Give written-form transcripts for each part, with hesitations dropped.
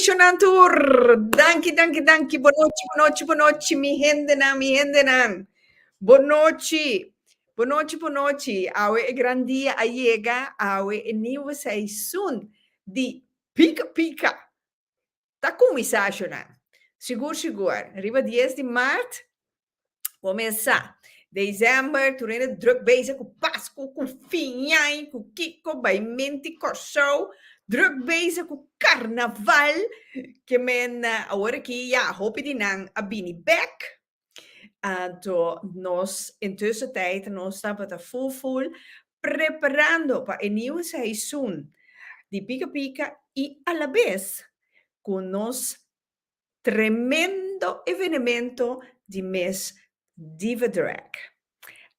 Shonan tur. Danki, danki, danki. Bon nochi, bon nochi, bon nochi, mi hendenan, mi hendenan. Bon nochi. Bon nochi, bon nochi. Awe e gran dia a yega, awe e nieuwe seizoen di Pika Pika ta kuminsá, shonan. Sigur, sigur. Riba 10 di maart, kuminsá. December, tur hende druk bezig ku Pasku, ku Fiñai, ku kiko, baimenti Kòrsou, druk bezig ku karnaval. Ke men awor aki ya hopi di nan a bini bèk. Anto nos intussen tijd nos tabata full full preparando pa e nieuwe seizoen di Pika Pika i alabes ku nos tremendo evenemento di mes Diva Drag.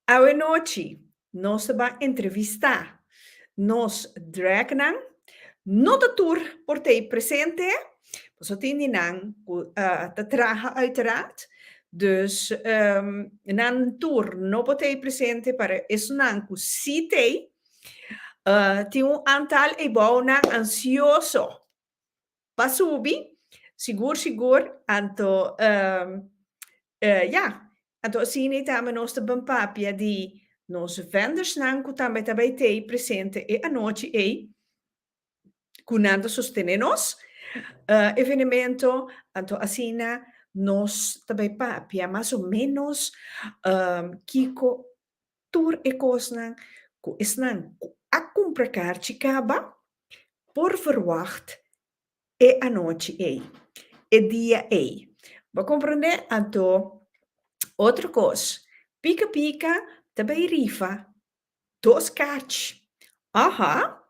Awe nochi nos ta ban entrevistá nos dragnan. No ta tur por ta ei presente, pasobra tin di nan ku ta traha uiteraard. Dus nan tur no por ta ei presente, pero esunnan ku si ta ei, tin un antal eibounan ansioso pa subi, sigur sigur, anto ya, anto asina tambe nos ta bin papia di nos vendersnan ku tambe ta bai t'ei presente e anochi ei, ku nan ta sostene nos evenemento, anto asina nos ta bai papia mas o menos kiko tur e kosnan ku esnan ku a kumpra karchi kaba por verwacht e anochi ei, e dia ei. Bo a komprendé? Anto, otro kos, Pika Pika ta bai rifa dos karchi. Aha!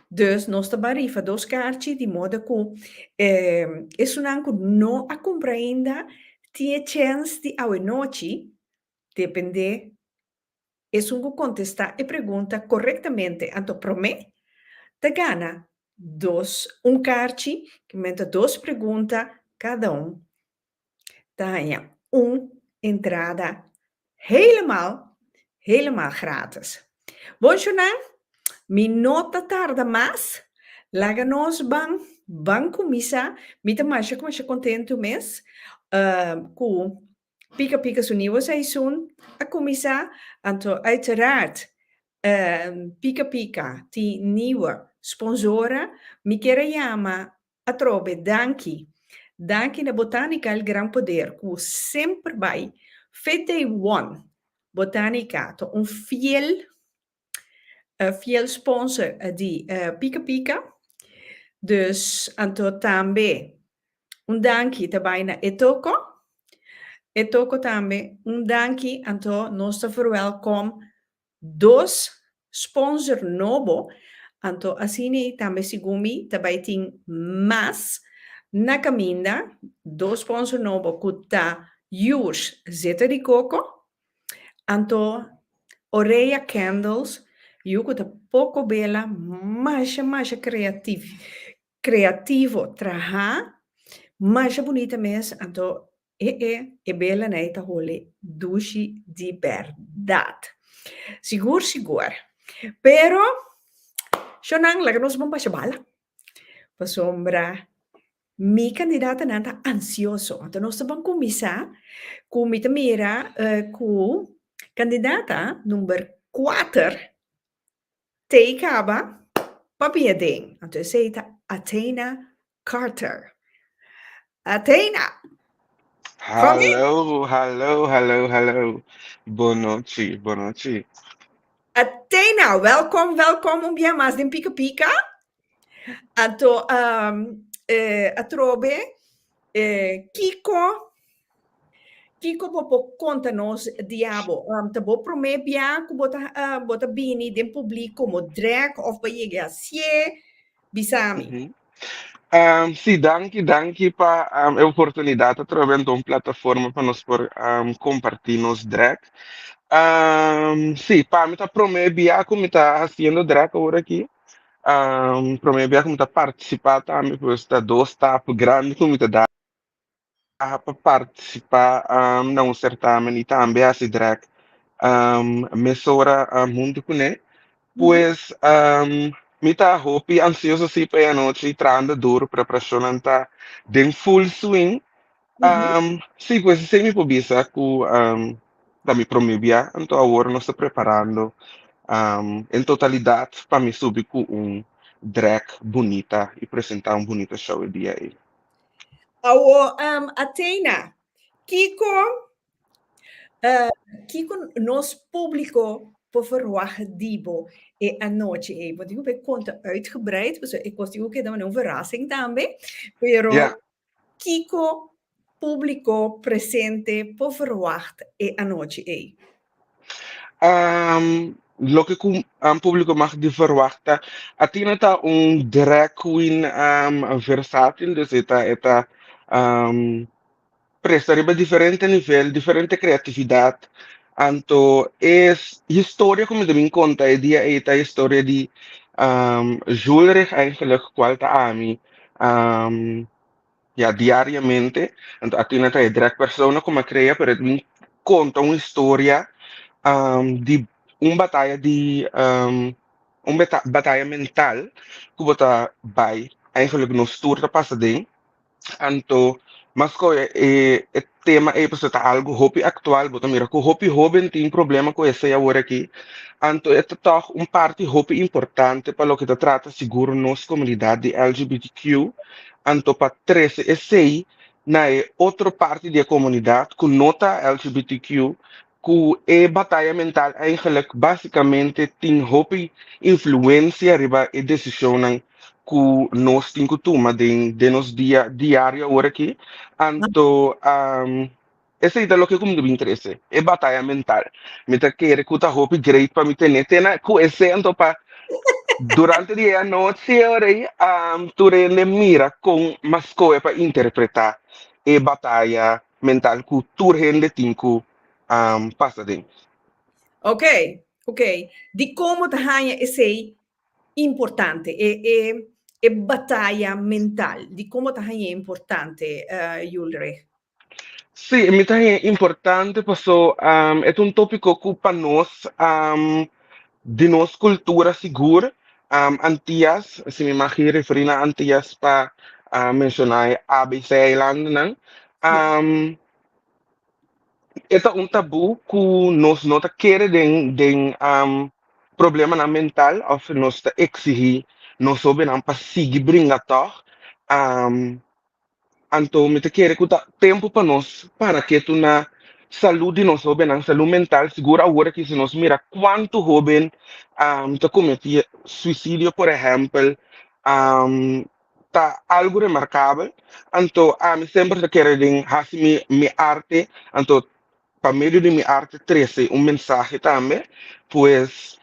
Dus nos ta bai rifa dos karchi di moda ku esunnan ku no a kumpra ainda tin e chèns di awenochi dependé Esun ku kontestá e pregunta korektamente anto promé ta gana dos un karchi, ki menta dos pregunta kada un ta haña un entrada helemaal helemaal gratis. Bon shonnan, mi no ta tarda mas, laga nos ban ban kuminsá, mi ta masha masha kontentu mes ku Pika Pika su nieuwe seizoen a kuminsá, anto uiteraard Pika Pika tin nieuwe sponsoren. Mi kier a yama atrobe danki, danki na Botanica El Gran Poder ku semper bai fit day one. Botanica ta un fiel fiel sponsor di Pika Pika, dus anto tambe un danki ta bai na Etoko. Etoko tambe un danki, anto nos ta verwelkom dos sponsor nobo, anto asina tambe segun mi ta bai tin mas na kaminda, dos sponsor nobo ku ta Yours Zeta di Koko Anto Orea Candles yu ku ta poko bela masha masha kreativ kreativo traha masha bunita mes anto e e e bela nei ta hole dushi di bèrdat sigur sigur pero shownan laga nos bon basha bala pasobra Mi kandidatonan ta ansioso. Anto nos ta ban kuminsá ku mi ta mira ku kandidata number kuater t'ei kaba papia den. Anto esei ta Athena Carter. Athena! Kom in! Hallo, hallo, hallo, hallo. Bonochi, bonochi. Athena, welkom, welkom un bia mas den Pika Pika. Anto atrobe kiko kiko bo por konta nos di abo? Ta bo promé bia ku bo ta bo ta bini den publik komo drag òf bo a yega hasié? Bisa mi. Sí, danki, danki pa e oportunidat atrobe anto un plataforma pa nos por kompartí nos drag. Sí, pa mi ta promé bia ku mi ta hasiendo drag awor aki. Promé bia ku mi ta partisipá tambe, pues ta dos stap grandi ku mi ta da pa partisipá na un sertamen i tambe hasi drag mesora huntu kuné. Pues. Mi ta hopi ansioso si pa e anochi, trahando duro, preparacionnan ta den full swing. Si, pues esey mi por bisa cu ta mi prome bia, anto awor nos ta preparando en totalidad pa mi subi cu un drag bunita y presenta un bunita show e dia ey. Awo, Athena, kiko nos publico por verwacht di bo e anochi ey? Bo tin cu bay conta uitgebreid, pasobra e cos tin cu keda un verrassing tambe, pero kiko publico presente por verwacht e anochi ey? Loke cu publico mag di verwacht ta, Athena ta un drag queen versátil, dus e ta presta riba diferente nivel, diferente creatividad. Anto e historia cu mi ta bin conta e dia ey ta historia di Julrich eigenlijk, cual ta ami ja, diariamente. Anto Athena ta e drag persona cu mi a crea, pero e bin conta un historia di un bataya di un bataya mental cu bo ta bay eigenlijk nos tur ta pasa den. Anto mas e tema ey pasobra ta algo hopi actual, bo ta mira cu hopi hoben tin problema cu esey awor aki. Anto e ta toch un parti hopi importante pa loke ta trata sigur nos comunidad di LGBTQ. Anto pa trece esey na e otro parti di e comunidad cu no ta LGBTQ, cu e bataya mental eigenlijk basicamente tin hopi influencia riba e decisionnan cu nos tin cu tuma den nos dia diario awor aki. Anto esey ta loke cu mi ta bin trece, e bataya mental. Mi ta kere cu ta hopi great pa mi tene tena cu esey, anto pa durante di e anochi ora ey tur hende mira con m'a scohe pa interpreta e bataya mental cu tur hende tin cu pasa den. Ok. Di con bo ta haña esey importante, e bataya mental? Di con bo ta haña importante, Julrich? Si, mi ta haña importante paso e ta un topico cu pa nos di nos cultura sigur, Antillas, si mi mag referi na Antillas pa menciona e ABC eilandennan, e ta un tabu cu nos no ta kere den problemanan mental of nos ta exigi nos hobennan pa sigui bringa toch. Anto mi ta kere cu ta tempo pa nos para ketu na salud di nos hobennan, salud mental, sigur awor aki si nos mira cuanto hoben ta cometi suicidio, por ehempel, ta algo remarcabel. Anto ami semper ta kere den haci mi arte, anto pa medio di mi arte trece un mensahe tambe, pues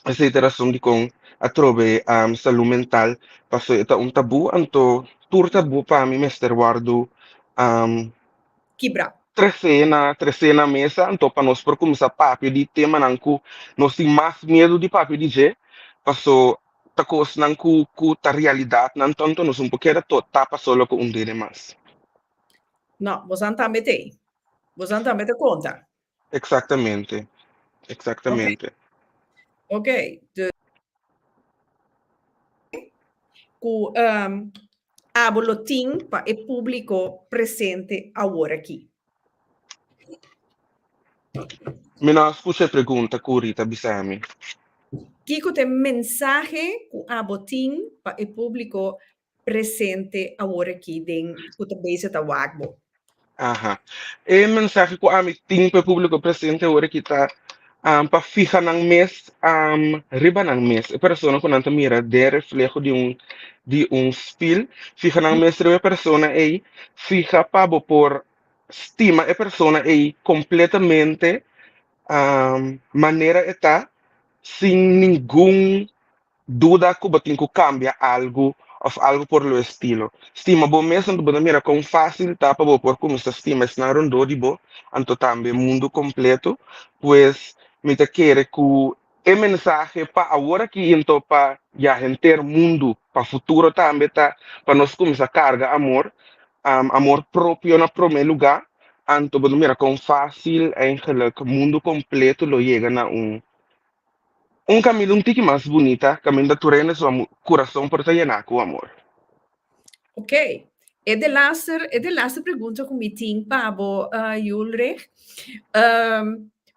esey ta e razon dicon atrobe salud mental, paso e ta un tabu, anto tur tabu pa mi mester wordo Kibra. trece na mesa, anto pa nos por cuminsa papia di temanan cu nos tin mas miedo di papia di dje, paso ta cosnan cu ta realidadnan, tanto nos no por keda tapa solo cu un dede mas. No, boso tambe tin. Boso tambe ta conta. Exactamente. Exactamente. Ok. Dus cu abo lo tin pa e publico presente awor aki? Mi no a scucha e pregunta cu Rita a bisa mi. Kiko ta e mensahe cu abo tin pa e publico presente awor aki den cu ta bezig ta wak bo? Aha. E mensahe cu ami tin pa e publico presente awor aki ta pa fiha nan mes riba nan mes. E persona cu nan ta mira den refleho di un spiel, fiha nan mes riba e persona ey, fiha pa bo por stima e persona ey completamente manera e ta, sin ningun duda cu bo tin cu cambia algo of algo por lo estilo. Stima bo mes, anto bo ta mira con facil ta pa bo por cuminsa stima esnan rondó di bo, anto tambe mundo completo. Pues mi ta kere cu e mensahe pa awor aki anto pa ya henter mundo, pa futuro tambe ta pa nos cuminsa carga amor, amor propio na prome lugar, anto bo ta mira con facil eigenlijk mundo completo lo yega na un Un kaminda un tiki mas bunita, kaminda tur hende su kurason por ta yená ku amor. Ok. E de laster, e de laster pregunta ku mi tin pa bo, Julrich.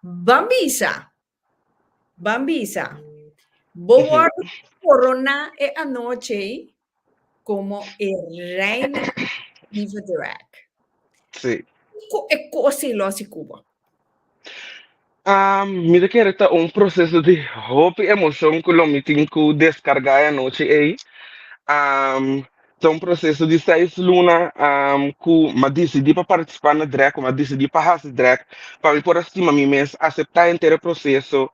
Ban bisa, ban bisa, bo wòrdu koroná e anochi ei komo e reina diva drag. Sí. Kiko e kos ei lo hasi ku bo? Mi ta kere ta un proseso di hopi emoshon ku lo mi tin ku deskargá e anochi ei. Ta un proseso di seis luna ku mi a disidí pa partisipá na drag, ku mi a disidí pa hasi drag, pa mi por a stima mi mes, aseptá henter e proseso.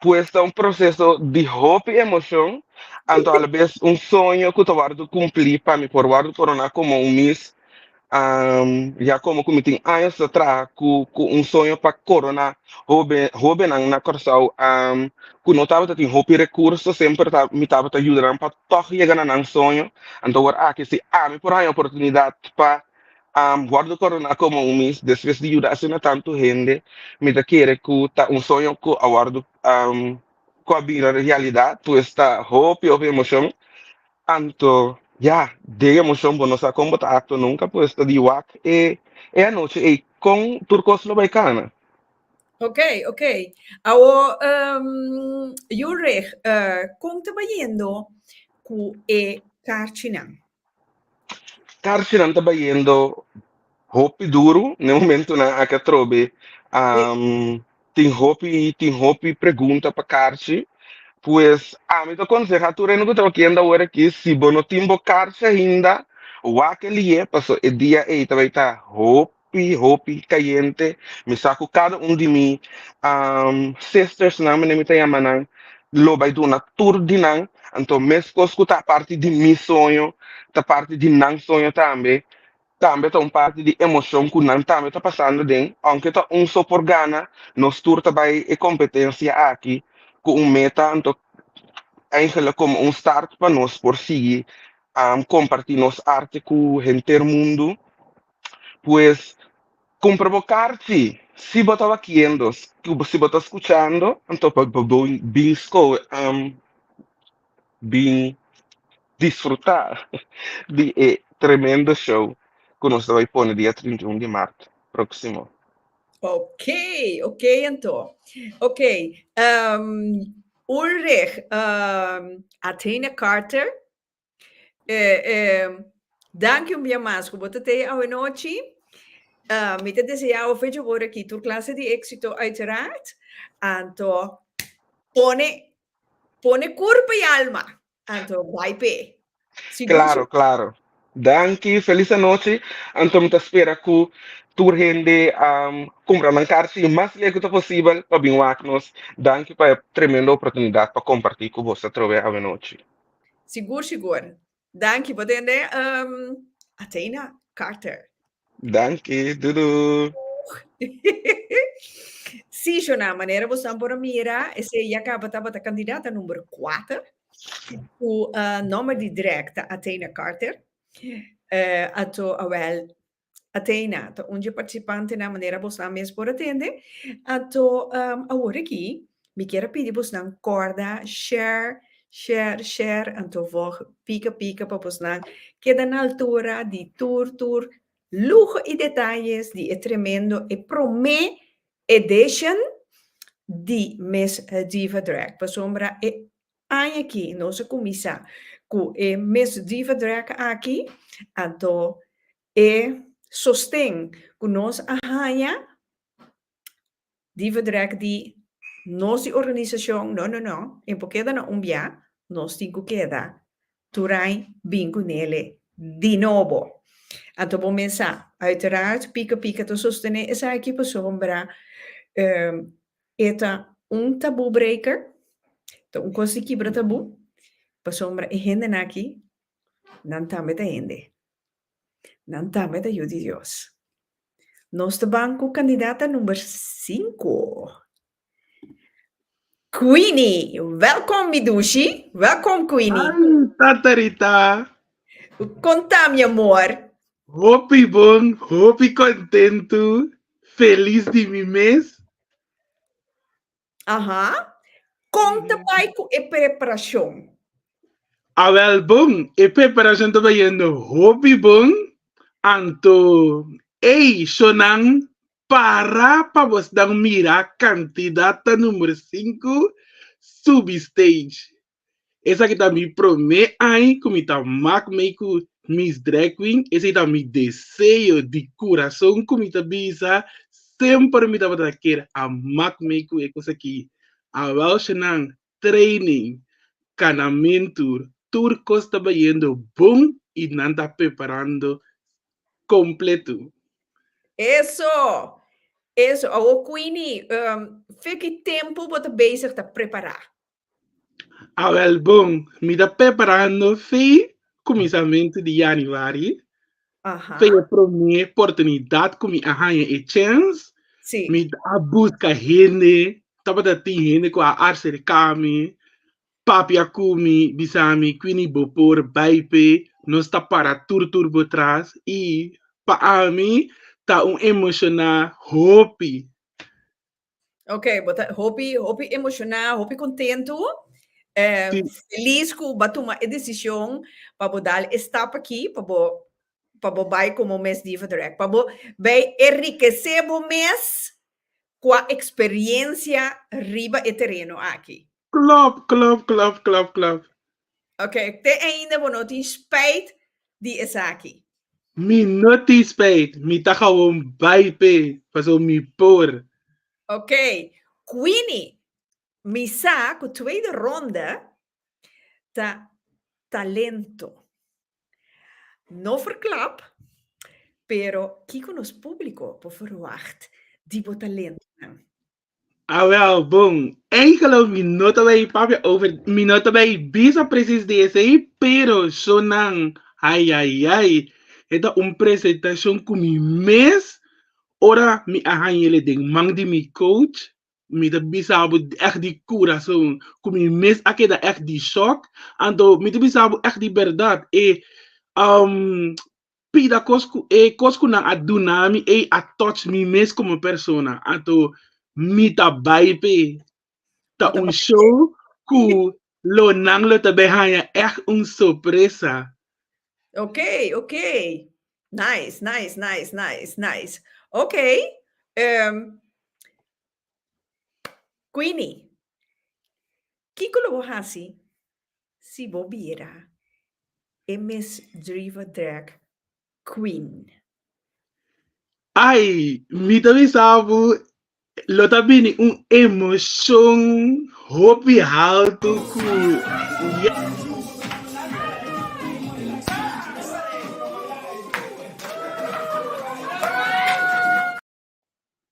Pues ta un proseso di hopi emoshon, anto alabes un soño ku ta wòrdu kumplí pa mi por wòrdu koroná komo un Miss. Ya komo ku mi tin años ta traha ku ku un soño pa koroná hoben hobennan na Kòrsou ku no tabata tin hopi rekurso, semper ta mi tabata yuda nan pa tòg yega na nan soño. Anto awor aki si ami por haña oportunidat pa wòrdu koroná komo un Miss despues di yuda asina tantu hende, mi ta kere ku ta un soño ku a wòrdu ku a bira realidat, pues ta hopi hopi emoshon. Anto, ya, den emoshon bo no sa kon bo ta aktua nunka, pues ta di wak e e anochi ei kon tur kos lo bai kana. Ok, ok. Awo, Ulrich, kon ta bayendo ku e karchinan? Karchinan ta bayendo hopi duru na e momentunan aki atrobe. Tin hopi tin hopi pregunta pa karchi. Pues ami ta konsehá tur hende ku ta wakiendo awor aki, si bo no tin bo karchi ainda, wak e lié, paso e dia ei ta bai ta hopi hopi kayente. Mi sa ku kada un di mi sistersnan, manera mi ta yama nan, lo bai duna tur di nan. Anto meskos ku ta parti di mi soño, ta parti di nan soño tambe. Tambe ta un parti di emocion cu nan tambe ta pasando den, aunke ta un so por gana, nos tur ta bay e competencia aki cu un meta, anto eigenlijk como un start pa nos por sigui comparti nos arte cu henter mundo. Pues cumpra bo kaarchi si bo ta wakiendo, si bo ta scuchando, anto pa bo bin scohe bin disfrutá di e tremendo show ku nos ta bai pone dia 31 di mart próksimo. Ok, ok anto. Ok, um, Ulrich, um, Athena Carter, eh, eh, danki un bia mas ku bo ta tei awe nochi. Uh, mi ta deseá bo fecha por aki tur klase di éksito uiteraard. Anto, pone Pone kurpa i alma. Anto bai p'e. Sigur Claro, claro. Danki, feliz anochi. Anto mi ta spera ku tur hende um, kumpra nan karchi mas leu ku ta posibel pa bin wak nos. Danki pa e tremendo oportunidat pa kompartí ku boso atrobe awenochi. Sigur, sigur. Danki, bo tende um, Athena Carter. Danki, dudu. Sí, Shona, manera bosan por a mira, esei ya kaba tabata kandidata number 4, ku uh, nomber di drag ta Athena Carter. Uh, ato, awel, Athena ta un dje partisipantenan manera bosnan mes por a tende. Anto awor aki mi kier a pidi bosnan kòrda share, share, share anto vòg pika pika pa bosnan keda na altura di tur tur luho i detayes di e tremendo e promé edition di Miss Diva Drag pasobra e aña aki nos a kuminsá ku e Miss Diva Drag aki anto E sosten ku nos a haña Diva Drag di nos di organisashon, no no no, e por keda na un bia, nos tin ku keda tur aña bin ku nele di nobo. Anto bo mes sa, uiteraard Pika Pika ta sostené esaki pasobra e ta un tabú breaker, ta un kos di kibra tabú, pasobra e hendenan aki nan tambe ta hende. Nan tambe ta yu di Dios. Nos ta ban ku kandidata number sinku. Queenie, welkom mi dushi. Welkom Queenie. Ay, Tata Rita. Konta mi amor. Hopi bon, hopi kontentu, felis di mi mes. Aha. Kon ta bai ku e preparashon? Awel bon, e preparashon ta bayendo hopi bon, anto ey shonan para pa bosnan mira kandidata number sinku subi stage. Esaki ta mi promé aña ku mi ta mak mei ku Miss Drag Queen. Esei ta mi deseo di kurason ku mi ta bisa. Semper mi tabata kier a mak mei ku e kos aki. Awel shenan, training, kanamentu, tur kos ta bayendo bon i nan ta preparando kompletu. Eso! Eso. Awor Queenie, fe ki tempu bo ta bezig ta prepará? Awel bon, mi ta preparando fi kuminsamentu di januari. Fe e promé oportunidat ku mi a haña e chèns, mi a buska hende, tabata tin hende ku a aserká mi, papia ku mi, bisa mi, Queenie bo por bai p'e, nos ta para tur tur bo tras i pa ami ta un emoshoná hopi. Ok, bo ta hopi, hopi emoshoná, hopi kontentu. Felis ku bo a tuma e desishon pa bo dal e stap aki, pa bo, pa bo bai komo Miss Diva Drag. Pa bo bai enrikesé bo mes kua eksperensia riba e tereno aki. Klòp, klòp, klòp, klòp, klòp. Ok, te ainda bo no tin spijt di esaki? Mi no tin spijt, mi ta gewoon bai p'e, pasobra mi por. Ok, Queenie, mi sa ku tweede ronde ta talento. No verklap, pero kiko nos públiko por verwagt di bo talentonan? Awel, bon, eigenlijk mi no ta bay papia over, mi no ta bay bisa precies di esey, pero shonan, ay ay ay, e ta un presentacion cu mi mes, ora mi a hañele den man di mi coach, mi ta bisa bo echt di curason, cu mi mes a keda echt di shock, anto mi ta bisa bo echt di berdad, e Pida kos ku e kos ku nan a duna mi ei a touch mi mes komo persona. Anto mi ta bai p'e. Ta un show ku lo nan lo ta bai haña ègt un sorpresa. Ok, ok. Nice, nice, nice, nice, nice. Ok. Queenie, kiko lo bo hasi si bo bira e Miss Driva Drag Queen? Ai, mi ta bisa bo, lo ta bini un emoshon hopi haltu ku ya.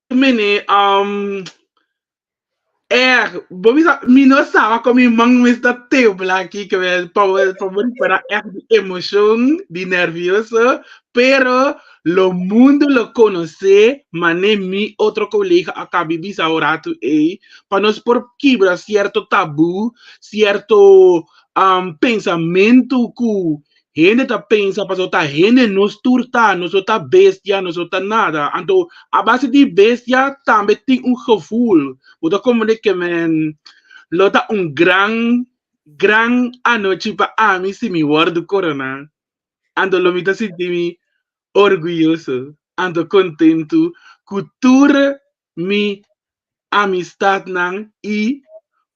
Mene, um, erg, bo bisa, mi no sabe kon mi man mes ta tembla aki, ke me, pa bo, pa bo ripara echt di emocion, di nervioso, pero lo mundo lo conoce, mane mi otro colega a kabi bisa un ratu ei, pa nos por kibra cierto tabú, cierto, um, pensamentu ku Hende ta pensa pasobra ta hende nos tur ta, nos no ta bestia, nos no ta nada. Anto a base di bestia tambe tin un gevoel. Bo ta comprende ke men lo ta un gran, gran anochi pa ami si mi wordu corona. Anto lo mi ta sinti mi orguyoso, anto kontentu ku tur mi amistadnan i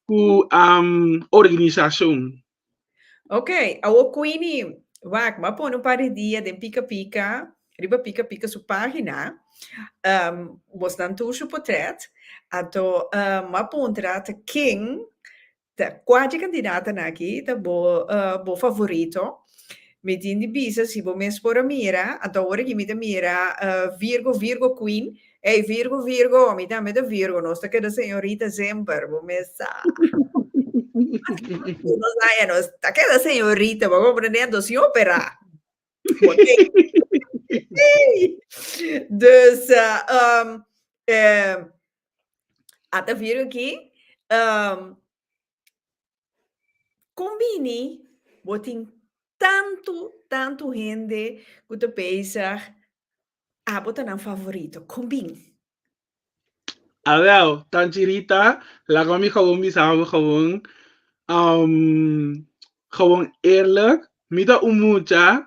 ku organisashon. Ok, awor Queenie, wak, m'a pone un par di dia den Pika Pika, riba Pika Pika su pagina, um, bosnan tur su potret, anto um, m'a puntra ta ken, ta kua dje kandidatonan aki ta bo, uh, bo favorito. Mi tin di bisa si bo mes por a mira, anto awor aki mi ta mira uh, Virgo, Virgo Queen, Ey, Virgo, Virgo, mi tambe ta Virgo, nos ta keda señorita semper, bo mes sa. Nos haya, nos ta keda señorita, bo comprende? Anto sin opera. Dus, uh, um, eh, ata Virgo aki, um, kon bini bo tin tantu, tantu hende ku ta bezig Abo ta nan favorito. Kon bin? Awel, Tanchi Rita, laga mi gewoon bisa bo gewoon, um, gewoon eerlijk, mi ta un mucha,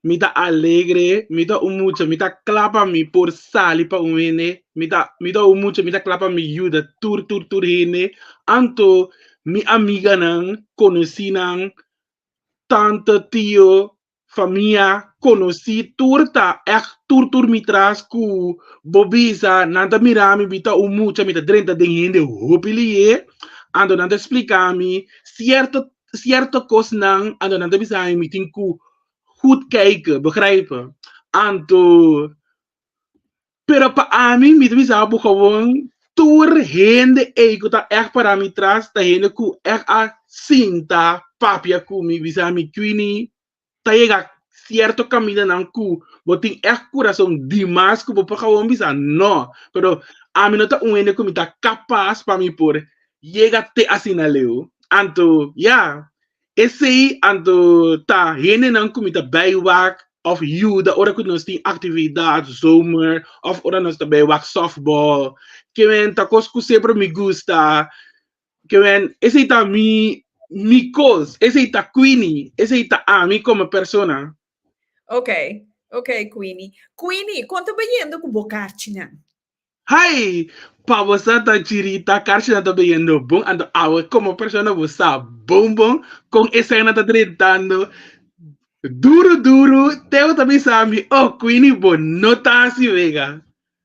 mi ta alegre, mi ta un mucha, mi ta kla pa mi por sali pa un hende, mi ta, mi ta un mucha, mi ta kla pa mi yuda tur, tur, tur hende. Anto mi amiganan, konosínan, tante, tio, famia, konosí, tur ta ègt tur tur mi tras ku bo bisa nan ta mira mi mi ta un mucha mi ta drenta den hende hopi lié anto nan ta splika mi sierto sierto kosnan anto nan ta bisa mi mi tin ku goed kijken begrijpen anto Pero pa ami, mi ta bisa bo gewoon, tur hende ei ku ta ègt pará mi tras ta hende ku ègt a sinta papia ku mi, bisa mi, Queenie, ta yega sierto kamindanan ku bo tin ègt kurason dimas ku bo por gewoon bisa no. Pero ami no ta un hende ku mi ta kapas pa mi por yega te asina leu. Anto, ya, Esei anto ta hendenan ku mi ta bai wak òf yuda ora ku nos tin aktividat zomer òf ora nos ta bai wak softball. Ke men ta kos ku semper mi gusta. Ke men esei ta mi mi kos, esei ta Queenie, esei ta ami komo persona. Ok, ok Queenie. Queenie, kon ta bayendo ku bo karchinan? Hai! Pa bo sa ta chirita karchinan ta bayendo bon anto awe komo persona bo sa bon bon kon eseinan ta drentando duru duru te bo ta bisa mi oh Queenie bo no ta hasi wega.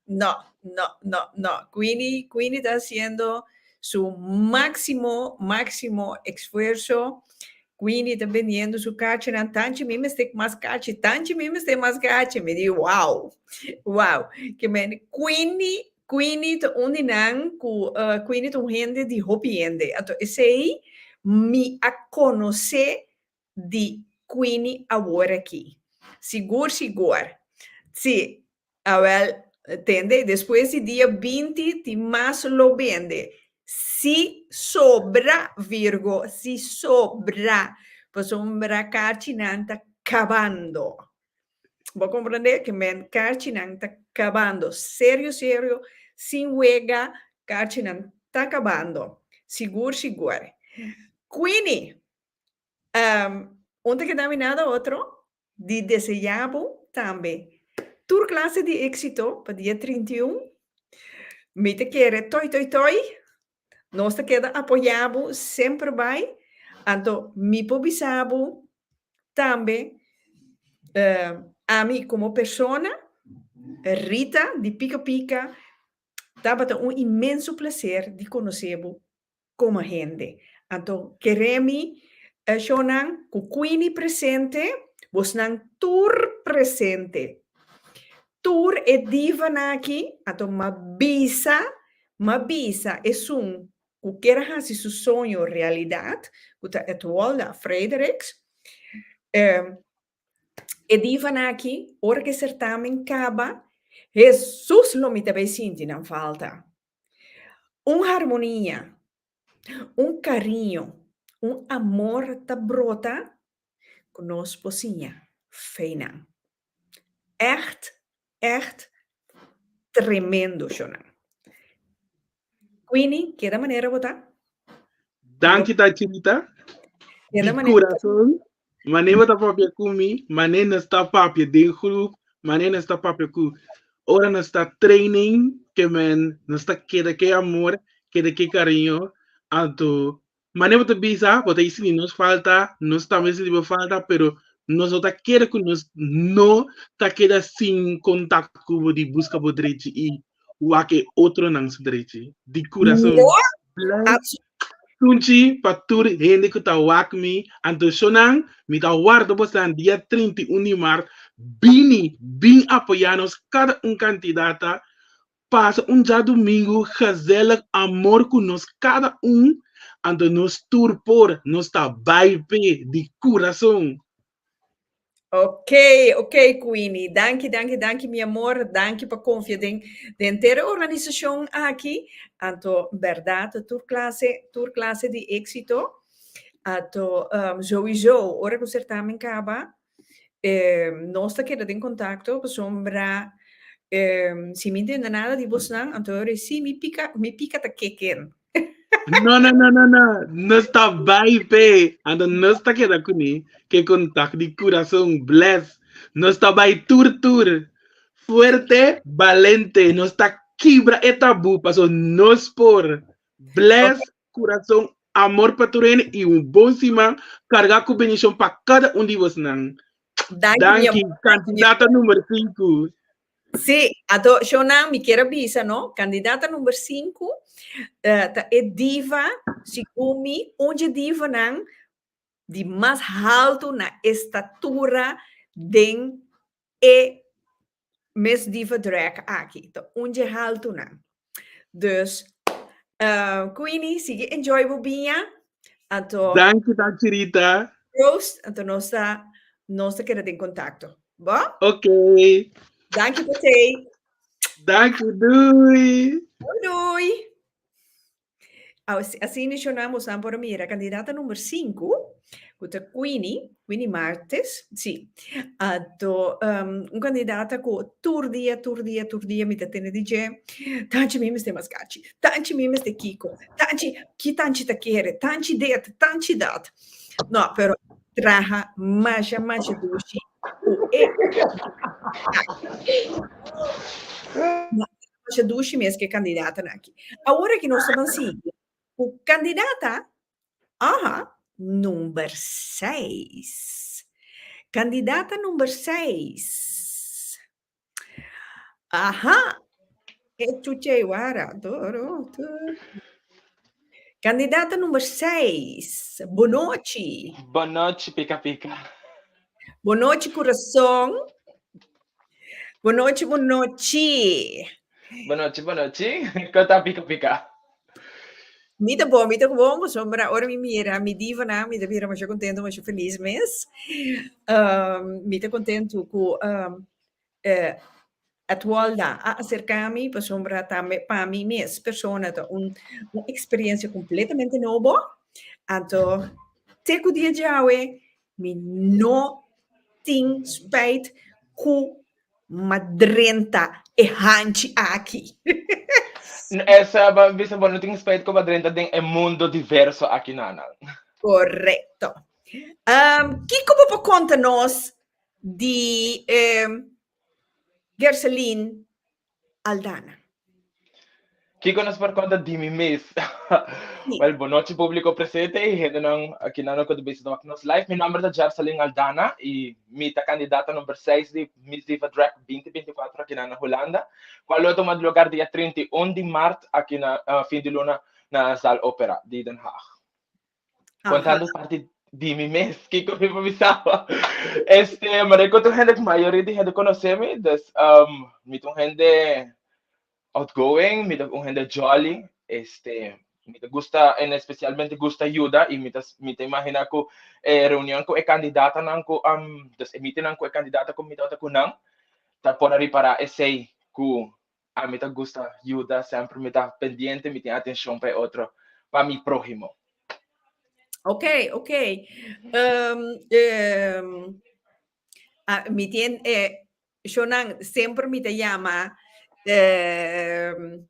No, no, no, no. Queenie, Queenie ta haciendo su máximo, máximo esfuerzo. Queenie ta bendiendo su kachinan. Tanchi mi mester mas kachi, tanchi mi mester mas kachi. Mi di, wow, wow. Ke men, Queenie, Queenie ta un di nan ku, uh, Queenie ta un hende di hopi hende. Anto esei mi a konosé di Queenie awor aki. Sigur, sigur. Sí, Awel, tende, despues di dia 20 tin mas lo bende. Si sobra, Virgo, si sobra. Pasobra karchinan ta kabando. Bo komprendé? Ke men karchinan ta kabando. Serio, serio, sin wega, karchinan ta kabando. Sigur, sigur. Queenie, um, un ta keda mi nada otro di deseá bo tambe tur klase di éksito pa dia 31. Mi ta kere toi toi toi. Nos ta keda apoyá bo semper bai. Anto mi por bisa bo tambe uh, ami komo persona, Rita di Pika Pika, tabata un inmenso placer di konosé bo komo hende. Anto kere mi shownan ku Queenie presente, bosnan tur presente. Tur e divanan aki, anto m'a bisa, m'a bisa esun ku kier a hasi su soño realidat, ku ta Edwalda Fredericks, e divanan aki, ora ku e sertamen kaba, Hesus lo mi ta bai sinti nan falta. Un harmonia, un kariño, un amor ta brota ku nos por siña feinan. Ègt, ègt tremendo shownan. Queenie, keda manera bo ta? Danki Tachirita. Keda Di manera. kurason, Mané bo ta papia ku mi, mané nos ta papia den groep, mané nos ta papia ku ora nos ta training ke men nos ta keda ke amor, keda ke kariño. Anto mané bo ta bisa, bo ta sinti nos falta, nos tambe sinti bo falta, pero nos no ta kere ku nos no ta keda sin kontakto ku bo di buska bo drechi i wak e otronan su drechi. Di kurason. No, Blij absolutamente. Sunchi pa tur hende ku ta wak mi, anto shownan, mi ta warda bosan dia 31 di mart, bini, bin apoyá nos kada un kandidata, pasa un djadumingu gezellig amor ku nos kada un, anto nos tur por, nos ta bai p'e di kurason. Ok, ok, Queenie. Danki, danki, danki, mi amor. Danki pa konfia den den entero organisashon aki. Anto, bèrdat, tur klase, tur klase di éksito. Anto, um, sowieso, ora ku sertamen kaba, eh, nos ta keda den kontakto pasobra. Si mi ntende nada di bosnan, anto ora si mi pika, mi pika ta keken. No, no, no, no, no. Nos ta bai pe. Anto nos ta keda kuné. Ke kontak di kurason. Bless. Nos ta bai tur tur. Fuerte, balente. Nos ta kibra e tabú paso nos por. Bless, kurason, amor pa tur hende i un bon siman kargá ku bendishon pa kada un di bosnan. Danki, mi Danki, amor. kandidata number 5. Sí, anto shownan mi kier a bisa no, kandidata number 5 ta e diva, segun mi, un dje divanan di mas haltu na estatura den e Miss Diva Drag aki. Ta un dje haltunan. Dus, Queenie, sigui enjoy bo biña. Anto, Danki, Tanchi Rita. Roast, anto nos ta, nos ta keda den kontakto. Bo? Ok. Danki pa tei. Danki, doei. Doei, doei. Asina shonamos nan por a mira kandidata number 5, ku ta Queenie, Queenie Martes, si. Anto un kandidata ku tur dia, tur dia, tur dia mi ta tene di dje, Tanchi mi mester mas kachi, tanchi mi mester kiko, tanchi, ki tanchi ta kere, tanchi dit, tanchi dat. No, pero traha masha, masha dushi ku e Masha dushi mes ku e kandidatanan aki. Awor aki nos ta ban sigui ku kandidata, aha, number seis. Kandidata number seis. Aha, e chuchei wara. Kandidata number seis, bonochi. Bonochi, pika pika. Bonochi kurason. Bonochi, bonochi. Bonochi, bonochi. Kon ta pika pika? Mi ta bon, mi ta bon, pasobra ora mi mira mi divanan, mi ta bira masha kontentu, masha felis mes. Mi ta kontentu ku Etwalda a aserká mi pasobra tambe pa mi mes persona ta un un eksperensia kompletamente nobo. Anto te ku dia djawe mi no tin spijt ku m'a drenta e hanchi aki. Esa bo bisa bo no tin spijt ku bo a drenta den e mundo diverso aki nanan. Korekto. Kiko bo por konta nos di Gerselin Aldana. Kiko nos por konta di mi mes? Wel, bonochi publico presente y hendenan aki nan ku ta bezig ta wak nos live. Mi nomber ta Gerselin Aldana y mi ta kandidata number 6 di Miss Diva Drag 2024 aki nan na Hulanda, kual lo tuma lugar dia 31 di mart aki na fin di luna na Zaal Opera di Den Haag. Contando parti di mi mes, kiko mi por bisa? Este, maar ik un hende, mayoria di hende conoce mi, dus mi ta un hende outgoing, mi ta un hende jolly, este, mi ta gusta, en especialmente gusta yuda y mi ta, mi ta imagina cu e reunion cu e candidatanan cu, dus e meetingnan cu e candidata cu mi tabata cu nan, ta por a ripara esey cu ami ta gusta yuda, semper mi ta pendiente, mi tin atencion pa e otro, pa mi próhimo. Ok, ok. Um, um, ah, mi tin, eh, shonan, semper mi ta llama um,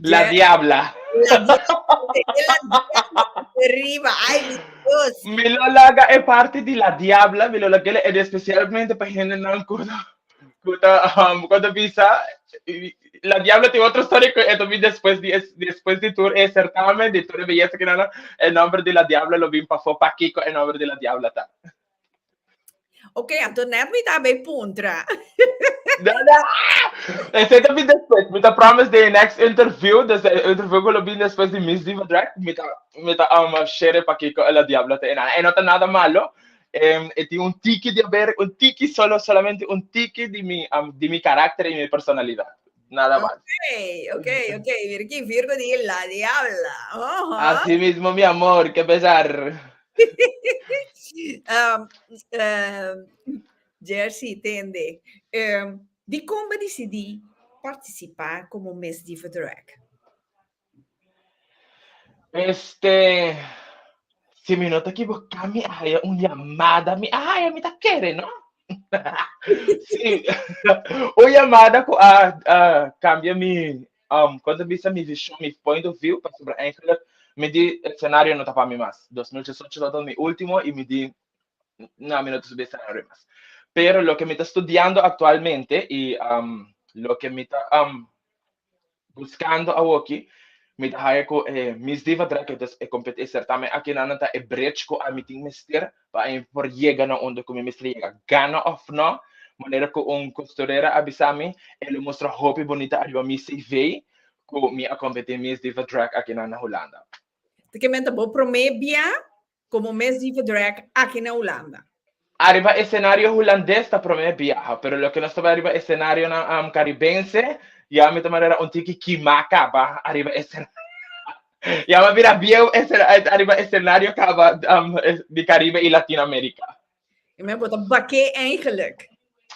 La diabla. La diabla, la arriba, ay, mi Dios. Mi lo laga e parte di la diabla, mi lo laga e especialmente pa hendenan ku ku ta um, ku ta bisa la diabla tin otro story ku e ta bin despues di despues di tur e certamen di tur e belleza ku nana e nomber di la diabla lo bin pafó pakiko e nomber di la diabla ta. Ok, anto net mi ta bay puntra. No, no. Esei ta bin despues. Mi ta promise den next interview, dus e interview ku lo bin despues di Miss Diva Drag, mi ta mi ta um, share pakiko e la diabla ta e no ta nada malo. E tin un tiki di haber, un tiki solo, solamente un tiki di mi, di mi karakter i mi personalidat. Nada mas. Ok, ok, ok. Mira ki Virgo di la diabla. Así mismo, mi amor, que pesar. Jersey, tende. Dikon bo a disidí partisipá komo Miss Diva Drag? Este, si mi no ta ekivoká, mi a haya un yamada, mi a haya, mi ta kere, no? Sí, un yamada ku a a kambia mi um, kon ta bisa mi vision, mi point of view, pasobra eigenlijk mi di escenario no ta pa mi mas. 2018 tabata mi último i mi di no, mi no ta subi escenario mas. Pero loke mi ta studiando actualmente i um, loke mi ta um, Buscando awoki, mi ta haya cu e Miss Diva Drag, dus e compet e certamen aki nan ta e bridge cu ami tin mester pa ami por yega na unda cu mi mester yega. Gana of no, manera cu un costurera a bisa mi, e lo mustra hopi bunita ariba mi CV cu mi a competi Miss Diva Drag aki nan na Hulanda. Ta ke men ta bo prome bia Komo Miss Diva Drag aki na Hulanda. Ariba escenario hulandes ta prome biaha, pero loke nos ta bai ariba escenarionan caribense, ya mi ta manera un tiki kima kaba ariba escenario. Ya mi a bira bieu ariba escenario kaba di Caribe y Latino America. I men bo ta baké eigenlijk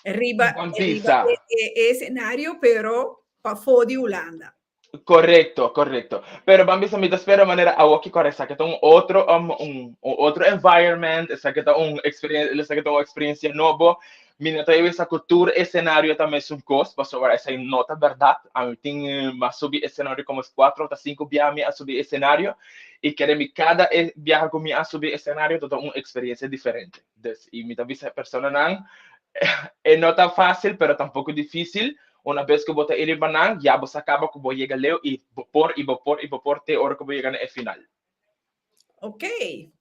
riba, riba e, e escenario, pero pafó di Hulanda. Correcto, correcto. Pero ban bisa mi ta spera manera awo ki kore esaki ta un otro um, un, un otro environment, esaki ta un experiencia, esaki ta un experiencia nobo. Mi no ta bisa ku tur escenario ta mesun kos, pasobra esei no ta berdad. Ami tin eh, mas subi escenario como cuatro ta cinco biaha mi a subi escenario y kere mi cada e biaha ku mi a subi escenario ta un experiencia diferente. Dus, y mi ta bisa personanan e no ta fácil, pero tampoco difícil. Una bes ku bo ta iri riba nan, ya bo sa kaba ku bo yega leu i bo por i bo por i bo por te ora ku bo yega na e final. Ok,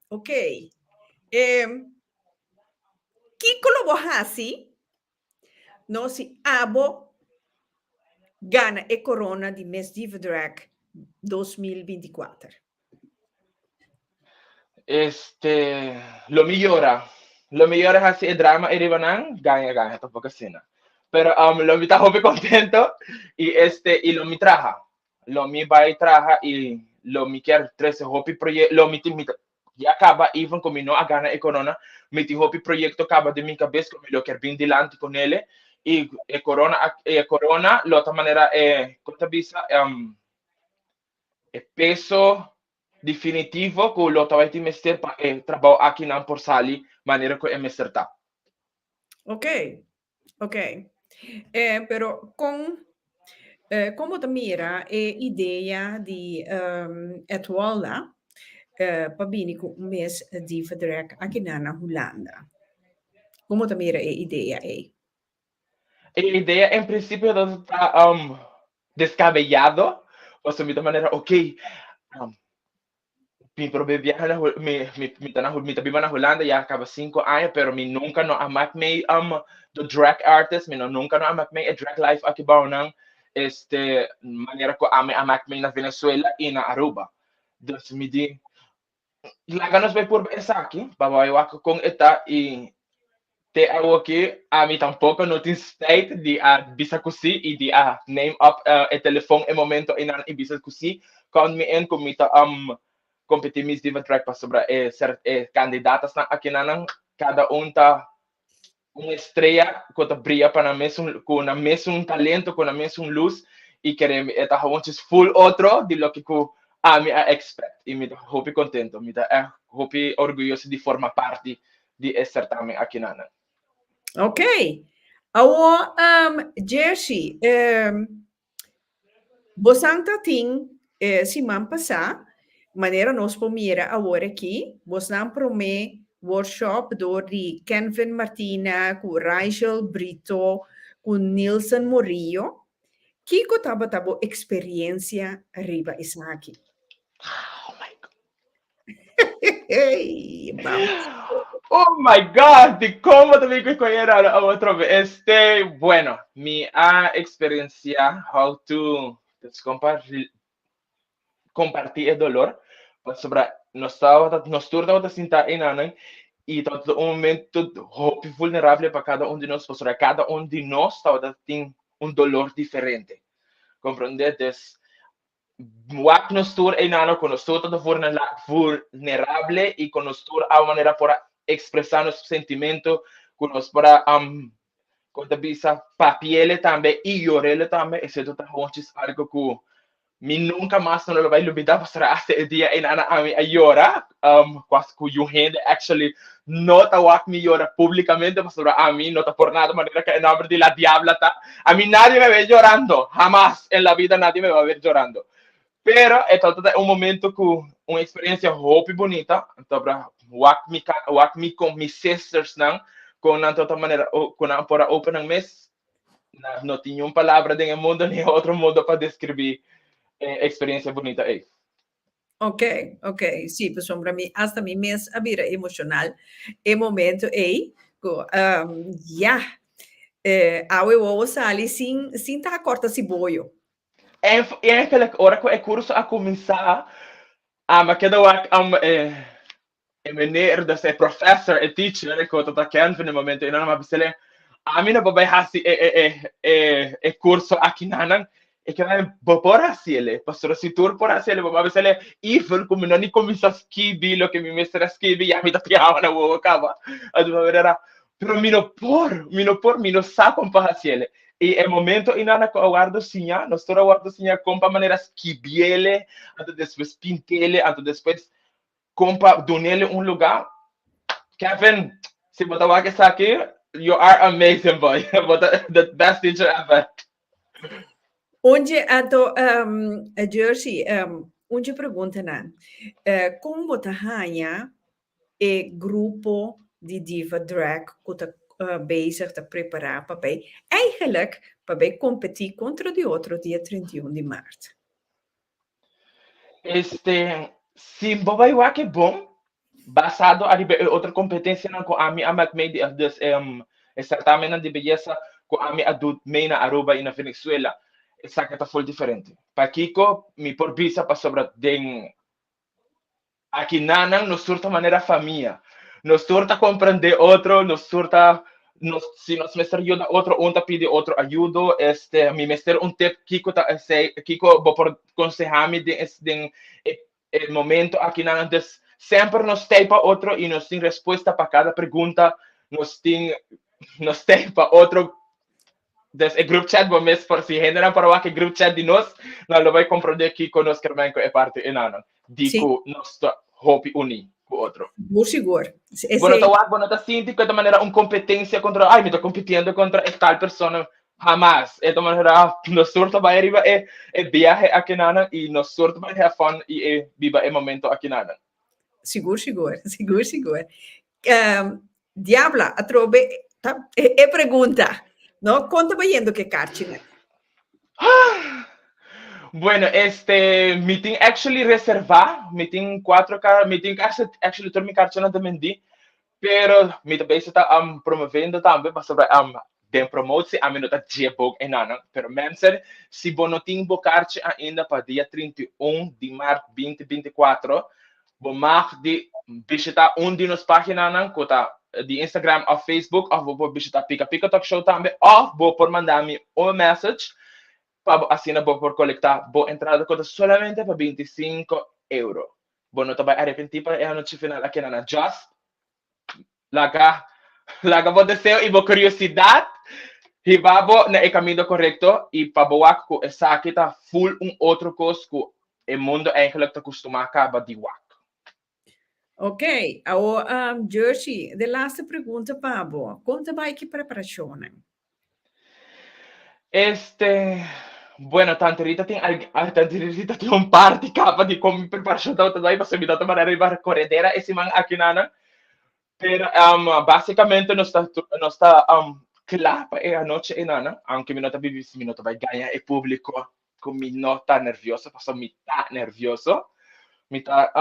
ok. Eh, kiko lo bo hasi no si abo gana e korona di Miss Diva Drag 2024? Este, lo mi yora. Lo mi yora hasi e drama e riba nan, gaña gaña tampoco asina. Pero um, lo mi ta hopi contento y este y lo mi traha. Lo mi bai traha y lo mi kier trece hopi proyecto, lo mi tin mi ya caba even con mi no a gana e corona, mi tin hopi proyecto caba den mi cabes cu mi lo kier bin dilanti con ele y e corona e corona lo ta manera e, con ta bisa um, e peso definitivo ku lo tabata tin mester pa e trabou akinan por sali manera ku e mester ta. Ok, ok. Eh, pero kon, eh, kon bo ta mira e idea di um, Edwalda eh, pa bini ku un mes di verdrek akinan na Hulanda? Kon bo ta mira e idea ei? E idea en principio ta um, descabellado, pasobra mi ta manera ok, um, mi prome biaha na mi, mi, mi ta na mi ta biba na Hulanda ya caba cinco aña, pero mi nunca no a mak mee um, the drag artist, mi no nunca no a mak mee e drag life aki bounan, este, manera cu ami a mak mee na Venezuela y na Aruba. Dus mi di, Laga nos bai purba esaki pa bai wak kon e ta i te awoki ami tampoko no tin spijt di a bisa ku si i di a name up e telefon e momento einan i bisa ku si count me in ku mi ta kompetí Miss Diva Drag pasobra e ser e kandidatasnan akinanan kada un ta un estrella ku ta bria pa nan mesun ku nan mesun talento ku nan mesun luz i kere mi e ta gewoon just full otro di loke ku ami a expect i mi ta hopi kontento mi ta echt hopi orguyoso di forma parti di e certamen akinanan. Ok. Awor um, Jersey, um, Bosan ta tin e siman pasá, manera nos por mira awor aki, bosnan promé workshop dor di Kenvin Martina ku Rachel Brito ku Nilson Murillo. Kiko tabata bo eksperiensia riba esaki? Oh my God. Oh my God, di como ta bin cu era otro vez. Este, bueno, mi a experiencia how to compartir e dolor, pasobra nos tabata, nos tur tabata sinta enanan y tabata un momento hopi vulnerable pa cada un di nos, pasobra cada un di nos tabata tin un dolor diferente. Comprende? Des, Wak nos tur einano ku nos tur ta vulnerable i ku nos tur a manera por a ekspresá nos sentimento, ku nos por a um, kon ta bisa papiele tambe i yorele tambe, esei ta honchis algo ku mi nunka mas no lo bai lubidá pasobra hasta e dia einana ami a yora. Ku yu hende actually no ta wak mi yora públikamente, pasobra ami no ta por nada manera ku e nòmber di La Diabla ta. A mi nadie me ve llorando, jamás en la vida nadie me va a ver llorando. Pero e tabata un momento ku un eksperensia hopi bunita, tabata wak mi wak mi kon mi sistersnan kon nan tabata manera ku nan por a open nan mes, no tin niun palabra den e mundo ni otro mundo pa deskribí e eksperensia bunita ei. Ok, ok, sí, pasobra mi hasta mi mes a bira emoshonal e momento ei, ku ya, awe wowo sali sin sin ta kòrta siboyo. En eigenlijk ora ku e kurso a kuminsá, ami a keda wak e e meneer, dus e professor, e teacher ku ta Kenvin e momento einan, mi a bis'é, ami no por bai hasi e e e e e kurso akinanan. E keda bo por hasiel, pasobra si tur por hasiel, bo a bis'é, even ku mi no ni kuminsá skibi loke mi mester a skibi, ya mi ta tin awa na wowo kaba. Anto mi a bira, pero mi no por, mi no por, mi no sa kon pa hasiel. I e momento einan ku a wòrdu siñá, nos tur a wòrdu siñá kon pa manera skibiel, anto despues pintel, anto despues kon pa dunel un lugá. Kevin, si bo ta wak esaki, you are amazing boy. Bo ta the best teacher ever. Unje anto um, Jersey, um, unje preguntanan. Kon bo ta haña e grupo di Diva Drag ku ta bezig ta prepará pa bai eigenlijk pa bai kompetí kontra di otro dia 31 di maart? Este, si bo bai wak e bon, basado ariba e otro kompetensianan ku ami a mak mee di dus e sertamennan di beyesa ku ami a dut mee na Aruba i na Venezuela, esaki ta ful diferente. Pakiko mi por bisa pasobra den Aki nanan nos tur ta manera famia. Nos tur ta comprende otro, nos tur ta nos si nos mester yuda otro, un ta pidi otro ayudo, este mi mester un tip kiko ta esei, kiko bo por conseha mi den es den e e momento aki nan. Dus semper nos tei pa otro y nos tin respuesta pa cada pregunta, nos tin nos tei pa otro. Dus e group chat bo mes por si hendenan por a wak e group chat di nos, nan lo bai komprondé kiko nos ker men ku e parti enanan. Di Sí. ku nos ta hopi uní ku otro. Sigur, sigur. Bo no ta Esei, wak, bo no ta sinti ku e ta manera un kompetensia kontra, ay, mi ta kompitiendo kontra e tal persona. Hamas. E ta manera, ah, nos tur ta bai riba e, e biahe akinanan i nos tur ta bai have fun i e biba e momento akinanan. Sigur, sigur. Sigur, sigur. Um, Diabla, atrobe ta e, e pregunta, no? Kon ta bayendo ke karchinan? Bueno, este, mi tin actually reservá, mi tin cuatro car, mi tin actually tur mi karchinan ta bendí, pero mi ta bezig ta promoviendo tambe pasobra den promote si ami no ta dje bon enanan, pero mensen, si bo no tin bo karchi ainda pa dia 31 di maart 2024, Bo mag di bishita un di nos paginanan ku ta di Instagram òf Facebook òf bo por bishita Pika Pika Talk Show tambe òf bo por manda mi un message pa bo asina bo por kolektá bo entrada ku ta solamente pa 25 euro. Bo no ta bai arepentí pa e anochi final aki na Just Laga, laga bo deseo i bo kuriosidat hiba bo na e kaminda korekto i pa bo wak ku esaki ta ful un otro kos ku e mundo eigenlijk ta kustumá kaba di wak. Ok, awor Jersey, de laatste pregunta pa bo. Kon ta bai ki preparashonnan? Este, bueno, Tante Rita tin al, ah, Tante Rita tin un parti kaba di kon mi preparashon tabata bai, pasobra mi tabata manda riba koredera e siman aki nan. Pero básikamente nos ta nos ta kla pa e anochi einan, aunke mi no ta bibi si mi no ta bai gaña e públiko ku mi no ta nervioso, pasobra mi ta nervioso. Mi ta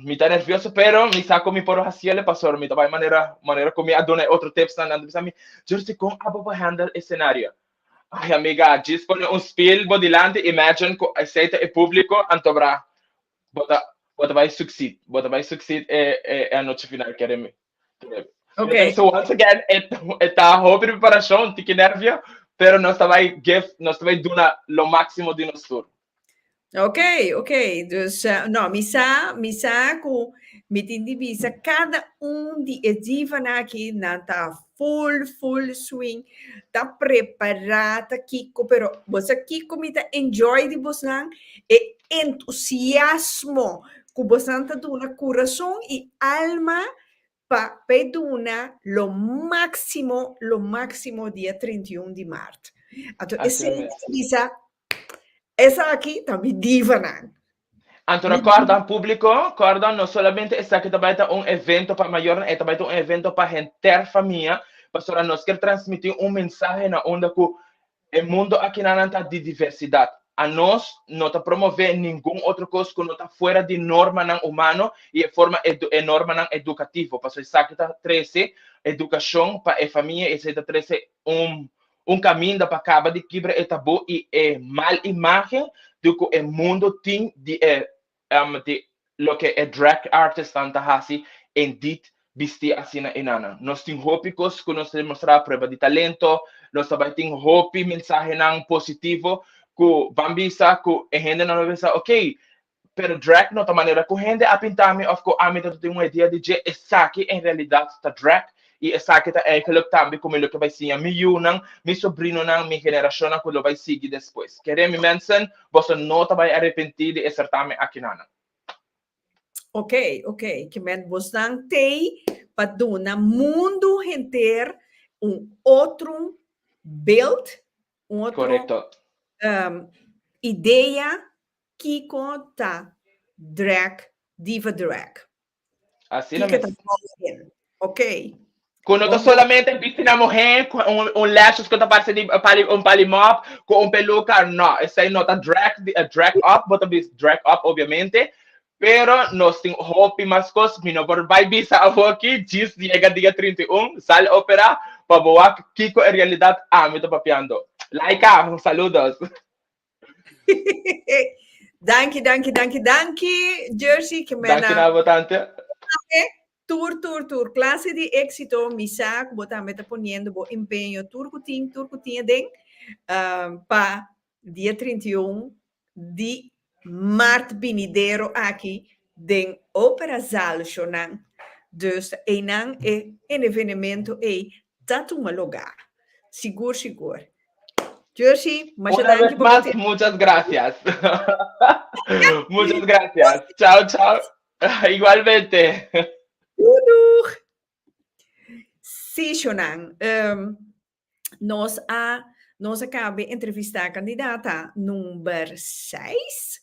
mi ta nervioso, pero mi sa ku mi por hasiel pasobra mi ta bai manera manera ku mi a duna e otro tipsnan, nan ta bisa mi, Jersey, kon abo por handle e senario? Ay amiga, djis pone un spiel bo dilanti, imagine ku esei ta e públiko, anto bra bo ta bo ta bai succeed, bo ta bai succeed e e e anochi final kere mi. Kere. Ok. So once again, e, e ta hopi preparacion, tiki nervio, pero nos ta bai give, nos ta bai duna lo máximo di nos tur. Ok, ok. Dus, no, mi sa, mi sa ku mi tin di bisa kada un di e divanan aki nan ta full, full swing, ta prepará, ta kiko, pero bo sa kiko mi ta enjoy di bosnan? E entusiasmo. ku bosan ta duna kurason i alma pa p'e duna lo máksimo, lo máksimo dia 31 di mart. Anto esei ta bisa, esaki ta mi divanan. Anto recorda público, corda no solamente esaki ta bai ta un evento pa mayornan, e ta bai ta un evento pa henter famia, pasobra nos kier transmiti un mensahe na unda ku E mundo akinanan ta di diversidat. Anos no ta promové ningun otro kos ku no ta fuera di normanan humano i e forma e normanan edukativo, pasobra esaki ta trese edukashon pa e famia i esei ta trese un un kaminda pa kaba di kibra e tabú i e mal imágen di ku e mundo tin di e di loke e drag artistnan ta hasi indeed bisti asina enanan. Nos tin hopi kos ku nos ta demostrá, prueba di talento, nos ta bai tin hopi mensahenan positivo ku ban bisa ku e hendenan lo bisa ok, pero drag no ta manera ku hende a pinta mi òf ku ami ta tin un idea di dje, esaki en realidat ta drag i esaki ta eigenlijk tambe ku mi lo ke bai siña mi yunan, mi sobrinonan, mi generashonnan ku lo bai sigui despues. Kere mi mensen, boso no ta bai arepentí di e sertamen akinanan. Ok, ok. Ke men bosnan tei pa duna mundu henter un otro beeld, un otro Correcto. Idea kiko ta drag, diva drag. Asina Kiko ta mes. volgen. Ok. Ku no ta solamente bisti na muhé ku un, un lashes ku ta parse di pali, un palimop, ku un peluka. No, esei no ta drag, di, eh, drag up, bo ta bis drag up obviamente, pero nos tin hopi mas kos, mi no por bai bisa awoki, djis yega dia 31, sal opera, pa bo wak kiko en realidat ami ta papiando. Laika, saludos. Danki, danki, danki, danki, Jersey, ke Danki mena na bo tante. Tur, tur, tur clase di éxito, mi sa ku bo tambe ta poniendo bo empeño tur ku tin, tur ku tin aden, pa dia 31 di maart binidero aki den Opera Zaal Shonan. Dus einan e evenemento ei ta tuma lugá. Sigur, sigur. Jersey, masha Una danki vez pa bo más, tempo. muchas gracias. Muchas gracias. Chao, chao. Igualmente. Doeg. Sí, Shonan. Nos a nos a kaba entrevistá kandidata number 6.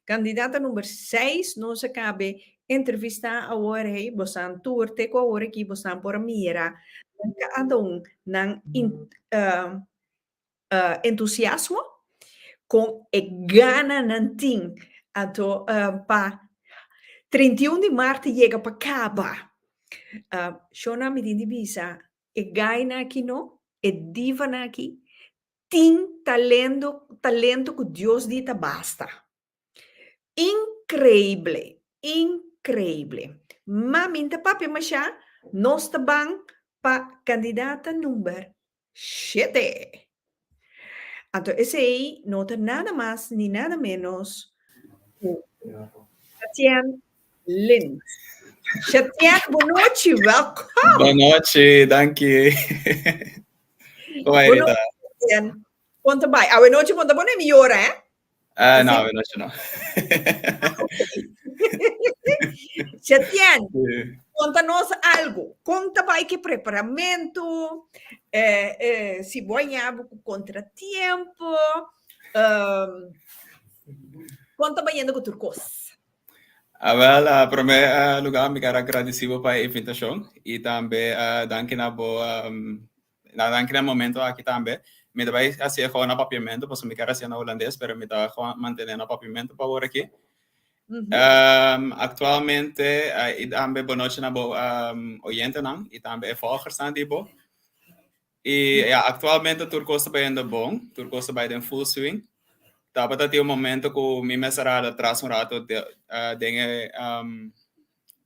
Kandidata number 6 nos a kaba entrevistá awor hey, bosan tur te ku awor aki bosan por a mira nan kada un nan in, entusiasmo con e gana nan tin anto pa 31 di maart yega pa caba. Shona mi tin di bisa e guynan aki no, e divanan aki tin talento, talento cu Dios di ta basta. Increible, increible. Ma mi ta papia masha, nos ta ban pa candidata number 7. Anto esei no ta nada mas ni nada menos ku Shatien Lin. Shatien, bonochi, welkom. Bonochi, danki. Kon bai, Rita? Shatien. Kon ta bai? Awe nochi bon ta pone mi yora, eh? Ah, no, awe nochi no. Shatien, konta nos algo. Kon ta bai ke preparamentu? Eh, eh, si bo a ñabu ku kontratiempo? Kon ta bayendo ku tur kos? Ah, wel, promé lugar mi ker a gradisí bo pa e invitashon i tambe danki na bo Na danki na e momento aki tambe. Mi ta bai hasié gewoon na papiamento, pasobra mi kier hasié na hulandes, pero mi ta gewoon mantené na papiamento pa awor aki. Actualmente, i tambe bonochi na bo oyentenan i tambe e volgersnan di bo. I ya, actualmente tur kos ta bayendo bon, tur kos ta bai den full swing. Tabata tin un momento ku mi mester a hala atras un rato den e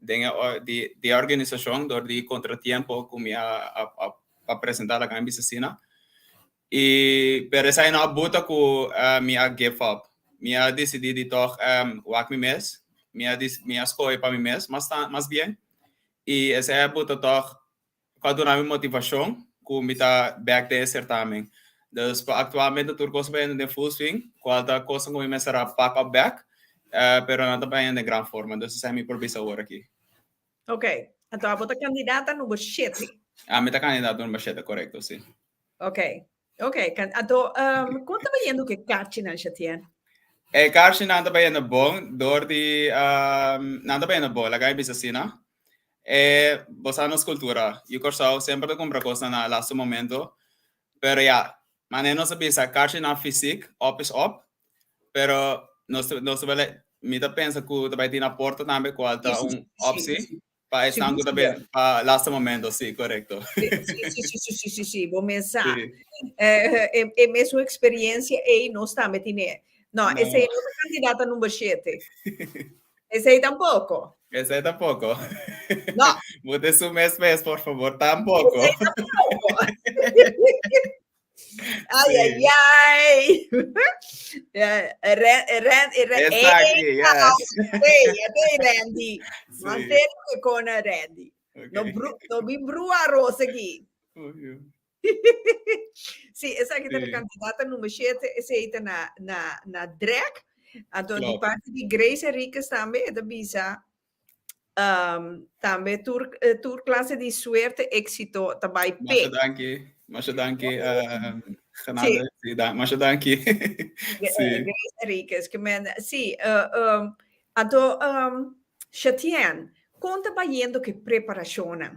den e di di e organisashon dor di kontratiempo ku mi a a a presentá laga mi bisa asina. I pero esei no a buta ku mi a give up. Mi a disidí di tòg wak mi mes, mi a mi a skohe pa mi mes mas mas bien i esei a buta tòg ku a duna mi motivashon ku mi ta bèk den e sertamen. Dus pa aktualmente tur kos ta bayendo den full swing, kual ta kosnan ku mi mester a pak òp bèk. Pero nan ta bayendo den gran forma, dus esei mi por bisa awor aki. Ok, anto abo ta kandidata number shete. Ami ta kandidata number shete, korekto, si. Ok, ok. Anto, um, kon ta bayendo ku e karchinan, Shatien? E karchinan ta bayendo bon, dor di, um, nan ta bayendo bon, laga mi bisa asina. E, bo sa nos kultura, yu Kòrsou semper ta kumpra kosnan na laatste momento, pero ya, manera nos a bisa, karchinan fisik, op is op, Pero nos nos ta bele, mi ta pensa ku ta bai tin na porta tambe kual ta un optie pa esnan ku ta ben pa laatste momento, sí, korekto. Sí, sí, sí, sí, sí, sí, sí, bo mes sa. Eh, e, e mesun experiencia ei nos tambe tiene. No, no. esei no ta candidata number 7. Esei tampoco. Esei tampoco. No. Bo te su mes mes, por favor, tampoco. Esei tampoco. Ai, ai, ai. Ren, ren, ren, Exactly, yes. Hey, hey, Randy. Manter con Randy. No, bru, no bin brua arroz aquí. Sí, esaki ta candidata nummer 7, esei ta na, na, na drag. Anto, di parte di Grace Henriquez tambe, e ta bisa, Um, tambe tur, eh, tur clase di suerte, éxito ta bai pe. Masha danki, masha danki, uh, genade. Sí. Sí, da, masha danki. sí. Grace Enriquez, que men, sí, uh, um, anto, um, Shatien, kon ta bayendo ke preparacionnan?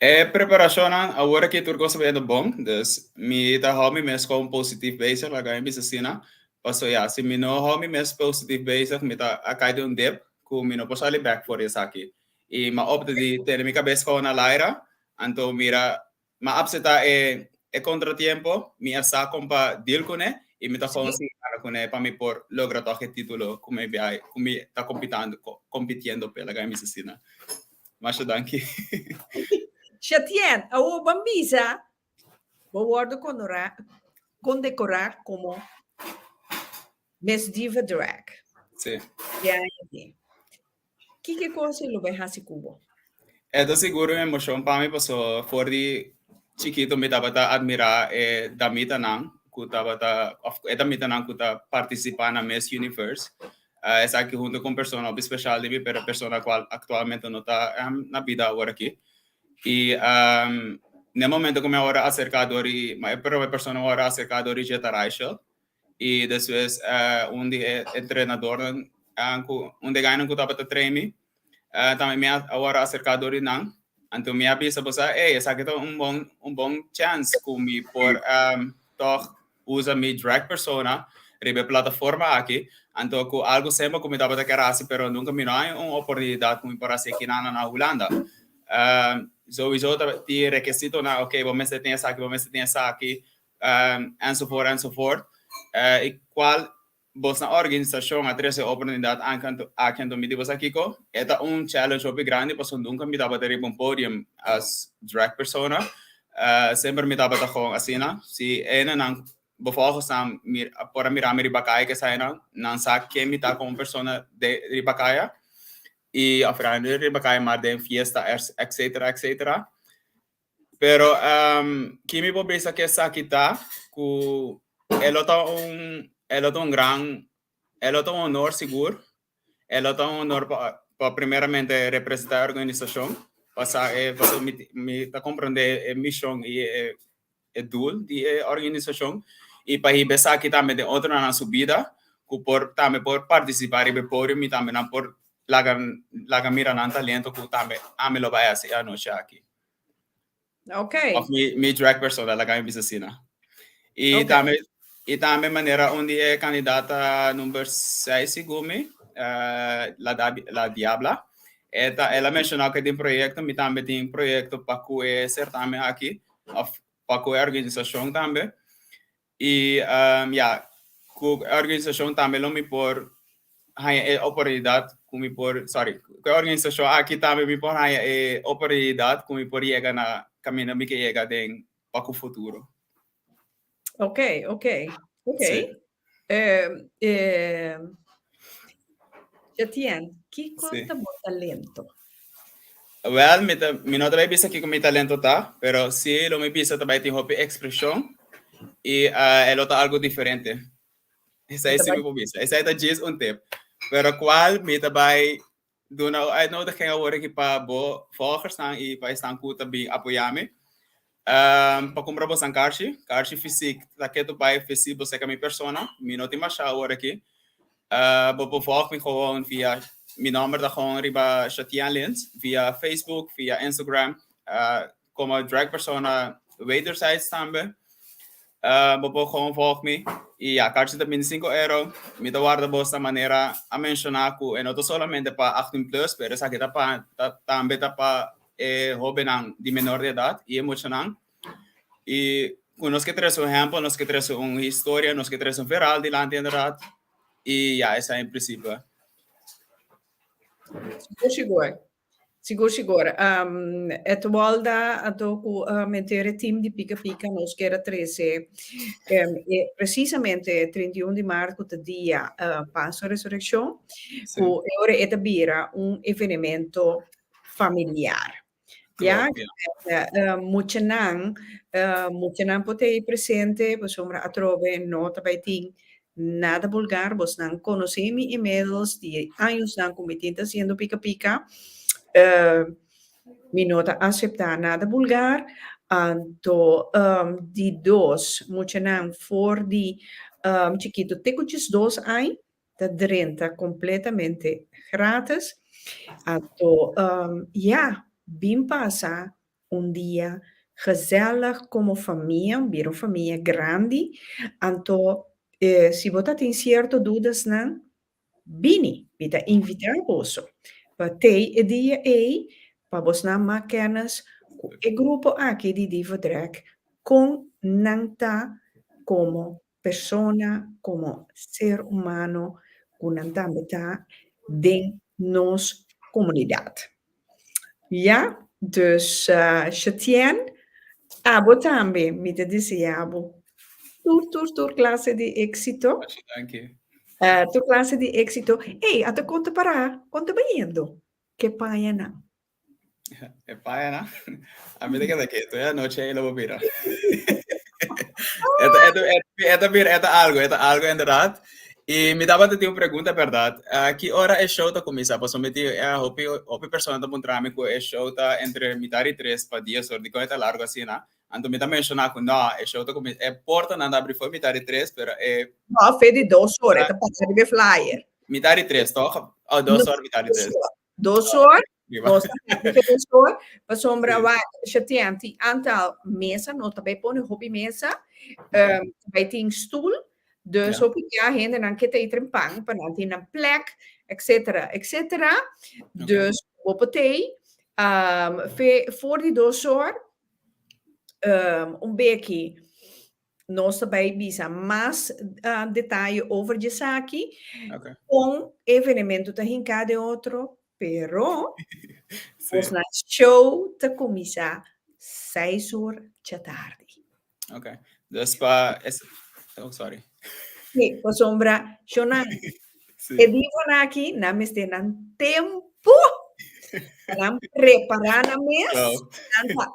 E preparashonnan awor aki tur kos ta bayendo bon, dus mi ta hou mi mes kon positief bezig, laga mi bisa asina, paso ya, si mi no hou mi mes positief bezig mi ta a kai den un dip ku mi no por sali bek for di esaki. I mi a opta di tene mi kabes kon na laira, anto mira Mi a apseptá e e kontratiempo, mi a sa kon pa deal kuné i mi ta gewoon sigui gana kuné pa mi por logra tòg e título ku mi bai ku mi ta kompitando kompitiendo p'e, laga mi bisa asina. Masha danki. Shatien, awor ban bisa bo wòrdu konorá kondekorá komo Miss Diva Drag. Sí. E aña aki. Kiko kos lo bai hasi ku bo? E ta sigur un emoshon pa mi paso for di chikito mi tabata admirá e damitanan ku tabata òf e damitanan ku ta partisipá na Miss Universe. Esaki huntu ku un persona hopi speshal di mi pero persona kual aktualmente no ta na bida awor aki. I na e momento ku mi a wòrdu aserká dor di e prome persona ku a wòrdu aserká dor di dje ta Raichel. Y despues un di e entrenadornan cu un di e gainan cu tabata train mi tambe mi a worde acerca door di nan. Anto mi a bisa bo sa, ey, esaki ta un bon un bon chance cu mi por toch usa mi drag persona riba e plataforma aki. Anto cu algo semper cu mi tabata kier haci pero nunca mi no hay un oportunidad cu mi por haci aki nan na Hulanda. Sowieso tin requisitonan, ok, bo mester tin esaki, bo mester tin esaki. um, enzovoort, enzovoort. Uh, e cual bos na organisacion a trece oportunidad aki anto mi di bos akiko, e ta un challenge hopi grandi pasobra nunca mi tabata riba un podium as drag persona. Uh, semper mi tabata gewoon asina. Si ene nan bevolgers nan mir, por a mira mi riba kaya ke sai nan, nan sa ken mi ta como persona de riba kaya. Y of riba kaya maar den fiesta, etcetera, etcetera. Pero um, ki mi por bisa ku esaki ta ku e lo ta un e lo ta un gran e lo ta un honor sigur. E lo ta un honor pa pa primeramente representá e organisashon, pasá e pasobra mi mi ta komprondé e mishon i e e doel di e organisashon i pa hiba esaki tambe den otronan na su bida ku por tambe por partisipá riba e podium i tambe nan por laga laga mira nan talento ku tambe ami lo bai hasi e anochi aki. Ok. Of mi mi drag persona laga mi bisa asina. I okay. tambe i tambe manera un di e kandidata number 6 segun mi, uh, la, la Diabla. Eta ela mencionou que tin proyecto, mi tambe tin proyecto pa ku e certamen aki, of pa ku e organisacion tambe. I um, ya, ku e organisashon tambe lo mi por haña e oportunidat ku mi por, sorry, ku e organisashon aki tambe mi por haña e oportunidat ku mi por yega na kaminda mi ke yega den pa ku futuro. Ok, ok, ok. Sí. Eh, eh, Jetien, kiko Sí. ta bo talento? Wel, mi, ta, mi no ta bai bisa kiko mi talento ta, pero sí lo mi bisa ta bai tin hopi expresión y uh, e lo ta algo diferente. Esei Ta sí bai mi por bisa. Esei ta djis un tip. Pero kual mi ta bai duna un uitnodiging awor aki pa bo volgersnan i pa esnan ku ta bin apoyá mi. Um, pa kumpra bosan karchi. Karchi fysiek ta ketu bai visibel serka mi persona. Mi no tin masha awor aki. Uh, bo por volg mi gewoon via, mi nomber ta gewoon riba Shatian Lins, via Facebook, via Instagram. Uh, Como drag persona wederzijds tambe. Uh, bo por gewoon volg mi. Y ja, kaartje ta 25 euro. Mi ta warda bos na manera a menciona cu e no ta solamente pa 18 plus, pero esaki ta pa, ta, tambe ta pa e hobennan di menor de edad y e muchanan. Y cu nos ke trece un ehempel, nos ke trece un historia, nos ke trece un verhaal dilanti inderdaad. Y ja, esai en principe. Sigur, sigur. Sigur sigur. Um, et walda anto ku um, henter e team di Pika Pika nos kier a trese um, e, precisamente 31 di maart ku ta dia uh, Paso Resurrección, Sí. ku e ora e ta bira un evenemento familiar. Ja, Klopt, ja. uh, muchanan, uh, muchanan por ta presente, pasobra atrobe no ta bai tin Nada vulgar, bosnan konosé mi inmiddels di añosnan ku mi tin ta hasiendo pika pika. Mi no ta aseptá nada vulgar. Anto di dos muchanan for di chikitu te ku diesdos aña ta drenta kompletamente gratis. Anto ya, bin pasa Un dia gezellig como famia, bira un famia grandi, anto si bo ta tin cierto dudasnan, bini, mi ta invita boso pa tei e dia ei pa bosnan mak kennis cu e grupo aki di Diva Drag con nan ta como persona, como ser humano cu nan tambe ta den nos comunidad. Ya, dus Shetien, abo tambe mi ta desea bo tur tur tur clase di exito. Masha danki. Tur clase di exito. Ey, ata con ta para? Con ta bayendo? Ke paña nan? E paña nan? A mi ta keda ketu, e anochi ei lo bo bira. E ta, e ta, e ta bira, e ta algo, e ta algo inderdaad. I mi tabata tin un pregunta berdad. Ki ora e show ta kuminsá? Pasobra mi tin hopi, hopi persona ta puntra mi ku e show ta entre mitar di tres pa dies or, dikon e ta largu asina? Anto mi ta menshoná ku no, e show ta kuminsá, e portanan ta abri for mitar di tres, pero e. No, fe di dos or, e ta pasa riba e flyer. Mitar di tres, tòg? Oh, dos or, mitar di tres. Dos or, nos ta happy fe dos or, pasobra wak, Shatien, tin aantal mesa, no ta bai pone hopi mesa, um, bai tin stoel, dus hopi ya hendenan ke ta iter pan, pa nan tin nan plek, etcetera, etcetera. Dus bo por tei, um, fe voor di dos or, um, un beki Nos ta bai bisa mas detaye over di esaki, kon e evenemento ta hinká den otro, pero nos na show ta kuminsá seis or djatardi. Ok, dus pa es, oh sorry. Sí, pasobra shownan, e divanan aki nan mester nan tempu pa nan prepará nan mes, nan ta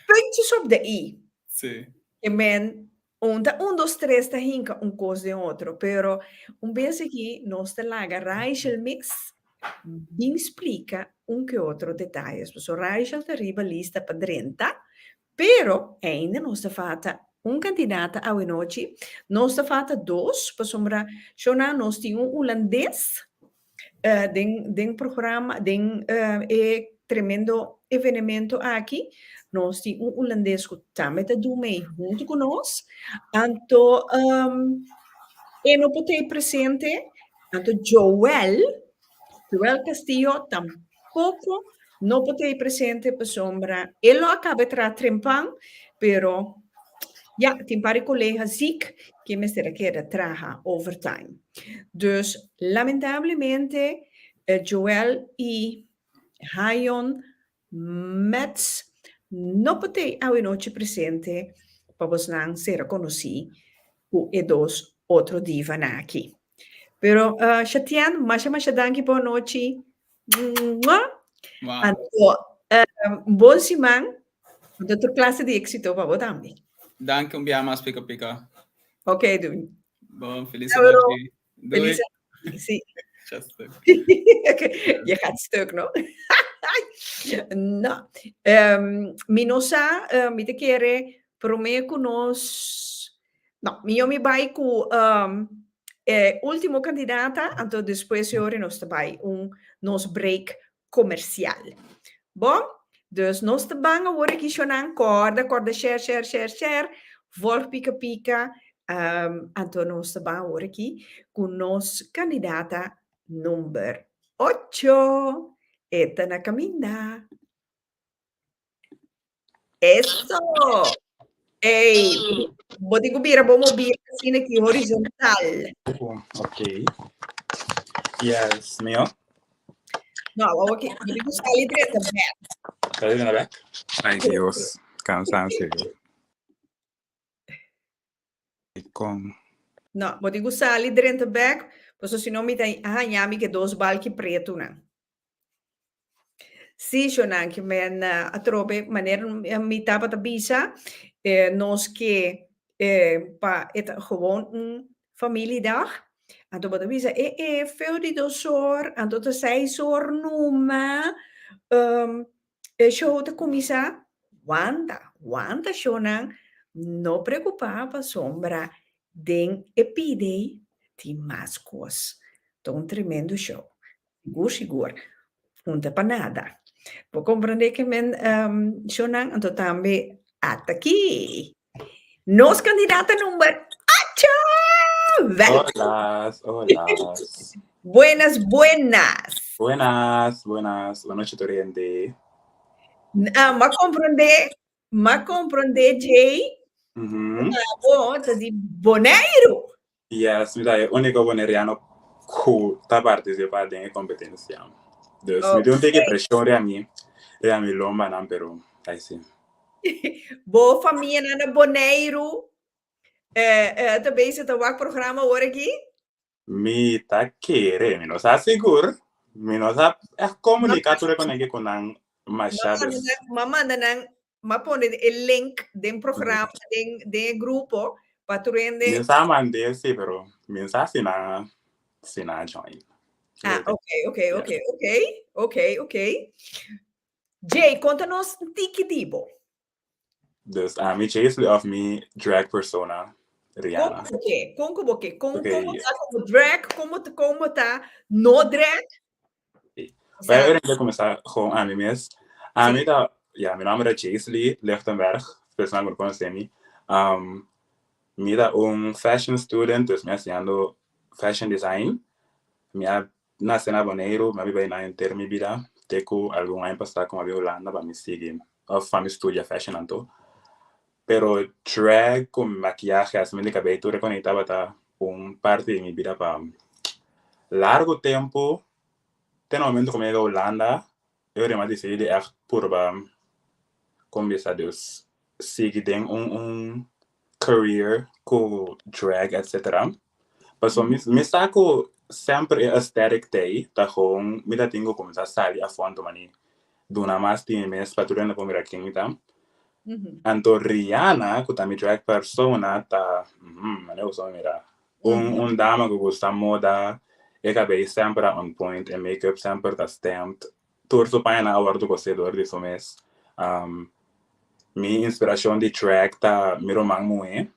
Puntjes op de i. Sí. E men, un ta un, dos, tres ta hinka un kos den otro, pero un bes aki nos ta laga Raichel mes bin splika un ke otro detayes. Pasobra Raichel ta riba lista pa drenta, pero ainda nos ta falta un kandidata awenochi. Nos ta falta dos, pasobra shona nos tin un hulandes den den programa den e tremendo evenemento aki nos tin un hulandes ku tambe ta du mei huntu ku nos anto e no por ta ei presente anto Joel Joel Castillo tampoko no por ta ei presente pasobra e lo a kaba e traha trempan pero ya tin par di kolega ziek ke mester a keda traha overtime. Dus lamentablemente Joel i Hayon Metz no por ta ei awenochi presente pa bosnan sera konosí ku e dos otro divanan aki. Pero Shatian, masha masha danki pa anochi. Mua! Anto, bon siman. Anto tur klase di éksito pa bo tambe. Danki un bia mas, Pika Pika. Ok, doei. Bon, felis anochi. Doei. Felis. Sí. Ga stuk. Je gaat stuk, no? No. Mi no sa, mi ta kere promé ku nos, no, mihó mi bai ku e último kandidata, anto despues e ora nos ta bai un nos break komersial. Bon? Dus nos ta ban awor aki shonnan, kòrda, kòrda share, share, share, share, volg Pika Pika, anto nos ta ban awor aki ku nos kandidata number ocho. E ta na kaminda. Eso! Ey, bo tin ku bira bo mobil asina aki horizontal. Ok. Yes, mio. No, awor ki bo tin ku sali drenta bek. Sali drenta bek? Ay, Dios. Cansancio. Kon. No, bo tin ku sali drenta bek, pasobra si no mi ta haña mi ke dos balki pretunan. Sí, shonnan, ke men atrobe manera mi tabata bisa, nos ke pa e ta gewoon un familiedag. Anto bo ta bisa e e feu di dos or, anto ta seis or numa, e show ta kuminsá. Wanta, wanta shonnan, no preokupá pasobra den e pidei tin mas kos. Ta un tremendo show. Sigur, sigur. Un ta pa nada. Bo comprende ke men um, shonan, anto tambe ata aki. Nos kandidata number 8! Hola, hola. Buenas, buenas. Buenas, buenas. Buenas noches, Oriente. Ah, m'a comprende, m'a comprende, Jay. Bo ta di Boneiru. Yes, mi ta e úniko boneriano ku ta partisipá den e kompetensia. Dus mi tin un tiki preshon riba mi, riba mi lombanan, pero ai si. Bo famianan na Boneiru ta bezig ta wak programa awor aki? Mi ta kere, mi no sa sigur, mi no sa echt komuniká tur e konenke ku nan masha dus. M'a manda nan, m'a pone e link den programa, den den e grupo pa tur hende. Mi sa mand'é si, pero mi no sa si nan si nan a join. Ah, ok, ok, ok, ok, ok, ok. Jay, konta nos un tiki di bo. Dus ami Chasely of mi drag persona Rihanna. Kon ku bo ke? Kon ku bo ke? Kon okay. Kon ta komo drag? Komo ta komo ta no drag? Well, ik kuminsá gewoon ami mes. Ami ta, ja, mi nomber ta Chasely Lichtenberg, personan ku no konosé mi. Um, mi ta un fashion student, dus mi a siñando fashion design. Mi a Nase na Boneiru, mi a biba einan henter mi bida, te ku algun aña pasá ku mi a bin Hulanda pa mi sigui òf pa mi studia fashion anto. Pero drag ku makiahe, hasimentu di kabei tur e kos ei tabata un parti di mi bida pa largu tempu, te na momentu ku mi a yega Hulanda e ora mi a disidí di ègt purba kon bisa dus sigui den un un career ku drag etcetera. Pasobra mi mi sa ku semper e aesthetic t'ei ta gewoon mi ta tin ku kuminsá sali afó anto mani duna mas di mi mes pa tur hende por mira ken mi ta. Anto Rihanna ku ta mi drag persona ta manera ku mi mira un un dama ku gusta moda e kabei semper a on point e makeup semper ta stamped Tur su pañanan a wòrdu kosé dor di su mes. Mi inspirashon di drag ta mi ruman muhé.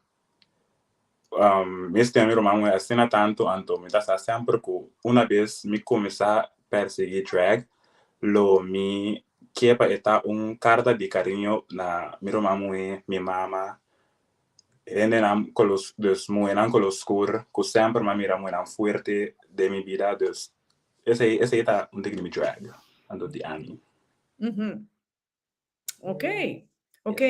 Mi stima mi ruman muhé asina tantu, anto mi ta sa semper ku una bes mi kuminsá persiguí drag, lo mi ke pa e ta un karta di kariño na mi ruman muhé, mi mama, hendenan kolo, dus muhénan kolo skur ku semper mi a mira muhénan fuerte den mi bida, dus Esei, esei ta un tiki di mi drag, anto di ami. Mm Ok, ok.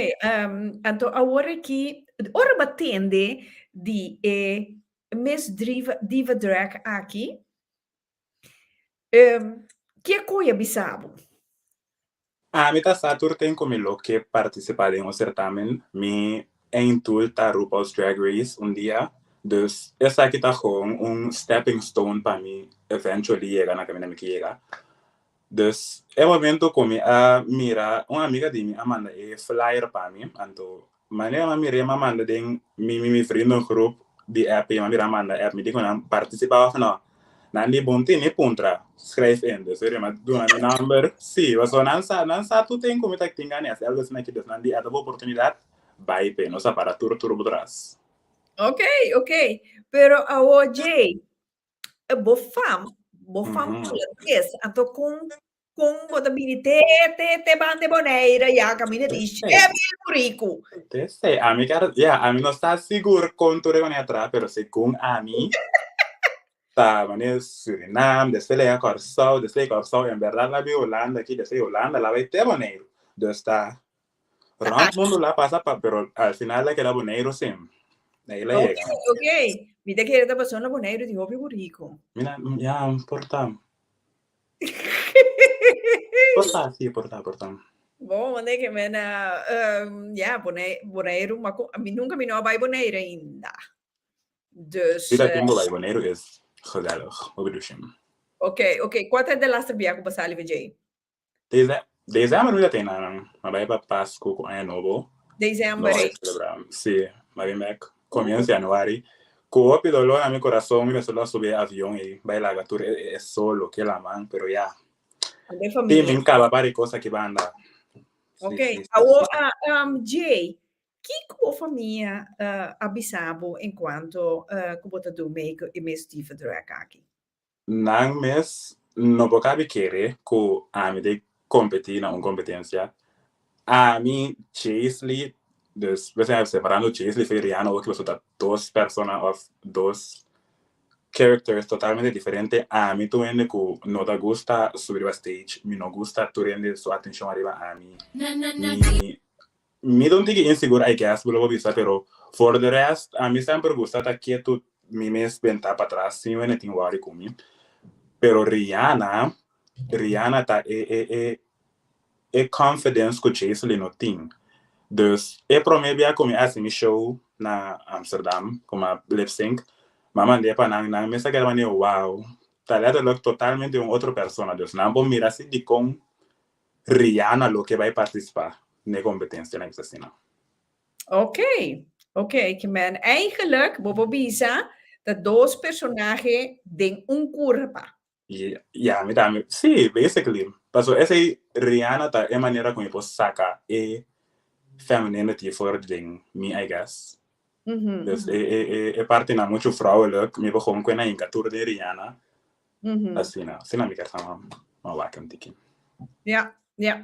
Anto awor aki, ora bo tende di e Miss Driva, Diva Drag aki, ke koe a bisa bo? Ami ta sa tur ten ku mi lo ke partisipá den un sertamen. Mi einddoel ta RuPaul's Drag Race un dia, dus esaki ta gewoon un stepping stone pa mi eventually yega na kaminda mi ke yega. Dus e momento ku mi a mira un amiga di mi a manda e flyer pa mi, anto manera mi a mir'é mi a manda den mi mi vriendengroep di app, mi a mira a manda app, mi di ku nan partisipá òf no. Nan di bon tene puntra, schrijf in. Dus eri m'a duna mi number. Sí, pasobra nan sa, nan sa tur ten ku mi ta tin gana di hasi algu asina aki. Dus nan di ata bo oportunidat, bai p'e. Nos a para tur tur bo tras. Ok, ok. Pero awo Jay, bo fam, bo fam holandés, anto kon kon bo ta bini te te te banda Bonaire ya kaminda di shebel buriku. Te sei, ami kar, ya, ami no sa sigur kon tur e manera traha, pero segun ami ta manera Surinam, despues la yega Kòrsou, despues di Kòrsou en bèrdat la bin Hulanda aki, despues di Hulanda la bai te Boneiru. Dus ta rònt mundu la pasa pa, pero al final la keda Boneiru sí. Ahí la Ok, yega. ok. Mi ta kere ta pasobra na Boneiru tin hopi buriku. Mira, ya, por ta. Por ta, sí, por ta, por ta. Bon, wanneer que men, ja, Boneiru, maar mi nunca mi no a bai Bonaire ainda. Dus, Vida tempo bai Boneiru is gezellig, hopi dushi. Ok, ok. Kua ta e de laatste bia ku bo sali VJ? Deze, december mi ta ten nan, ma bai pa Pascu ku Aña Nobo. December, No, eh. celebra, sí, ma bin bek comienzo januari. Ku hopi dolor na mi corazon mi mester lo a subi e avion ei bai laga tur e e solo ke laman, pero ya. Ande Tin familia. min kaba par e kos aki banda. Sí, Ok, sí, sí, awo, sí. ah, Jay, kiko bo famia a bisa bo en cuanto ku bo ta do mee ku e Miss Diva Drag aki? Nan mes no por kabi kere ku ami ta kompetí na un kompetensia. Ami, Chasely, dus bo separando Chasely for Rihanna oki pasobra ta dos persona òf dos characters totalmente diferente. Ami ta un hende ku no ta gusta subi riba stage, mi no gusta tur hende su atenshon ariba ami. Mi Mi ta un tiki insigur I guess bo lo por bisa pero for the rest ami semper gusta ta ketu mi mes benta patras sin wende tin worry ku mi pero Rihanna Rihanna ta e e e e confidence ku Chasely no tin dus e prome bia ku mi a hasi mi show na Amsterdam ku mi a lip sync mi a mand'e pa nan nan mes a keda manera wow ta letterlijk totalmente un otro persona dus nan por mira si dikon Rihanna lo ke bai partisipá n'e kompetensia na bisa asina. Ok, ok, ke men eigenlijk bo por bisa ta dos personahe den un kurpa. Ya, mi tambe, sí, basically. Pasobra esei Rihanna ta e manera ku mi por saka e femininity for di den mi, I guess. Dus e e e e partinan muchu vrouwelijk, mi por gewoon kue na hinka tur den Rihanna. Asina, asina mi ker sa ma wak un tiki. Ja, ja.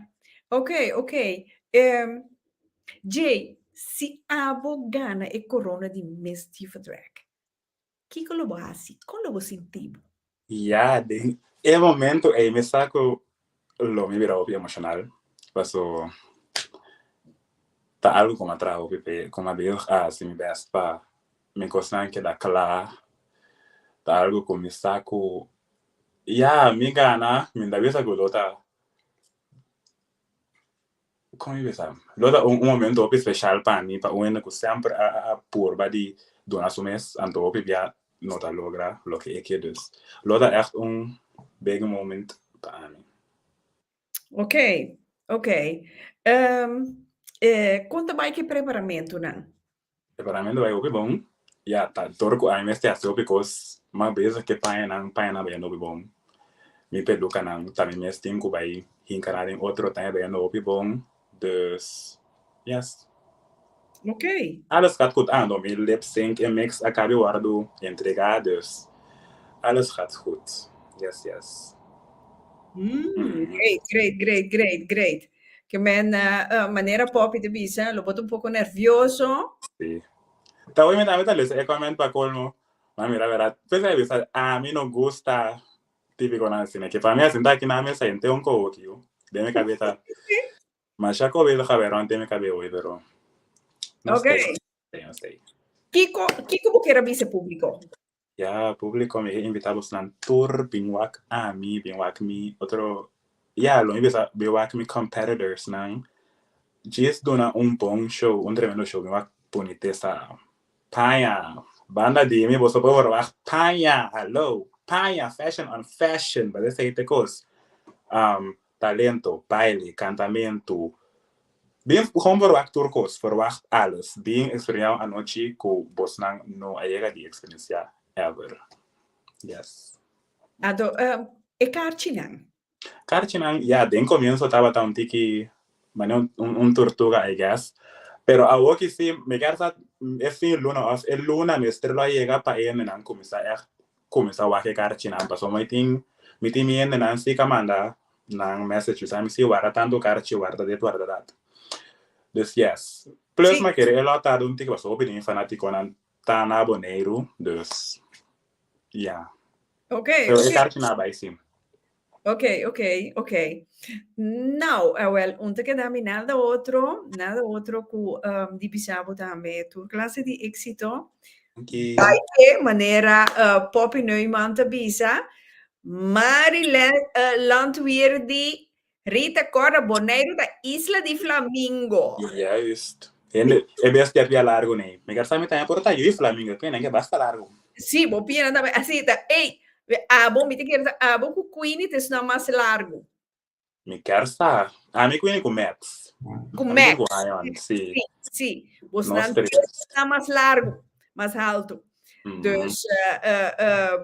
Oké, oké. Um, Jay, si abo gana e corona di Miss Diva Drag, kiko lo bo hasi? Kon lo bo sinti bo? Ja, den e momento ei mi sa ku lo mi bira hopi emoshonal, paso ta algu ku mi a traha hopi p'e, ku mi a bezig a hasi mi bèst pa mi kosnan keda kla, ta algu ku mi sa ku ya mi gana, mi ta bisa ku lo ta, kon mi bisa, lo ta un momento hopi speshal pa mi, pa un hende ku semper a purba di duna su mes, anto hopi bia no ta logra loke e ke, dus lo ta ègt un big moment pa ami. Ok, ok. Kon ta bai ku e preparamentunan? Preparamentu bai hopi bon. Ya, ta dor ku ami mester hasi hopi kos. Mas bezig ke pañanan, pañanan bai yendo hopi bon. Mi pelukanan tambe mes tin ku bai hinka nan den otro tambe bai yendo hopi bon. Dus, yes. Ok. Alles gaat goed. Ah, no, mi lip sync en mix a kabi wòrdu entregá, dus alles gaat goed. Yes, yes. Great, great, great, great, great. Ke men manera Poppy ta bisa, lo bo ta un poko nervioso. Sí. Ta hoy mi tambe ta lesa e comment pa colmo. Ma mira verdad, pues a bisa, a mi no gusta típico nan asina. Ke pa mi asinta aki na mesa henter un kohoki, yo. Den mi cabeza. Masha kobe lo gabe rond den mi cabeza hoy, pero no Ok. stay, no stay. Kiko, kiko bo kier a bisa público? Ya, público, mi ke invita bosnan tur bin wak ami, bin wak mi otro, ya, lo mi bisa bin wak mi competitors nan. Djis duna un bon show, un tremendo show, bin wak bunitesa. Paña, banda di mi boso por verwacht paña, hallo, paña, fashion on fashion, but esei ta e kos. Um, talento, baile, kantamentu, bin gewoon verwacht tur kos, verwacht alles. Bin eksperensiá un anochi ku bosnan no a yega di eksperensiá ever. Yes. Anto, um, e karchinan? Karchinan, ya, den komienso tabata un tiki, mane un, un, un tortuga, I guess. Pero awoki si, mi kier sa e fin luna of e luna mester lo a yega pa e hendenan kuminsá ègt kuminsá wak e karchinan. Pasobra mi tin, mi tin mi hendenan si ka manda nan message bisa mi si warda tantu karchi, warda dit, warda dat. Dus yes. Plus mi a kere e lo a tarda un tiki pasobra hopi di mi fanatikonan ta na Boneiru, dus ya. Ok, Pero e ok. karchi nan a bai si. Ok, ok, ok. Nou, eh, wel, un te keda mi nada otro, nada otro ku um, di bisa bo tambe tur klase di éxito. Danki. Bai ke manera uh, Poppy Neumann ta bisa, Mari uh, Landweer di Rita Corda Boneiru ta isla di flamingo. Juist. Hende, e bestia pia largo nei. Mi kar sa mi taña por ta yu flamingo, pia nan ke basta largo. Sí, bo pia nan tambe así ta, ey, abo mi ta kere sa abo ku Queenie ta esnan mas largo. Mi kar sa. Ami Queenie ku Max. Ku Ami Max. ku Ion, sí. Sí, sí. Bos Nos nan tres. esnan mas largo, mas alto. Dus, uh, uh, uh,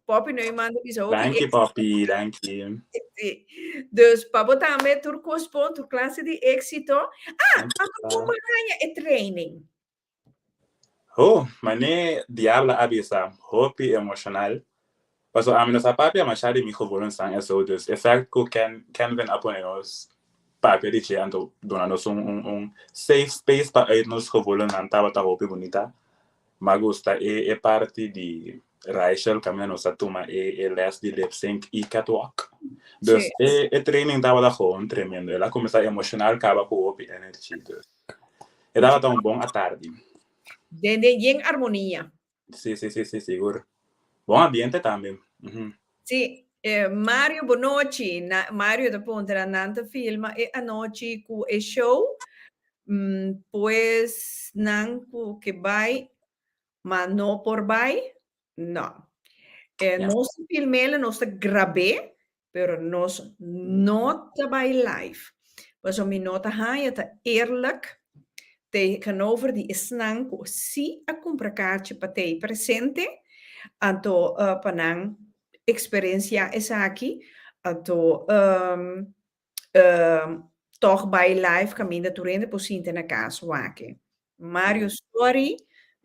Poppy Neumann ta bisa hopi Danki Poppy, danki. Sí. Dus pa bo tambe tur kos bon, tur klase di éxito. Ah, anto kon bo haña e training? Oh, mané diabla a bisa, hopi emoshonal. Pasobra ami no sa papia masha di mi gevoelensnan eso, dus e fèkt ku Ken, Kenvin a pone nos papia di dje anto duna nos un un un safe space pa uit nos gevoelensnan tabata hopi bunita. M'a gusta e e parti di Raichel kaminda nos a tuma e e les di lip sync i catwalk. Dus Sí. e e training tabata gewoon tremendo. El a kuminsá emoshonal kaba ku hopi energy. Dus e tabata un bon atardi. Den den yen armonia. Sí, sí, sí, sí, sigur. Bon ambiente tambe. Mhm. Sí, eh, Mario Bonochi, na, Mario ta puntra, nan ta filma e anochi ku e show? Mm, pues nan ku ke bai, ma no por bai? No. Eh, Ja. Nos ta film'é, nos ta grab'é, pero nos no ta bai live. Pasobra mi no ta haña ta eerlijk tegenover di esnan ku sí a kumpra karchi pa t'ei presente, anto uh, pa nan eksperensiá esaki, anto um, um, tòg bai live kaminda tur hende por sinta na kas wak. Mario, sorry,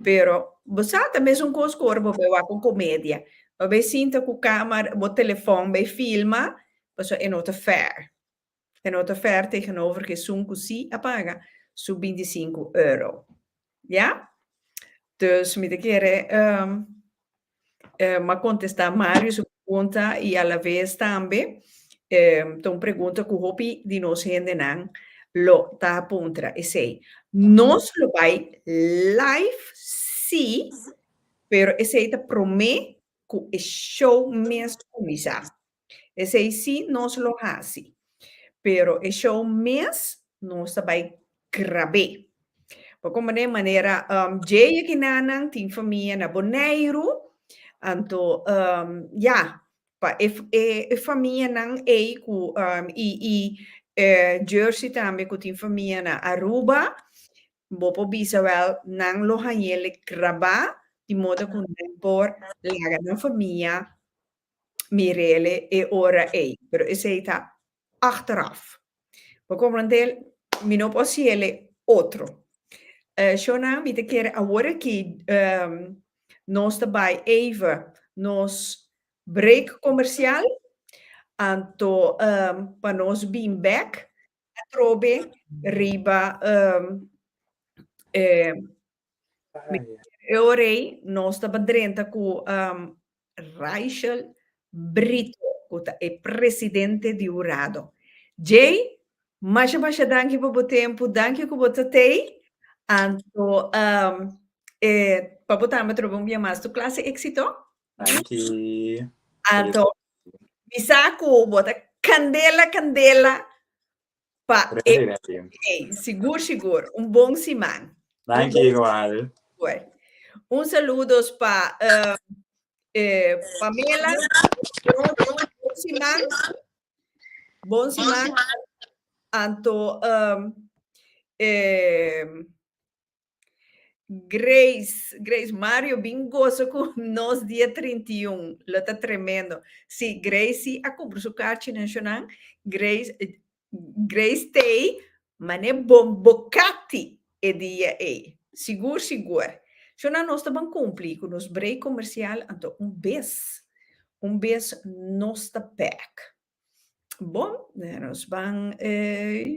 pero bo sa ta mesun kos ku ora bo bai wak un komedia. Bo bai sinta ku kamera, bo telefòn bai filma, pasobra e no ta fair. E no ta fair tegenover esun ku si a paga su bintisinku euro. Ya? Dus mi ta kere um, eh, m'a kontestá Mario su pregunta i a la vez tambe eh, ta un pregunta ku hopi di nos hendenan lo ta puntra esei. Nos lo bai live sí, pero esei ta promé ku e show mes kuminsá. Esei sí nos lo hasi. Pero e show mes nos ta bai grab'é. Bo komprendé? Manera um, Jay akinanan tin famia na Boneiru, anto um, ya, pa e, e, e famianan ei ku um, i, i eh, Jersey tambe ku tin famia na Aruba, bo por bisa wel nan lo hañ'ele grabá di modo ku nan por laga nan famia mir'ele e ora ei, pero esei ta achteraf. Bo comprende? Mi no por haciele otro. Uh, Shona, mi ta kere awor aki um, nos ta bai even nos break comercial, anto um, pa nos bin back atrobe riba um, eh, E ora ei nos taba drenta ku um, Raichel Brito, ku ta e presidente di hurado. Jay, masha masha danki pa bo tempu, danki ku bo ta tei. Anto, um, eh, pa bo tambe trobe un bia mas tu klase éxito. Danki. Anto, mi sa ku bo ta kandela, kandela Pa Ready, ready. Hey, sigur, sigur. Un bon siman. Danki igual. Bueno. Un saludos pa uh, eh, Pamela. Bon siman. Bon siman. Anto um, eh, Grace, Grace, Mario, bin goza ku nos dia 31. Lo ta tremendo. Si, Grace si a kumpra su karchi nacional. Grace, Grace tei, mane bombokati e dia ei. Sigur, sigur. Shona nos ta ban kumpli ku nos break komersial, anto un bes, un bes nos ta bek. Bon, nos ban eh,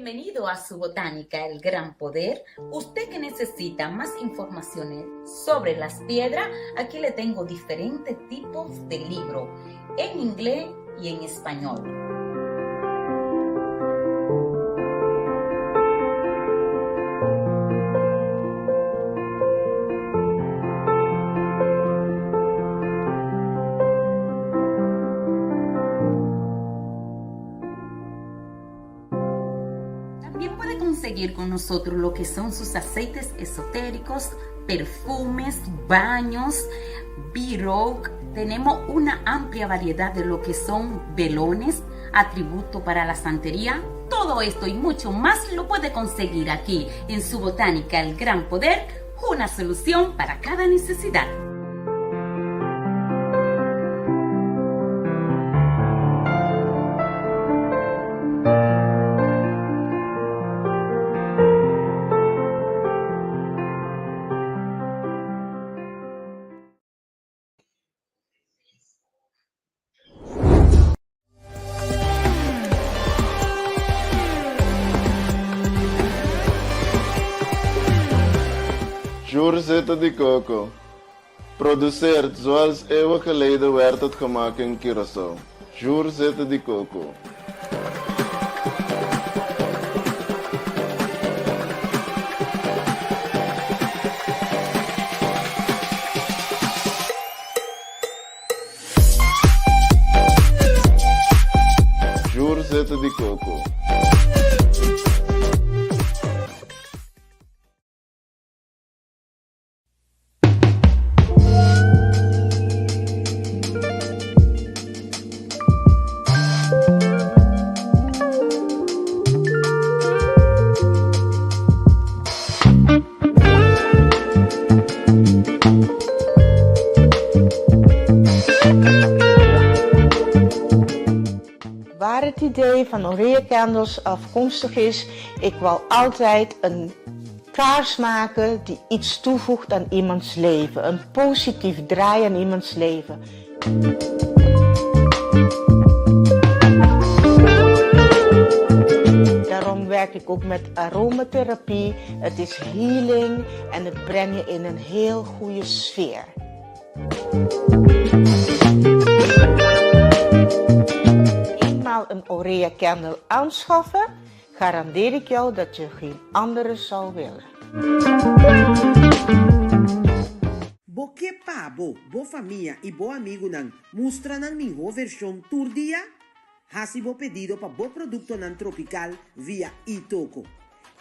Bienvenido a su botánica El Gran Poder. Usted que necesita más informaciones sobre las piedras, aquí le tengo diferentes tipos de libro en inglés y en español. También puede conseguir con nosotros lo que son sus aceites esotéricos, perfumes, baños, b Tenemos una amplia variedad de lo que son velones, atributo para la santería. Todo esto y mucho más lo puede conseguir aquí en su botánica El Gran Poder, una solución para cada necesidad. Jour zitten di coco. Produceerd zoals eeuwen geleden werd het gemaakt in Curaçao. Jour zitten di coco. Jour zeta di coco. Waar het idee van Aurea Candles afkomstig is, ik wou altijd een kaars maken die iets toevoegt aan iemands leven. Een positief draai aan iemands leven. Daarom werk ik ook met aromatherapie. Het is healing en het brengt je in een heel goede sfeer. Eenmaal een Aurea Candle aanschaffen, garandeer ik jou dat je geen andere zal willen. Bo ke pa bo, bo famia i bo amigunan mustra nan mihó vershon tur dia? Hasi bo pedido pa bo produktonan tropikal via Itoko.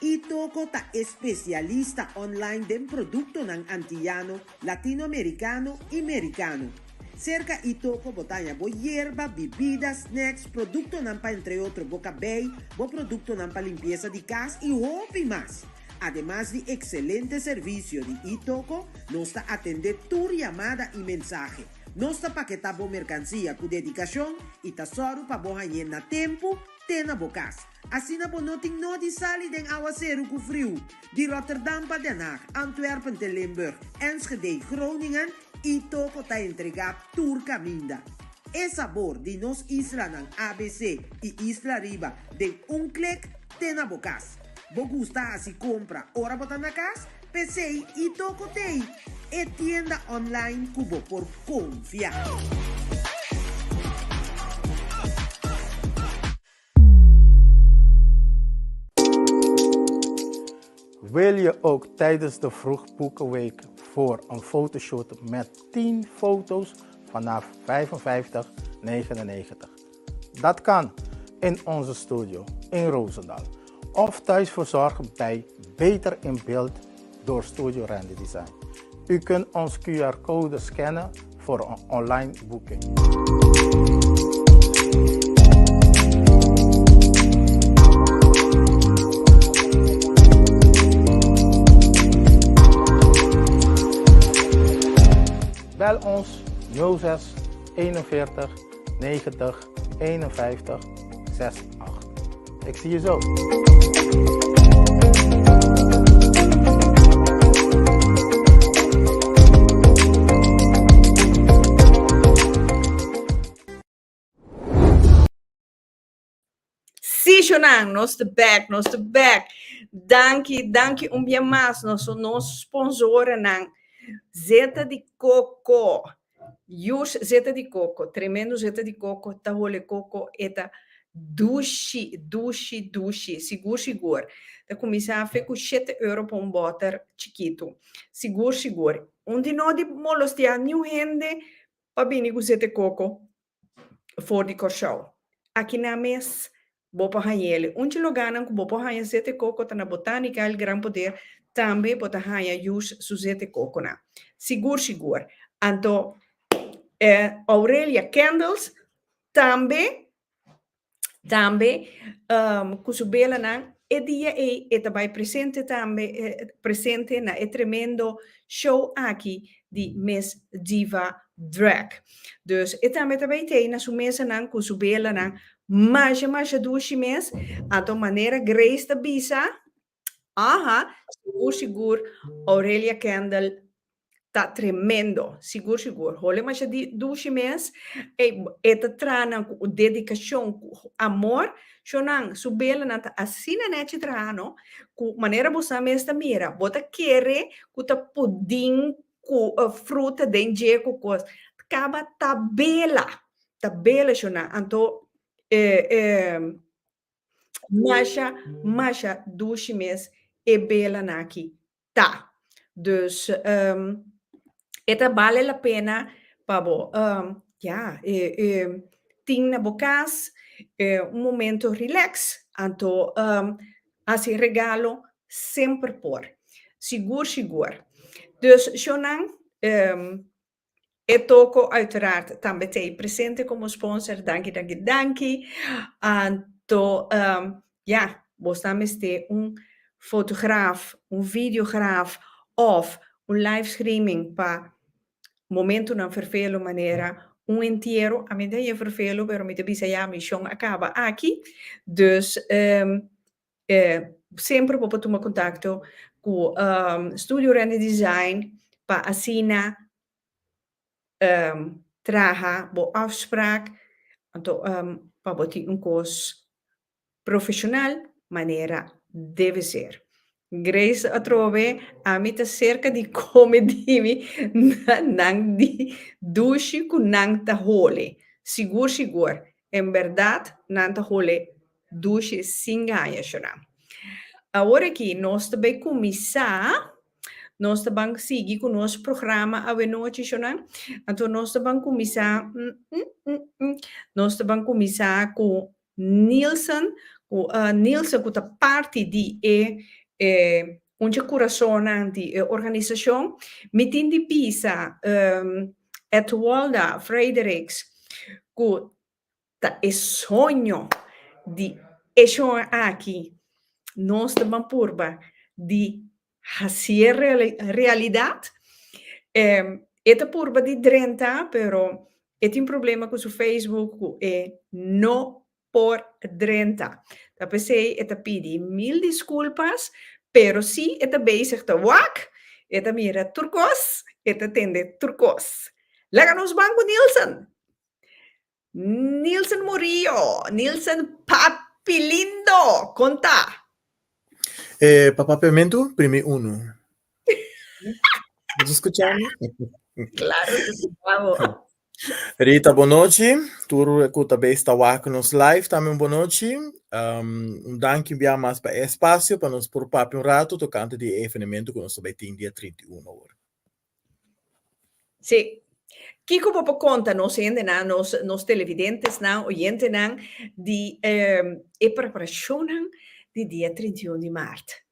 Itoko ta e spesialista online den produktonan antiyano, latinoamerikano i merikano. Serka Itoko bo ta haña bo yerba, bibida, snacks, produktonan pa entre otro bo kabei, bo produktonan pa limpiesa di kas i hopi mas! Ademas di ekselente servisio di Itoko, nos ta atendé tur yamada i mensahe. Nos ta paketá bo merkansia ku dedikashon i ta sòru pa bo hañ'é na tempu te na bo kas. Asina bo no tin no di sali den awaseru ku friu. Di Rotterdam pa Den Haag, Antwerpen te Limburg, Enschede, Groningen, Itoko ta entregá tur kaminda. E sabor di nos islanan ABC i Isla Riba den un klik te na bo kas. Bo gusta hasi kompra ora bo ta na kas? P'esei Itoko t'ei, e tienda online ku bo por konfia. Wil je ook tijdens de vroegboekenweek voor een fotoshoot met 10 foto's vanaf 55,99? Dat kan in onze studio in Roosendaal of thuis verzorgd bij Beter in Beeld door Studio Randy Design. U kunt ons QR-code scannen voor een online boeking. Bel ons 06 41 90 51 68. Ik zie je zo. Sí, Shonan, nos ta back, nos ta back. Danki, danki un bia mas, nos nos sponsorennan. Zeta di Coco. Yus zeta di coco, tremendo zeta di coco, ta hole coco, e ta dushi, dushi, dushi, sigur sigur. Ta cuminsa fe cu shete euro pa un boter chikitu. Sigur sigur. Un di no di molestia niun hende pa bini cu zeta coco for di Kòrsou. Aki nan mes bo por hañ'el. Un dje logánan ku bo por haña zete koko ta na Botánica El Gran Poder, tambe bo ta haña Yus su zete kokonan. Sigur sigur. Anto Aurelia Candles tambe tambe ku su belanan e dia ei e ta bai presente tambe presente na e tremendo show aki di Miss Diva Drag. Dus e tambe ta bai tei na su mesanan ku su belanan masha masha dushi mes. Anto manera Grace ta bisa, aha, sigur sigur Aurelia Kendall Ta tremendo, sigur sigur. Hole masha di dushi mes. Ey, e ta traha nan ku dedikashon, ku amor. Shonnan, su belanan ta asina nechi traha no, ku manera bo sa mes ta mira, bo ta kere ku ta pudin ku fruta den dje ku kos. Kaba ta bela, ta bela shonnan. Anto e e masha masha dushi mes e belanan aki ta. Dus e ta bale la pena pa bo ya tin na bo kas un momento relax anto hasi regalo semper por. Sigur sigur. Dus shownan E toko uiteraard tambe t'ei presente komo sponsor. Danki, danki, danki. Anto, ya, bos ta mester un fotograaf, un videograaf òf un live streaming pa momentunan ferfelu manera un entiero. Ami ta haña ferfelu, pero mi ta bisa ya mi shon a kaba aki. Dus, semper bo por tuma kontakto ku Studio Randy Design pa asina traha bo afspraak anto pa bo tin un kos profeshonal manera debe ser. Grace atrobe ami ta serka di kome di mi nan di dushi ku nan ta hole sigur sigur en bèrdat nan ta hole Dushi sin gaña shona. Awor aki nos ta bay cuminsa, nos ta ban sigui cu nos programa awenochi shona. Anto nos ta ban cuminsa, nos ta ban cuminsa cu Nielsen, cu Nielsen cu ta parti di e e un dje curasonnan di e organisacion. Mi tin di bisa Etwalda Fredericks cu Ta e soño di e shon aki. Nos ta ban purba di hacié realidad. E ta purba di drenta, pero e tin problema cu su Facebook cu e no por drenta. Ta p'esey e ta pidi mil disculpas, pero si e ta bezig ta wak, e ta mira tur cos, e ta tende tur cos. Laga nos ban cu Nielsen! Nielsen Murillo, Nielsen Papi Lindo, kon ta? Eh, pa papiamentu, primi unu. Bo ta skucha mi? Claro, te skuchamo. Rita, bon nochi. Tur ku ta bezig ta wak nos live tambe un bon nochi. Um, un danki bia mas pa e espasio pa nos por papia un rato tokante di e evenemento ku nos ta bai tin dia 31 awor. Sí. Kiko bo por konta nos hendenan, nos, nos televidentesnan, oyentenan di eh, e preparashonnan di dia 31 di maart?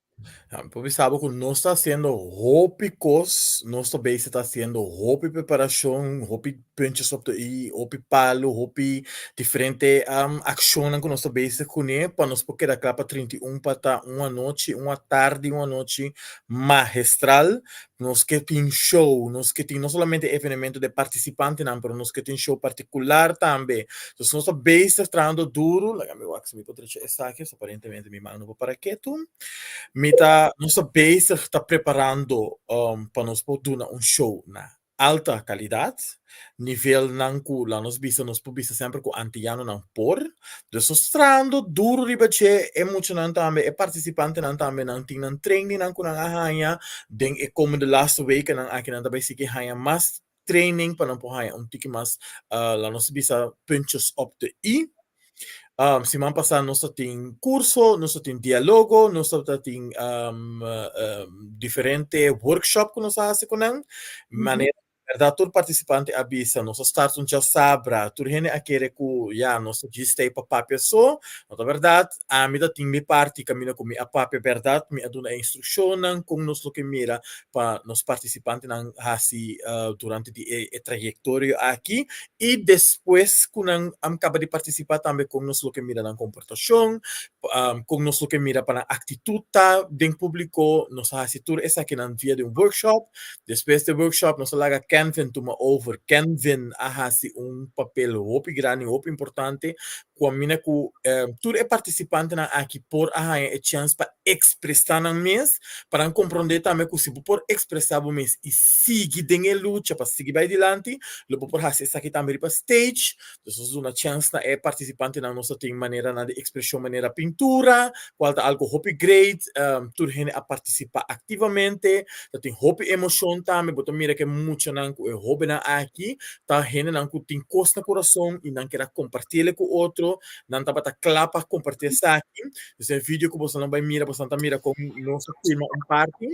Ja, mi por bisa bo ku nos ta hasiendo hopi kos, nos ta bezig ta hasiendo hopi preparashon, hopi puntjes op de i, hopi palu, hopi diferente um, akshonnan ku nos ta bezig kuné pa nos por keda kla pa 31 pa ta un anochi, un atardi, un anochi magistral. Nos ke tin show, nos ke tin no solamente evenemento de partisipantenan, pero nos ke tin show partikular tambe. Dus nos ta bezig trahando duru, laga mi wak si mi por drecha esaki, aparentemente mi man no por para ketu. Mi ta, nos ta bezig ta preparando um, pa nos por duna un show na alta calidad, nivelnan cu laat nos bisa, nos por bisa semper cu Antillanonan por. Dus nos trahando duro riba dje, e muchanan tambe, e participantenan tambe nan tin nan trainingnan cu nan a haña den e komende laatste wekennan aki nan ta bay sigui haña mas training pa nan por haña un tiki mas, laat nos bisa puntjes op de i. Um, siman pasá nos ta tin curso, nos ta tin dialogo, nos ta tin um, um, diferente workshop ku nos a hasi ku nan. Manera verdad tur participante a bisa, nos a start un djasabra, tur hende a kere ku ya, nos ta djis stay pa papia so. No ta verdad, ami ta tin mi parti kaminda ku mi a papia berdad, mi a duna e instrukshonnan kon nos lo ke mira pa nos participantenan hasi durante di e e trayectorio aki y despues cu nan a caba di participa tambe con nos lo ke mira nan comportacion, con nos lo ke mira pa nan actitud ta den publico, nos a hasi tur esakinan via di un workshop, despues di e workshop nos a laga Kenvin tuma over, Kenvin a hasi un papel hopi grandi, hopi importante cu a mina cu tur e participantenan aki por a haña e chens pa expresa nan mes, pa nan comprende tambe cu si bo por expresa bo mes y sigui den e lucha pa sigui bay dilanti, lo bo por haci esaki tambe riba stage. Dus nos duna chens na e participantenan, nos ta tin maneranan di expresion manera pintura, cual ta algo hopi great, tur hende a participa activamente, ta tin hopi emocion tambe, bo ta mira cu e muchanan cu e hobennan aki ta hendenan ku tin kos na kurason i nan keda kompartiel ku otro, nan tabata kla pa komparti esaki. Dus e video ku boso nan bai mira, boso nan ta mira kon nos a filma un parti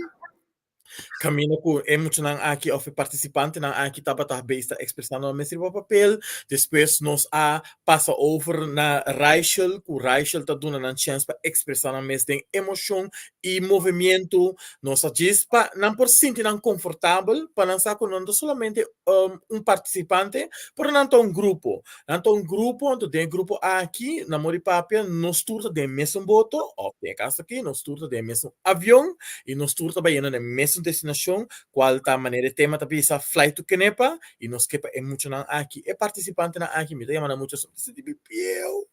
kaminda ku e muchanan aki òf e partisipantenan aki tabata bezig ta ekspresando nan mes riba papel. Despues nos a pasa over na Raichel, ku Raichel ta duna nan chèns pa ekspresá nan mes den emoshon i movimiento. Nos a djis pa nan por sinti nan konfortabel, pa nan sa ku nan no ta solamente un partisipante, pero nan ta un grupo. Nan ta un grupo, anto den e grupo aki, na mor di papia, nos tur ta den e mesun boto, òf den e kaso aki, nos tur ta den e mesun avion, i nos tur ta bayendo na e mesun destinashon, kual ta manera e tema ta bisa, Fly to Kenepa, i nos ke pa e muchanan aki, e partisipantenan aki, mi ta yama nan mucha, mi ta sinti mi pieu.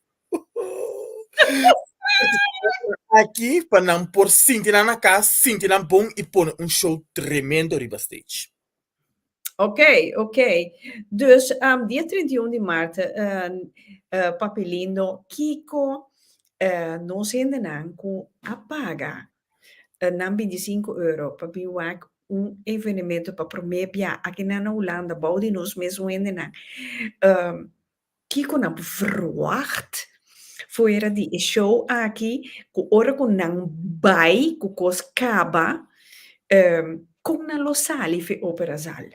Aki pa nan por sinti nan na kas, sinti nan bon i pone un show tremendo riba stage. Ok, ok. Dus um, dia 31 di maart, uh, uh, Papi Lindo, kiko uh, nos hendenan ku a paga uh, nan 25 euro pa bin wak un evenemento pa promé bia aki nan na Hulanda, bou di nos mes hendenan. Um, Kiko nan por verwacht fuera di e show aki ku ora ku nan bai ku kos kaba, kon nan lo sali fi Operazaal?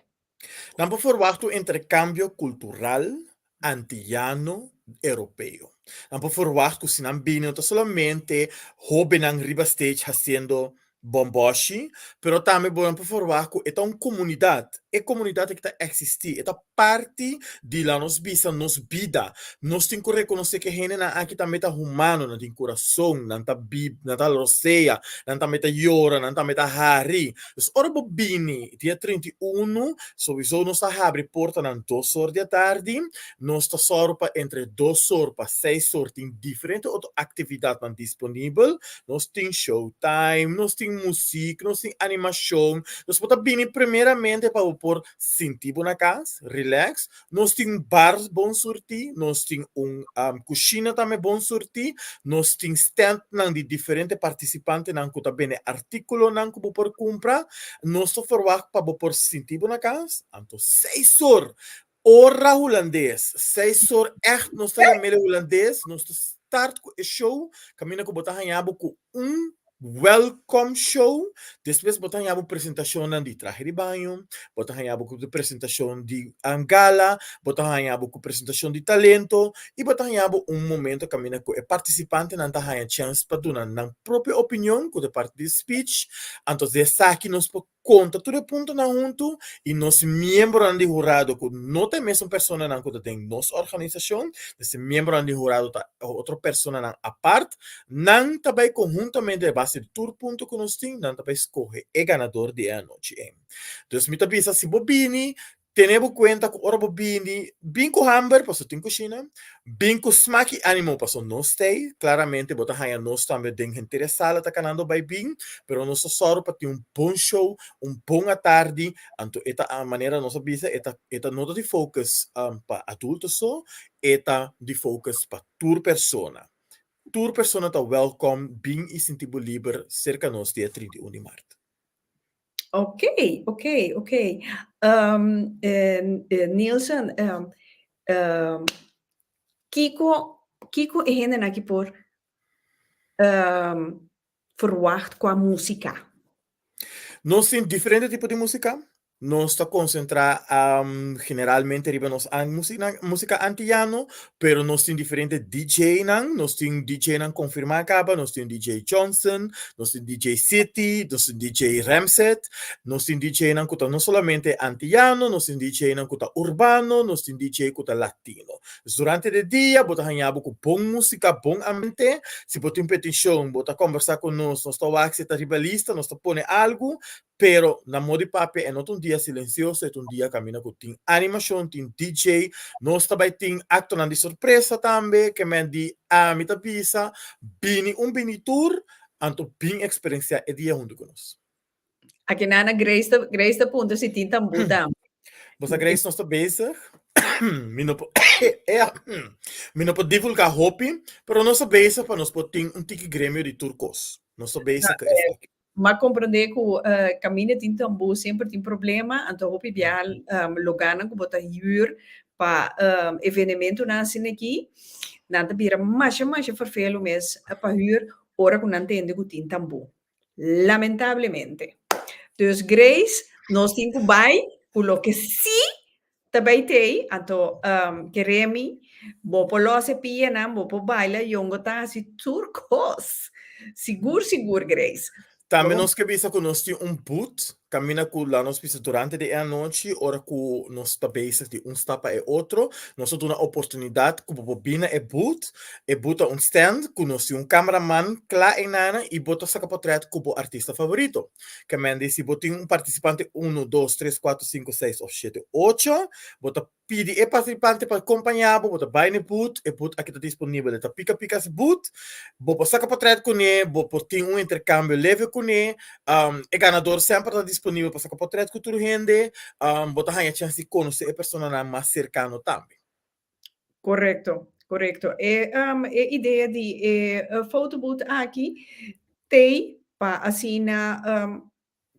Nan por verwacht un interkambio kultural antiyano europeo. Nan por verwacht ku si nan bini no ta solamente hóbennan riba stage hasiendo bòmbòshi, pero tambe bo nan por forwagt ku e ta un komunidat. E komunidat aki ta eksistí, e ta parti di laga nos bisa nos bida. Nos tin ku rekonosé ku e hendenan aki tambe ta humano, nan tin kurason, nan ta bib, nan ta rosea, nan tambe ta yora, nan tambe ta hari. Dus ora bo bini dia 31, souiso nos ta habri portanan dos or di atardi, nos ta sòru pa entre dos or pa seis or tin diferente otro aktividatnan disponibel. Nos tin showtime, nos tin muziek, nos tin animashon. Dus bo ta bini primeramente pa bo por sinti bo na kas, relax. Nos tin bar bon surtí, nos tin un kushina tambe bon surtí, nos tin standnan di diferente partisipantenan ku ta bende artíkulonan ku bo por kumpra. Nos ta ferwagt pa bo por sinti bo na kas. Anto seis or. Ora hulandes, seis or ègt nos ta yam'é hulandes, nos ta start ku e show, kaminda ku bo ta haña bo ku un welcome show, despues bo ta haña bo presentashonnan di trahe di baño, bo ta haña bo ku presentashon di gala, bo ta haña bo ku presentashon di talento i bo ta haña bo un momento kaminda ku e partisipantenan ta haña chèns pa duna nan propio opinion ku ta parti di speech, anto di esaki nos por konta tur e puntonan huntu i nos miembronan di hurado ku no ta e mesun personanan ku ta den nos organisashon, dus e miembronan di hurado ta otro personanan apart, nan ta bai konhuntamente a base di tur punto ku nos tin, nan ta bai skohe e ganador di e anochi ei. Dus mi ta bisa si bo bini, tene bo kuenta ku ora bo bini, bin ku hamber pasobra tin kushina, bin ku smak i animo pasobra nos ta ei, klaramente bo ta haña nos tambe den henter e sala ta kanando bai bin, pero nos ta sòru pa tin un bon show, un bon atardi, anto e ta manera nos a bisa e ta e ta no ta di focus pa adulto so, e ta di focus pa tur persona. Tur persona ta wèlkòm bin i sinti bo liber serka nos dia 31 di mart. Ok, ok, ok. Um, eh, Nielsen, um, um, kiko, kiko e hendenan aki por um, verwacht qua música? Nos tin diferente tipo di música. Nos ta konsentrá um, generalmente riba nos an música, música antillano, pero nos tin diferente DJ-nan. Nos tin DJ-nan konfirmá kaba, nos tin DJ Johnson, nos tin DJ City, nos tin DJ Ramset, nos tin DJ-nan ku ta no solamente antillano, nos tin DJ-nan ku ta urbano, nos tin DJ ku ta latino. Dus durante de dia bo ta haña bo ku bon músika, bon ambiente. Si bo tin petishon, bo ta kombersá ku nos, nos ta wak si ta riba lista, nos ta pone algu, Pero na modo di papia e no ta un dia silencioso, e ta un dia caminda cu tin animacion, tin DJ, nos ta bay tin actonan di sorpresa tambe, ke men di ami ta bisa, bini un bini tur, anto bin experiencia e dia hunto cu nos. Aki nana Grace ta Grace ta puntra si tin tambú tambe. Bo sa Grace nos ta bezig, mi no por mi no por divulga hopi, pero nos ta bezig pa nos por tin un tiki gremio di tur cos. Nos ta bezig cu esaki. M'a komprondé ku kaminda tin tambú semper tin problema, anto hopi bia lugánan ku bo ta hür pa evenementunan asina aki, nan ta bira masha masha ferfelu mes pa hür ora ku nan tende ku tin tambú. Lamentablemente. Dus Grace, nos tin ku bai ku loke sí Ta bay tey, anto kere mi, bo por los e pianan, bo por baila, yongo ta haci tur cos. Sigur, sigur, Grace. Tambe nos ke bisa ku nos tin un booth kaminda ku la nos bisa durante di e anochi ora ku nos ta bezig di un stap pa e otro, nos ta duna oportunidat ku bo por bin na e booth. E booth ta un stand ku nos tin un cameraman kla einana i bo ta saka portret ku bo artista favorito. Ke men di si bo tin un partisipante unu, dos, tres, kuater, sinku, seis òf shete, ocho, bo ta pidi e partisipante pa kompañá bo, bo ta bai na e booth, e booth aki ta disponibel, e ta Pika Pika's booth, bo por saka potrèt kuné, bo por tin un interkambio leve kuné, e ganador semper ta disponibel pa saka potrèt ku tur hende, bo ta haña chèns di konosé e personanan mas serkano tambe. Correcto, correcto. E, um, e idea di e eh, fotoboot aki tei pa asina um,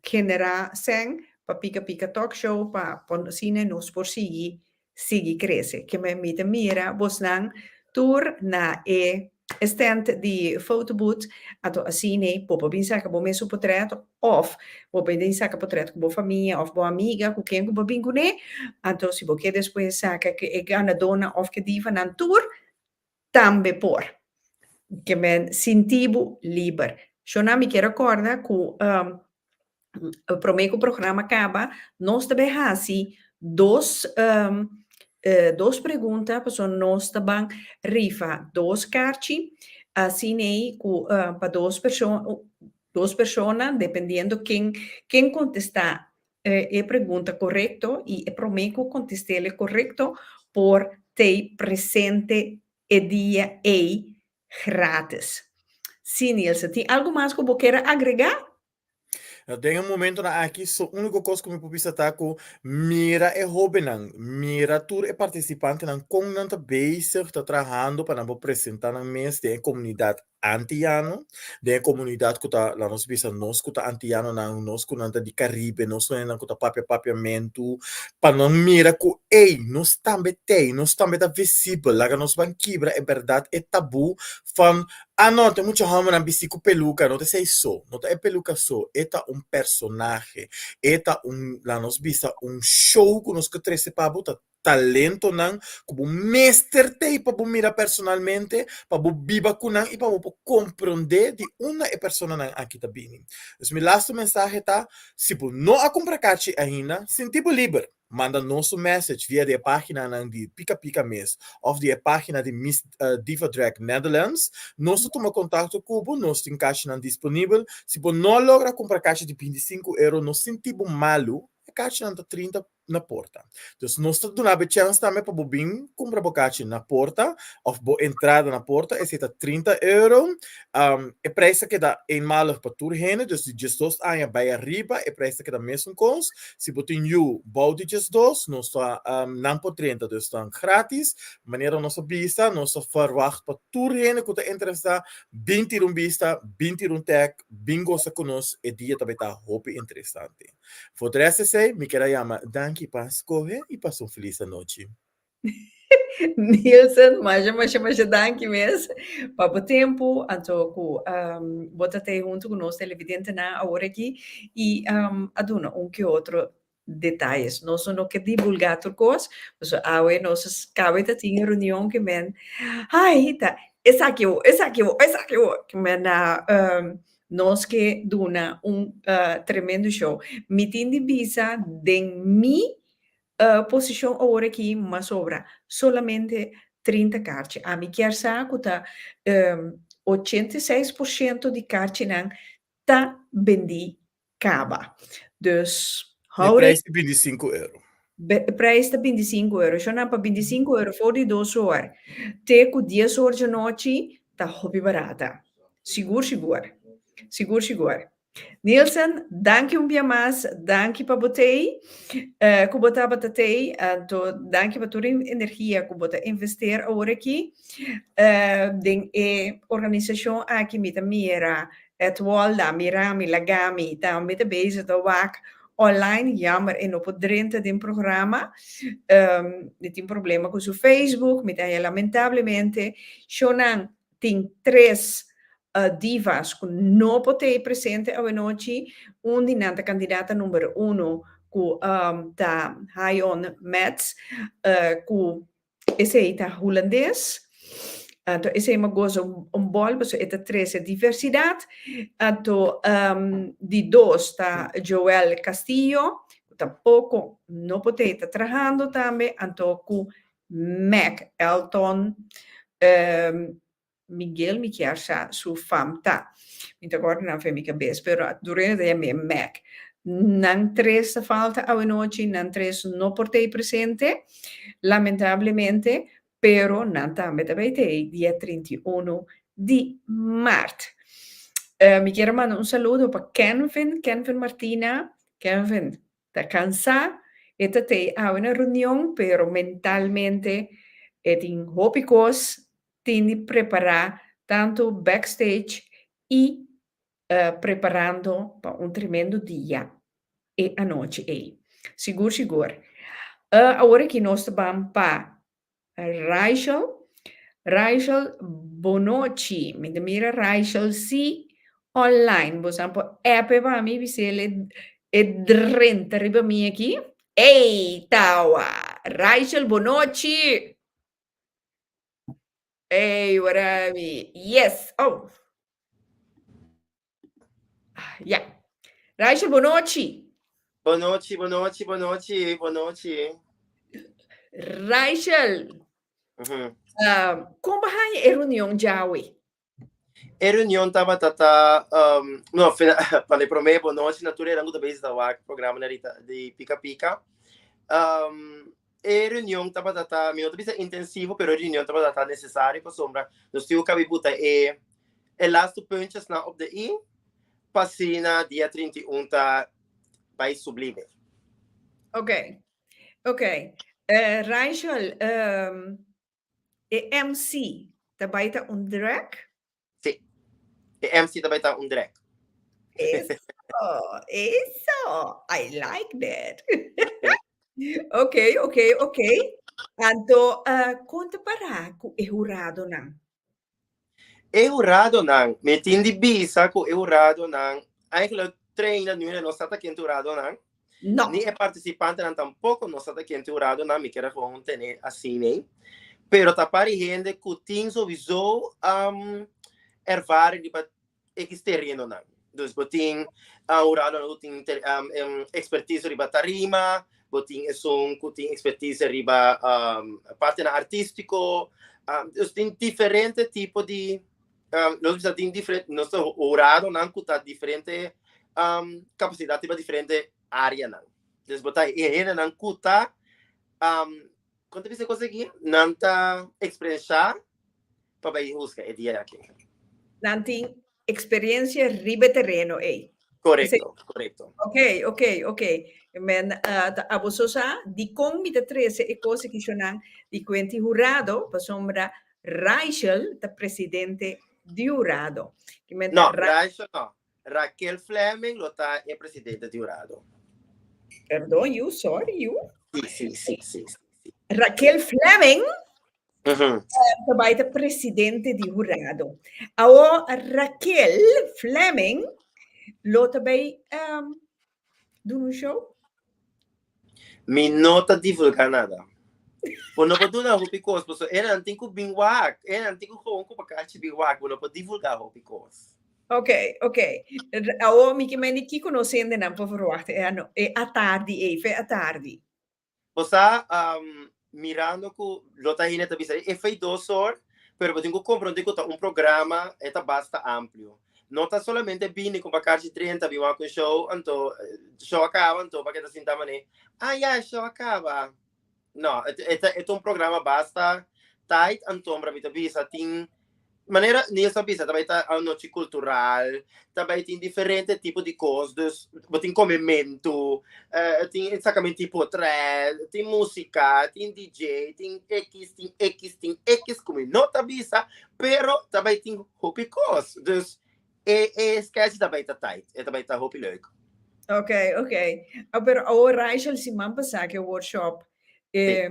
genera sen pa Pika Pika Talk Show pa pon asina nos por sigui sigui crece. Ke me mi ta mira bosnan tur na e stand di fotoboot anto asina bo por bin saka bo mes un potret Of, bo por bin saka potret ku bo famia of bo amiga ku ken ku bo bin kuné. Anto si bo ke despues saka ku e ganadónan of ku e divanan tur, tambe por. Ke men sinti bo liber. Shona, mi kier a kòrda ku promé ku programa kaba, nos ta bai hasi dos dos pregunta pasobra nos ta ban rifa dos karchi asin'ei ku pa dos persona Dos persona, dependiendo ken ken kontestá e pregunta korekto i e promé ku kontest'el korekto por tei presente e dia ei grátis. Sí, Nielsen, tin algu mas ku bo kier a agregá? Den e momentonan aki, so úniko kos ku mi por bisa ta ku mira e hóbennan, mira tur e partisipantenan kon nan ta bezig, ta trahando pa nan por presentá nan mes den e komunidat. antiano, den e komunidat ku ta, laat nos bisa, nos ku ta antianonan, nos ku nan ta di Karibe, nos ku nan ku ta papia papiamentu, pa nan mira ku, ey, nos tambe t'ey, nos tambe ta visibel, laga nos ban kibra e bèrdat, e tabú van, ah no, ta e mucha hòmbernan bistí ku peluka, no ta esei so, no ta e peluka so, e ta un personahe, e ta un, laat nos bisa, un show ku nos ke trese pa bo, ta talentonan ku bo mester t'ei pa bo mira personalmente, pa bo biba ku nan i pa bo por komprondé di unda e personanan aki ta bini. Dus mi lastu mensahe ta, si bo no a kumpra karchi ainda, sinti bo liber, manda nos un message via di e paginanan di Pika Pika mes òf di e pagina di Miss Diva Drag Netherlands. Nos ta tuma kontakto ku bo, nos tin karchinan disponibel. Si bo no a logra kumpra karchi di bintisinku euro, no sinti bo malu, e karchinan ta trinta na porta. Dus nos ta duna bo e chèns tambe pa bo bin kumpra bo kachi na porta òf bo entrada na porta, esei ta trinta euro. E preis ta keda eenmalig pa tur hende, dus di diesdos aña bai ariba e preis ta keda mesun kos. Si bo tin yu bou di diesdos, nos ta nan por drenta, dus ta gratis. Manera nos a bisa, nos ta verwagt pa tur hende ku ta interesá bin tira un bista, bin tira un tèk, bin gosa ku nos, e dia ta bai ta hopi interesante. For de rest esei, mi kier a yama danki pa skohe i pasa un felis anochi. Nielsen, masha masha masha danki mes pa bo tempu, anto ku bo ta tei huntu ku nos televidentenan awor aki i a duna un ke otro detayes. Nos no ke divulgá tur kos, pasobra awe nos kabe ta tin e reunion ke men, ai ta esaki bo, esaki bo, esaki bo, ke men a Nos ke duna un tremendo show. Mi tin di bisa den mi posishon awor aki m'a sobra solamente trinta karchi. Ami kier sa ku ta 86% di karchinan ta bendí kaba. Dus E hou prijs ta bintisinku euro. E prijs ta bintisinku euro. Shona pa bintisinku euro for di dos or te ku dies or djanochi ta hopi barata. Sigur sigur. Sigur sigur. Nielsen, danki un bia mas. Danki pa bo tei, ku bo tabata tei. Anto danki pa tur e energia ku bo ta investeer awor aki den e organisashon aki. Mi ta mira Et Walda, mira mi, laga mi, tambe ta bezig ta wak online, jammer e no por drenta den programa, e tin problema ku su Facebook, mi ta haña lamentablemente, shownan tin tres divas ku no por t'ei presente awenochi, un di nan ta kandidata number uno ku ta High On Meds, ku Esei ta hulandes. Anto esei mi a goza un bòl pasobra e ta trese diversidat. Anto di dos ta Joel Castillo, ku tampoko no por ta e ta trahando tambe. Anto ku Mac Elton Miguel mi kier sa su fam ta. Mi ta acorda nan fe mi cabes, pero durende ta yam'é Mac. Nan tres ta falta awenochi, nan tres no por t'ei presente, lamentablemente, pero nan tambe ta bay t'ei dia 31 di maart. Mi kier a manda un saludo pa Kenvin, Kenvin Martina. Kenvin ta cansa, e ta t'ei awe na reunion, pero mentalmente e tin hopi cos tin di prepará tantu backstage i preparando pa un tremendo dia e anochi ei. Sigur sigur. Awor aki nos ta ban pa Raichel. Raichel, bonochi. Mi ta mira Raichel si online. Bo sa por app e pa mi bis'el e drenta riba mi aki. Ey, tawa! Raichel, bonochi! Hey, what up? Yes. Oh. Ja. Rachel, bonochi. Bonochi, bonochi, bonochi, bonochi. Rachel. Mm -hmm. uh, kon ba haña e reunion djawe? E reunion tabata ta, um, no, pa le promé bonochi na tur eran ku ta bezig ta wak programa na Rita di Pika Pika. Um, e reunion tabata ta, mi no ta bisa intensivo, pero e reunion tabata ta necesario pasobra nos tin ku kabi buta e e laatste puntjesnan op de i pa asina dia 31 ta bai sublime. Ok, ok. Uh, Rachel, um, E MC ta bai ta un drag? Sí. E MC ta bai ta un drag. Eso, eso. I like that. Ok, ok, ok. Anto, uh, kon ta para ku e huradonan? E huradonan, mi tin di bisa ku e huradonan, eigenlijk trainer nu no sa ta ken ta huradonan. No. Ni e participantenan tampoco no sa ta ken ta huradonan, mi kier gewoon tene asina ei. Pero ta par di hende ku tin sowieso um, ervaring riba X terenonan. Dus bo tin uh, huradonan ku tin ter, um, um, expertise riba tarima, bo tin esun ku tin expertise riba um, partenan artístiko. Um, dus tin diferente tipo di um, nos bisa tin diferente, nos ta huradonan ku ta diferente um, kapasidat riba diferente áreanan. Dus bo ta e hendenan ku ta um, kon ta bisa e kos aki? Nan ta eksperenshá pa bai husga e dia aki. Nan tin experiencia riba e tereno ei. Correcto, correcto. Ok, ok, ok. Men uh, ta abo so sa dikon mi ta trese e kos aki shonan di kuenti hurado pasobra Rachel ta presidente di hurado. Ki men No, Rachel no. Raquel Fleming lo ta e presidente di hurado. Perdon, you, sorry, you. Sí, sí, sí, sí, sí. Raquel Fleming ta bai ta presidente di hurado. Awo Raquel Fleming lo ta bai um, duna un show? Mi no ta divulga nada. Bo no por duna hopi kos, pasobra e nan tin ku bin wak. E nan tin ku gewoon ku bakashi bin wak. Bo no por divulga hopi kos. Ok, ok. Awo mi ke mende kiko nos hendenan por verwacht e ano, e atardi ei, fe atardi. Bo sa, um, mirando ku lo ta hende ta bisa e fei dos or, pero bo tin ku komprondé ku ta un programa, e ta basta amplio. No ta solamente bini ku bakarchi 30 bin wak un show, anto show a kaba, anto bo a keda sinta manera, ah ya, e show a kaba. No, e, e, ta, e ta un programa basta tight, anto mi ta bisa tin manera Niels a bisa, ta bai ta anochi cultural, ta bai tin diferente tipo di cos, dus bo tin comementu, eh, tin sacamento di potret, tin musica, tin DJ, tin X, tin X, tin X, cu mi no ta bisa, pero ta bai tin hopi cos. Dus e, e sketch ta bai ta tight, e ta bai ta hopi leuk. Ok, ok. Ah, pero awor Rachel siman pasá ke workshop. Eh,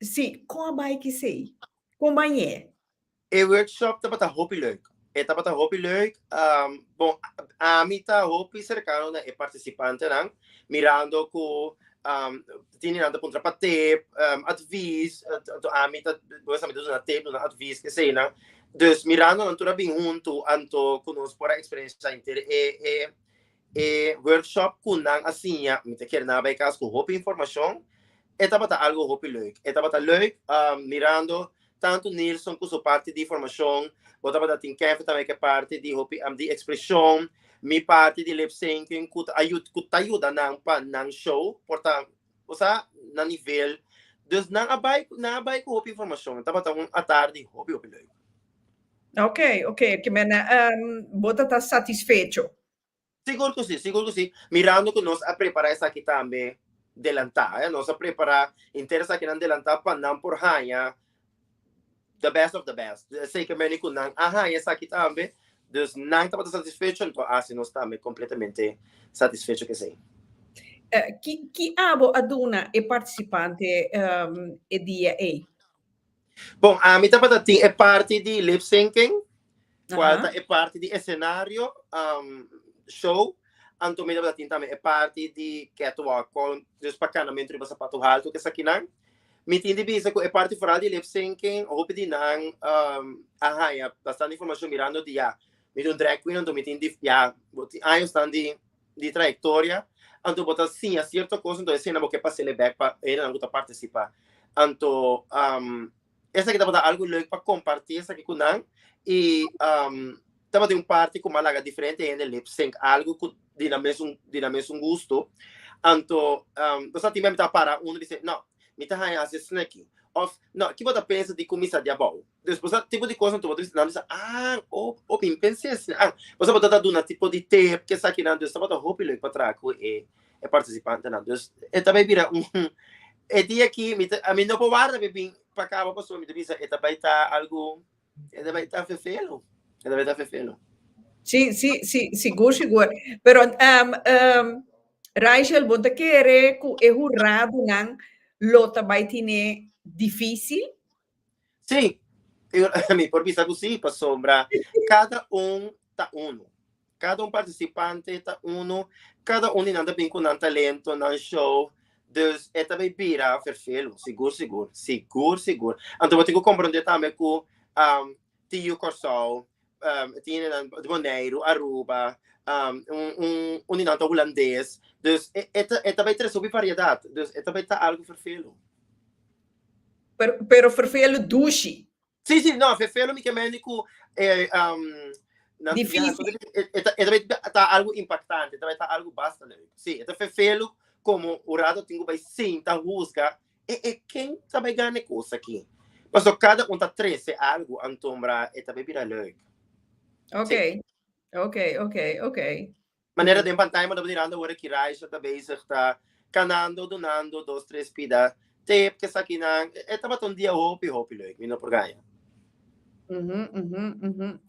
Sí, kon a bai kisei? Kon bañ'é? E workshop tabata hopi leuk. E tabata hopi leuk. Um, bon, ami ta hopi serkano na e partisipantenan, mirando ku um, tin nan ta puntra pa tip, um, advies, anto ami ta, bo sa mi ta duna tip, duna advies, eseinan. Dus mirando nan tur a bin huntu, anto ku nos por a eksperensia henter e, e, e workshop ku nan a siña, mi ta kere nan a bai kas ku hopi informashon, e tabata algo hopi leuk. E tabata leuk um, mirando tantu Nilson ku su parti di formashon, bo tabata tin Kevin tambe ku e parti di hopi um, di ekspreshon, mi parti di lip syncing ku ta ayud ku ta yuda nan pa nan show por ta, bo sa, na nivel. Dus nan a bai nan a bai ku hopi informashon. Tabata un atardi hopi hopi leuk. Ok, ok. Ke men um, bo ta ta satisfecho. Sigur ku si, sigur ku si. Mirando ku nos a prepará esaki tambe delantá, eh? Nos a prepará henter esakinan delantá pa nan por haña the best of the best. Zeker meni ku nan a haña esaki tambe. Dus nan tabata satisfecho, anto asi nos tambe kompletamente satisfecho ku esei. Eh, ki, ki abo a duna e partisipante um, e dia ei? Bon, ami tabata tin e parti di lip syncing, cual ta e parti di escenario, um, show. Anto mi tabata tin tambe e parti di catwalk, con, dus pa canamento riba zapato halto cu esakinan. Mi tin di bisa cu e parti vooral di lip syncing, hopi di nan, um, a haya bastante informacion mirando di ya, mi ta un drag queen, anto mi tin di, ya, bo tin añosnan di di trayectoria, anto bo ta siña cierto cos, anto esena bo ke pasele bek pa hendenan cu ta participa. Anto, um, esaki tabata algo leuk pa comparti esaki cu nan, y um, tabatin un parti cu m'a laga diferente hende lip sync algo cu di nan mesun, di nan mesun gusto. Anto, um, bo sa tin mi ta para uno dice, no, mi ta haña haci esaki, of, no, ki bo ta pensa di cuminsa di abou? Dus bo sa tipo di cosnan bo ta bisa, nan bisa, ah, oh, oh, mi pensé asina, ah. Bo sa bo ta duna tipo di tip, ke esakinan, dus tabata hopi leuk pa traha ku e, e participantenan. Dus e ta bai bira un, e dia aki, mi ta, ami no por warda pa e bin pa caba pasobra mi ta bisa e ta bai ta algu, e ta bai ta fefelo, e ta bai ta fefelo. Sí, sí, sí, sigur, sigur. Pero um, um, Rachel, bo ta kere ku e huradonan lo ta bai tine difícil? Sí, mi por bisa ku sí, pasobra kada un ta uno. Kada un partisipante ta uno, kada un di nan ta bin ku nan talento, nan show. Dus e ta bai bira ferfelu, sigur, sigur, sigur, sigur. Anto bo tin ku komprondé tambe ku um, Tio Kòrsou, um, tin nan di Boneiru, Aruba, um, un, un, un di nan ta hulandes. Dus e, e ta, e ta bai trese hopi variedat. Dus e ta bai ta algu ferfelu. Pero, pero ferfelu dushi. Sí, sí, no, ferfelu mi ke mende ku eh, um, nan, Difícil. Ja, e, e, ta, e ta bai ta algu impactante, e ta bai ta algu basta leuk. Sí, e ta ferfelu komo un rato tin ku bai sinta husga E e ken ta bai gana e kos aki? Paso kada un ta trese algu, antombra e ta bai bira leuk. Ok, Sí. ok, ok, ok. Manera den pantaya bo ta mirando awor aki Raisha ta bezig ta kanando, dunando dos tres pida tip ke esakinan. E tabata un dia hopi hopi leuk, mi no por gaña. Mhm, mhm, mhm.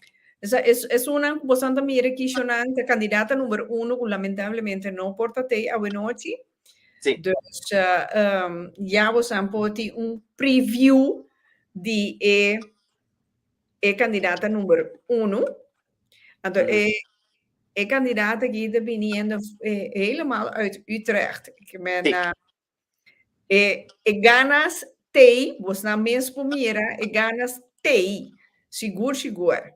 Esa es esunnan ku bosan ta mira aki shonan ta kandidata number uno ku lamentablemente no por ta tei awenochi. Sí. Dus uh, um, ya bosan por tin un preview di e, e kandidata number uno. Anto Mhm. e, e kandidata aki ta viniendo eh, helemaal uit Utrecht. Ik men, Sí. uh, e, e ganas tei, bosnan mes por mira, e ganas tei. Sigur, sigur.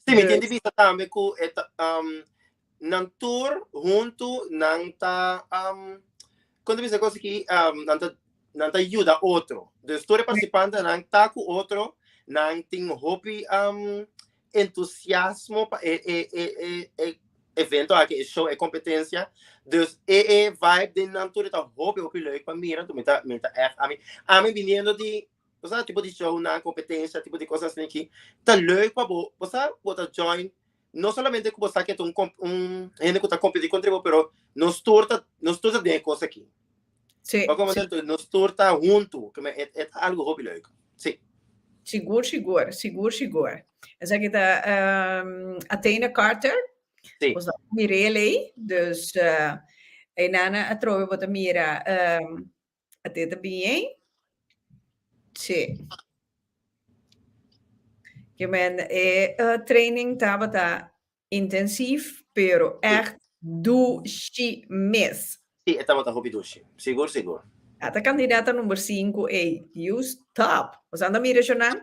Sí, mi tin Dus, di bisa tambe ku e ta, um, nan tur huntu nan ta, um, kon ta bisa kos aki, um, nan ta, nan ta yuda otro. Dus tur e partisipantenan ta ku otro, nan tin hopi, um, entusiasmo pa e, e, e, e, e evento aki, e show, e kompetensia. Dus e, e vibe den nan tur e ta hopi, hopi leuk pa mira. Anto mi ta, mi ta ègt, ami, ami biniendo di, bo sa, tipo di shownan, kompetensia, tipo di kos asina aki, ta leuk pa bo, bo sa, bo ta join, no solamente ku bo sa ke ta un, un hende ku ta kompetí kontra bo, pero nos tur ta, nos tur ta den e kos aki. Sí, Pa como sí. tanto, nos tur ta huntu, ke me, e, e ta algu hopi leuk. Sí. Sigur, sigur, sigur, sigur. Esaki ta um, Athena Carter. Sí. Bos ta mir'é ei. Dus uh, einana atrobe bo ta mira um, Ate ta bien. Sí. Ke men e uh, training tabata intensief, pero echt dushi mes. Sí, e tabata hopi dushi. Sigur, sigur. Ata kandidata number 5 ei. You stop. Bo anda mira shonan?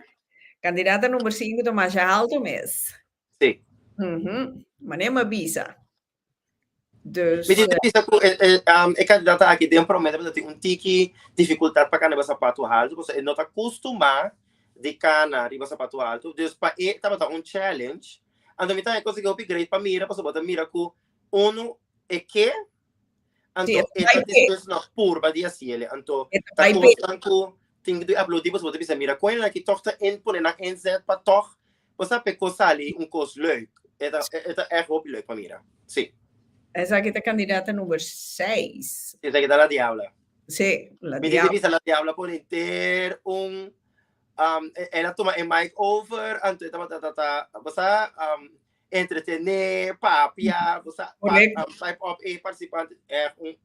Kandidata number 5 ta masha alto mes. Sí. Mhm. Mane m'a bisa. Dus, Mi tin bisa ku e, e, um, e kandidata aki den promé tabata tin un tiki difikultat pa kana riba sapatu haltu, pasobra e no ta kustumá di kana riba sapatu haltu. Dus pa e tabata un challenge. Anto mi ta haña kos aki hopi great pa mira, pasobra bo ta mira ku unu e ke, Sí, anto e e ta ta bai p'e. dispuesto na purba di hasiel. Anto E ta ta bai p'e. kosnan ku tin di aplaudí pasobra bo ta bisa mira kon e aki tòg ta in pone nan inzet pa tòg Bo sa p'e kos sali un kos leuk. E ta, e ta ègt hopi leuk pa mira. Sí. Esaki ta kandidata number seis. Esaki ta La Diabla. Sí, La Mi tin di Diabla. bisa La Diabla pone henter un, um, el a tuma e mic over, anto e tabata ta ta, bo sa, um, entretené, papia, bo sa, pa, Correcto. um, type up e participante. Ègt un,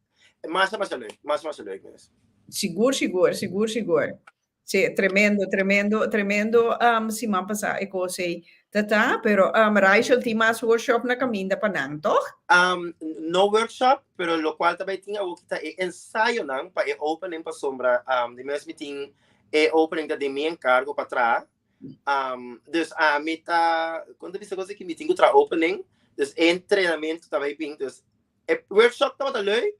masha masha leuk, masha masha leuk mes. Sigur, sigur, sigur, sigur. Sí, tremendo, tremendo, tremendo um, siman pasá e kos ei ta ta, pero um, Rachel tin mas workshop na kaminda pa nan, toch? Um, no workshop, pero lokual ta bai tin awor ki ta e ensayonan pa e opening pasobra um, di mes mi tin e opening ta den mi enkargo pa traha. Um, dus ami ta, kon ta bisa kos aki, mi tin ku traha opening, dus e entrenamentu ta bai bin, dus e workshop tabata leuk,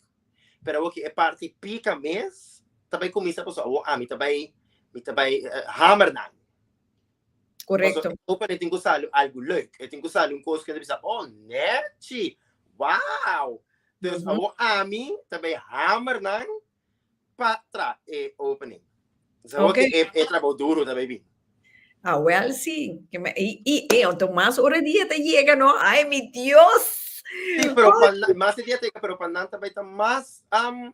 Pero awor ki e parti pika mes ta bai kuminsá pasobra awor ami ta bai mi ta bai hamer nan. Korekto. Pasobra e opening tin ku sali algu leuk. E tin ku sali un kos ku e ta bisa, oh nechi, wow. Dus awor ami ta bai hamer nan pa tra e opening. Dus awor ki e e trabou duru ta bai bin. Ah, wel sí. Que me, y, y, y, anto mas ora dia ta llega, no? Ay, mi Dios! Sí, pero pa, mas dia ta llega, pero pa nan ta bai ta mas um,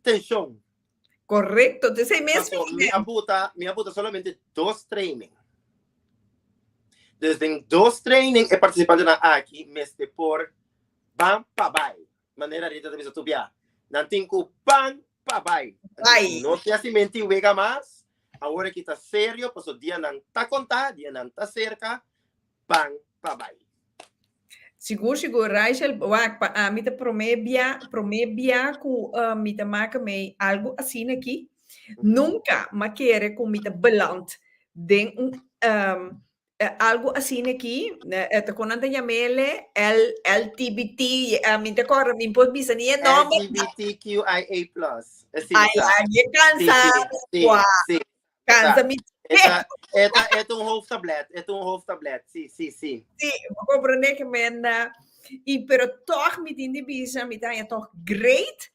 tensión. Correcto, te sei mes Paso, mi a buta, mi a buta solamente dos training. Dus den dos training e participantenan aki mester por ban pa bai. Manera Rita ta bisa tur bia. Nan tin ku ban pa bai. Bai. No tin hasimenti wega mas. Awor aki ta serio paso dianan ta konta, dianan ta serka. Ban pa bai. Sigur, sigur, Rachel, wak, pa ami ta promé bia, promé bia ku uh, mi ta maka mei algo asina aki. Nunca m'a kere ku mi ta beland den un um, algo asina aki. Eh, ta kon nan ta yam'ele? L, LTBT, eh, mi ta kòrda, mi por bisa ni e nòmber. LGBTQIA plus. Ai, ai, mi kansa, Sí, sí, sí. Cansa mi. Eta, eta, eta un hoofdtablet, eta un hoofdtablet, sí, sí, sí. Sí, bo comprende que men, y pero toch mi tin di bisa, mi ta haña toch great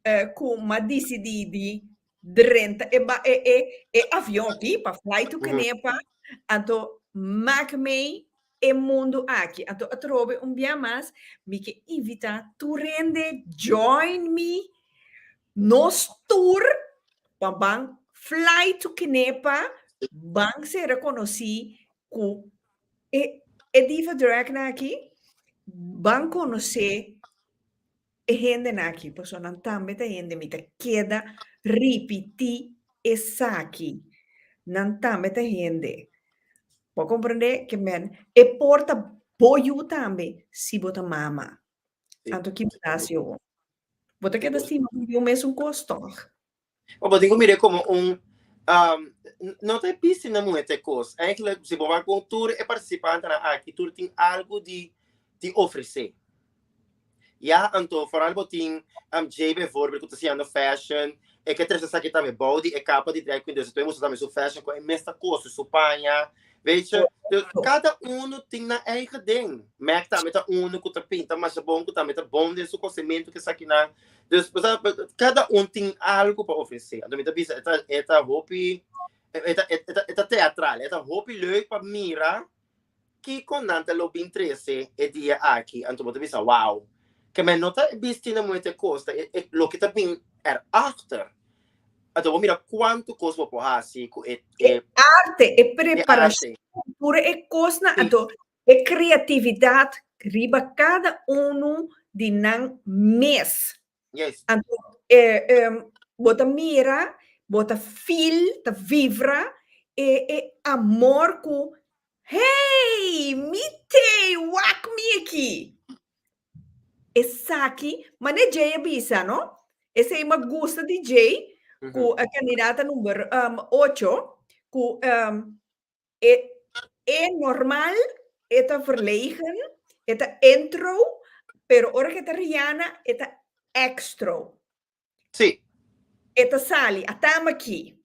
eh, ku m'a disidí di drenta e, ba, e, e, e avion aki pa fly to Kenepa, anto mak mei e mundu aki. Anto atrobe un bia mas, mi ke invita tur hende join me Nos tur pa ban fly to Kenepa, ban ser reconocí cu e e diva drag nan aki, ban conoce e hendenan aki, pasobra nan tambe ta hende, mi ta keda ripiti esaki, nan tambe ta hende. Bo a comprende? Ke men e por ta bo yu tambe si bo ta mama. Anto ki bo ta haci awor? Bo ta keda stima bo yu mesun kos tòg? Maar bo tin ku mir'é komo un um, no ta e bisti na muhé ta e kos. Eigenlijk, si bo wak bon tur e partisipantenan aki, tur tin algu di di ofresé. Ya, anto foral bo tin um, Jay bijvoorbeeld ku ta siñando fashion, e ke trese esaki tambe bou di e kapa di drag queen, dus e ta mustra tambe su fashion ku e mes ta kose su paña. Weet je, dus kada uno tin nan eigen ding. Mac tambe ta uno ku ta pinta masha bon, ku tambe ta bon den su kosementu ku esakinan. Dus, bo sa, kada un tin algu pa ofresé. Anto mi ta bisa, e ta, e ta hopi, e ta, e ta, e ta teatral, e ta hopi leuk pa mira kiko nan ta lo bin trese e dia aki. Anto bo ta bisa, wow. Ke men no ta bisti na muhé te kos, ta e, e loke ta bin erachter. Anto bo mira kuantu kos bo por hasi ku e E arte, e preparashon, tur e kosnan, anto e kreatividat riba kada unu di nan mes. Yes. Anto e bo ta mira, bo ta feel, ta vibra e e amor ku hey, mi t'ei, wak mi aki. Esaki, mane Jay a bisa, no? Esei m'a gusta di Jay, ku e kandidata number ocho, ku e e normal e ta verlegen, e ta intro, pero ora ku e ta Rihanna e ta extro. Sí. E ta sali, a tama aki.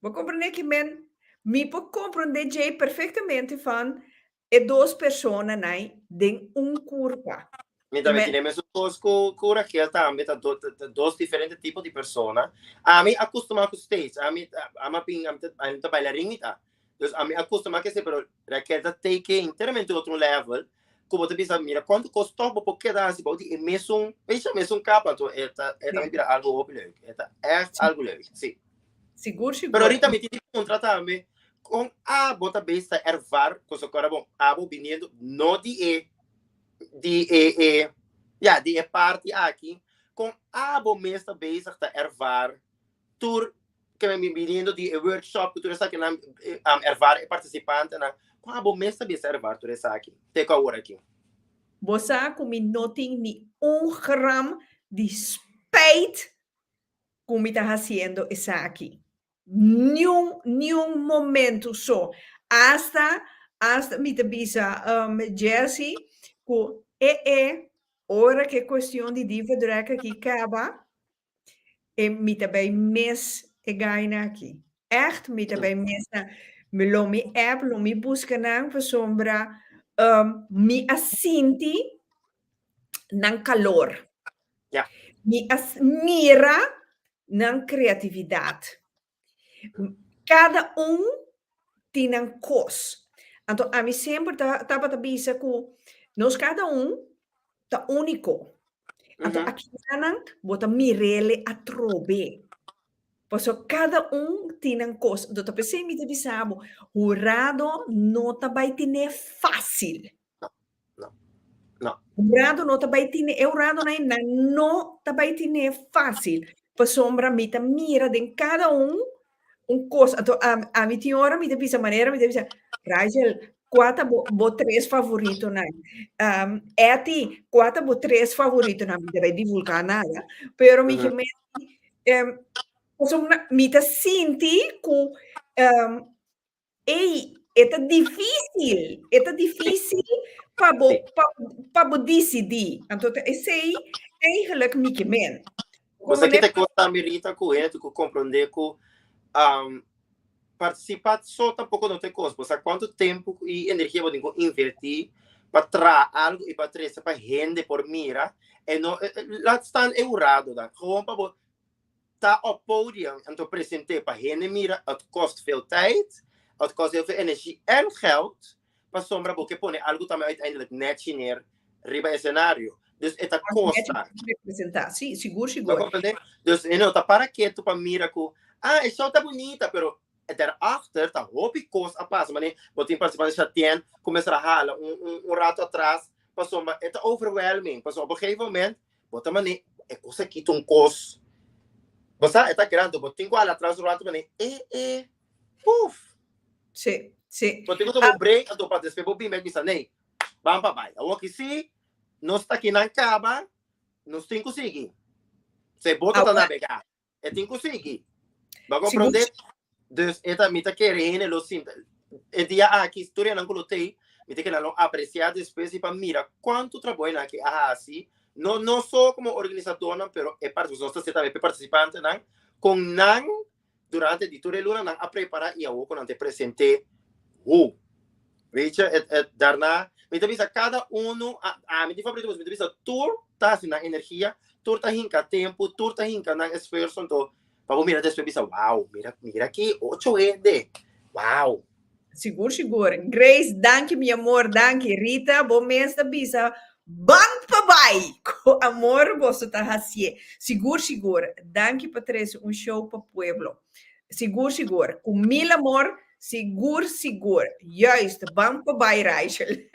Bo comprende ki men? Mi por comprende djei perfectamente van e dos personanan den un curpa. Mi tambe tin e mesun cos cu cu Raquel tambe, ta do, ta dos diferente tipo di persona. Ami a custuma cu stage, ami ami a bin, ami ta ami ta bailarin mi ta. Dus ami a custuma cu esei, pero Raquel ta take enteramente otro level. ku bo ta bisa mira kuantu kos tòg bo por keda hasi bou di e mesun weet je mesun kapa anto e ta e ta bira algu hopi leuk e ta ègt algu leuk si Sigur sigur. Pero ahorita mi tin di puntra tambe kon abo ta bes ta ervar ku so kora bon abo biniendo no di e di e e ya di e parti aki kon abo mes ta bezig ta ervar tur ke men bin biniendo di e workshop ku tur esakinan um, ervaar e participantenan. Kon abo mes ta bisa ervaar tur esaki te ku awor aki? Bo sa ku mi no tin ni un gram di spijt ku mi ta hasiendo esaki. Niun, niun momento so. Asta, asta mi ta bisa um, Jesse ku e e ora ku e kuestion di Diva Drag aki kaba, E mi ta bay mes e gaina aki. Echt mi ta bay mes na mi lo mi app, lo mi busca nan pasobra um, mi a sinti nan calor. Ja. Mi a mira nan creatividad. Cada un tin nan cos. Anto ami semper ta tabata bisa cu nos cada un ta unico. Anto akinan bo ta mirele atrobe. Paso kada un tin nan kos. Anto ta p'esei mi ta bisa bo, hurado no ta bai tine fásil. No, no, no. Hurado no ta bai tine, e huradonan nan no ta bai tine fásil. Pasobra mi ta mira den kada un un kos. Anto ami tin ora mi ta bisa manera mi ta bisa, Rachel, kua ta bo bo tres favoritonan? Etty, kua ta bo tres favoritonan? Mi ta bai divulgá nada, pero mi ke menti, pasobra mi ta sinti ku Ey, e ta difícil, e ta difícil pa bo, pa, pa bo dicidí. Anto ta esei eigenlijk mi ke men. Bo sa kita kos tambe Rita ku hende ku komprondé ku um, partisipá so tampoko no ta e kos. Bo sa kuantu tempu i energia bo tin ku invertí pa traha algu i pa trese pa hende por mira. E no, laat staan e huradonan. Gewoon pa bo ta op podium anto present'é pa hende mira, het kost veel tijd, het kost heel veel energie en geld, pasobra bo ke pone algu tambe uiteindelijk nechi neer riba escenario. Dus e ta kosta. Representá, sí, sigur, sigur. Bo comprende? Dus e no ta para ketu pa mira ku, ah, e show ta bunita, pero daarachter ta hopi kos a pasa. Mane bo tin participante Shatien ku mester a hala un, un, un rato atras, pasobra e ta overwhelming. Pasobra op een gegeven moment Bo ta mane e kos aki ta un kos. Bo sa, e ta grandi, bo tin ku hala atras un rato mane e e puf. Sí, sí. Bo tin ku tuma un break anto pa despues bo bin bek bisa nee, ban pa bai. Awor ki si nos ta kinan kaba, nos tin ku sigui. Se boto ta nabegá. E tin ku sigui. Bo a komprondé? Dus e ta, mi ta kere hende lo sinta. E dia aki, tur esnan ku lo tei, mi ta kere nan lo apresiá despues i pa mira kuantu trabou nan aki a hasi, no no so komo organisadornan, pero e parti, nos ta ser tambe pa e partisipantenan, kon nan durante di tur e lunanan a prepará i awor ku nan ta present'é hu. Weet je, het, het, daarna, mi ta bisa kada unu, a, ami tin favorito, mi ta bisa tur ta hasi nan energia, tur ta hinka tempu, tur ta hinka nan esfuerso, anto pa bo mira despues bisa, wow, mira, mira aki, ocho hende, wow. Sigur, sigur. Grace, danki mi amor, danki. Rita, bo mes ta bisa, ban pa bai! Ku amor boso ta hasié. Sigur, sigur. Danki pa trese un show pa pueblo. Sigur, sigur. Ku mil amor, sigur, sigur. Juist, ban pa bai, Rachel.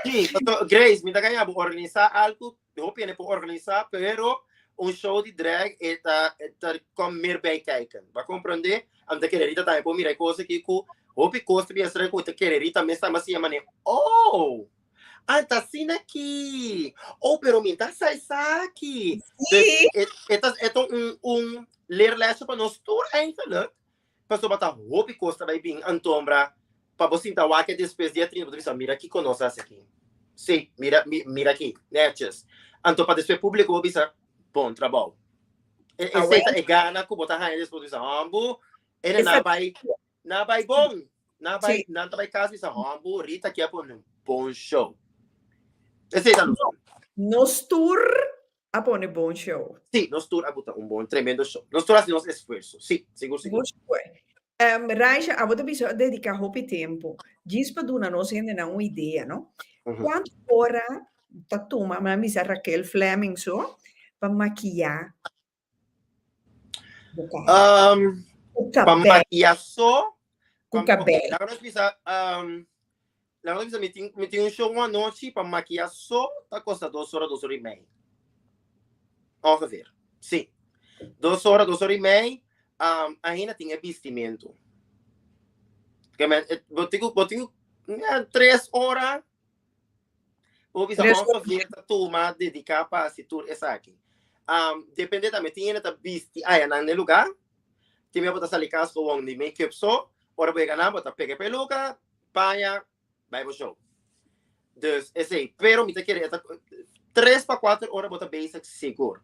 Sí, paso, Grace, mi ta gaña bo organisa algo, hopi hende por organisa, pero un show di drag e ta, e ta kom meer bij kijken. Bo a comprende? Ami ta kere Rita tambe por mira e kos aki ku hopi kos ta bien strek ku ta kere Rita mes tambe a siña manera, oh! Ah, ta asina aki. Oh, pero mi ta sa esaki. Dus Sí. e, e ta, e ta un, un leerlesje pa nos tur eigenlijk. Pasobra ta hopi kos ta bai bin antombra pa bo sinta wak despues di e 30 bo ta bisa mira kiko nos a hasi aki. Sí, mira, mi, mira aki, netjes. Anto pa despues publico bo bisa bon trabou. E, Ah, esei ta wel. e gana ku bo ta haña despues bo bisa hombu, ene Esa na bai, na bai bon. Na bai, Sí. nan ta bai kas bisa hombu, Rita ki a pone un bon show. Esei ta nos. Nos tur a pone bon show. Sí, nos tur a buta un bon, tremendo show. Nos tur a hasi nos esfuerso. Sí, sigur, sigur. Sigur, sigur. Raisha, abo ta bisa a dedica hopi tempo. Djis pa duna nos hendenan un idea, no? Cuanto ora ta tuma, mi a bisa Raquel Fleming so, pa maquilla bo cara? Cu Pa cabel. maquilla so, Cu pa, cabel. ok, laga nos bisa, laga nos bisa, mi tin, mi tin un show un anochi, pa maquilla so ta costa dos ora, dos ora y mei. Ongeveer, sí. Dos ora, dos ora y mei, ainda tin e bistimento. Ke men, e, bo tin ku, bo tin ku, ja, tres ora, bo bisa Tres ora. ongeveer ta tuma dediká pa hasi tur esaki. Depende tambe, tin hende ta bisti aya nan den lugá, tin bia bo ta sali kas gewoon di make-up so, ora bo yega nan bo ta pega e peluka, paña, bai bo show. Dus esei, pero mi ta kere e ta tres pa kuater ora bo ta bezig sigur.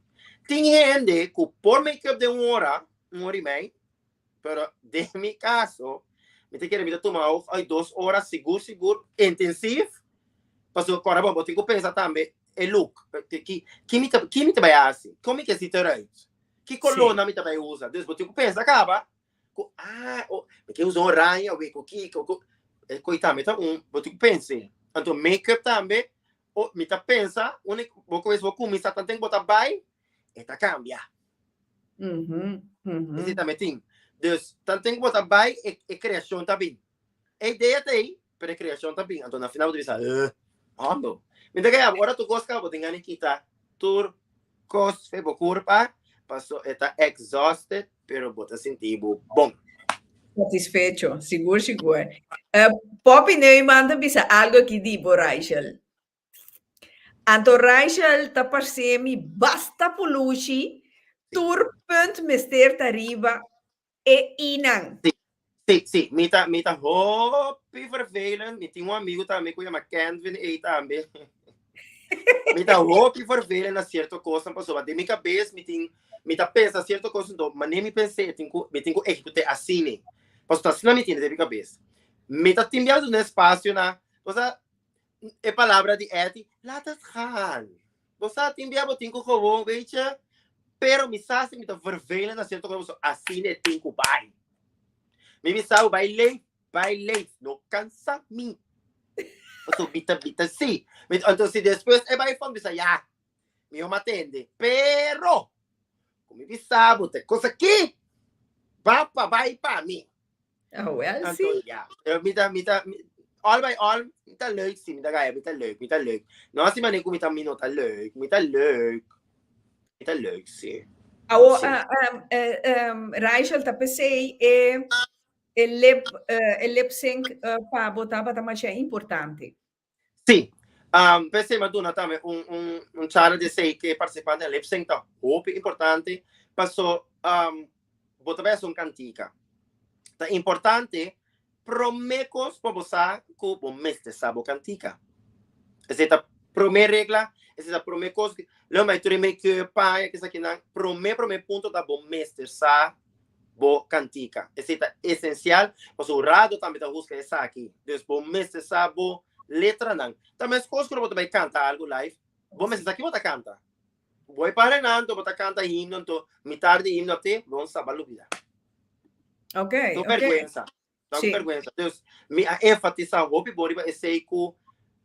Tin hende ku por make-up den un ora, un ora i mei, pero den mi kaso mi ta kere mi ta tuma hoog uit dos ora sigur sigur intensief, pasobra kòrda bon bo tin ku pensa tambe e look, ki ki mi ta ki mi ta bai hasi, kon mi ke si ta eruit, ki kolónan mi ta bai usa, dus bo tin ku pensa kaba ku ah oh mi ke usa oranje awe ku kiko ku e koi tambe ta un bo tin ku pensa anto make up tambe oh mi ta pensa unda bo ku bo kuminsá tanten bo ta bai e ta kambia. Esei tambe tin. Dus, tanten ku bo ta bai, e e kreashon ta bin. E idea ta ei, pero e kreashon ta bin. Anto na final bo ta bisa, eh, hondo. Mi ta kaya, ora tur kos kaba, bo tin gana di kita tur kos fe bo kurpa, paso e ta exhausted, pero bo ta sinti bo bon. Satisfecho, sigur sigur. Uh, Poppy Neumann ta bisa algo aki di bo, Rachel. Anto Rachel ta parce mi basta pulushi, tur punt mester ta riba e inan. Sí, sí, sí. Mi ta, mi ta hopi vervelend. Mi tin un amigo tambe ku yama Kenvin ei tambe. Mi ta hopi vervelend na cierto cosnan pasobra den mi cabes mi tin mi ta pensa cierto cos anto manera mi pens'é tin ku mi tin ku ehecut'é asina. Pasobra asina mi tin den mi cabes. Mi ta tin bia duna espacio na, osea e palabra di Etty, laat het gaan. Bo sa tin bia bo tin ku gewoon, weet je. Pero mi sa si mi ta vervelend na cierto cosa, asina e tin ku bai. Mi bisa bo bai leef, bai leef, no cansa mi. Paso mi ta, mi ta si. Mi, anto si despues e bai fon, bisa ya, mi no atende. Pero, ku mi bisa bo te cosa ki, ba pa bai pa mi. Ah, wel, Anto, sí. ja. Pero mi ta, mi ta, mi, all by all, mi ta leuk, sí, mi ta gaya, mi ta leuk, mi ta leuk. No así manera ku mi ta, mi no ta leuk, mi ta leuk. Mi ta leuk, sí. Awo, Sí. ah, um, eh, um, Rachel, ta pesei e, e lip, eh, e lip sync eh, pa bo tabata masha importante. Sí. Um, p'esei mi a duna tambe un, un, un charla di esei ku e partisipante na lip sync ta hopi importante. Paso, um, bo ta bai hasi un kantika. Ta importante promé kos pa bo sa ku bo mester sa bo kantika. Esei ta promé regla, esei ta promé kos. Lo mai tur e make-up, paña, kesakinan. Promé, promé punto ta bo mester sa bo kantika. Esei ta esensial, pasobra hurado tambe ta husga esaki. Dus bo mester sa bo letranan. Ta meskos ku ora bo ta bai kanta algu live, bo mester sa ki bo ta kanta. Bo e para nan, anto bo ta kanta himno, anto mitar di himno te, bo no sa, bo a lubida. Ok, Ta un ok. bèrgwensa. Ta un Sí. bèrgwensa. Dus mi a enfatisá hopi bon riba esei ku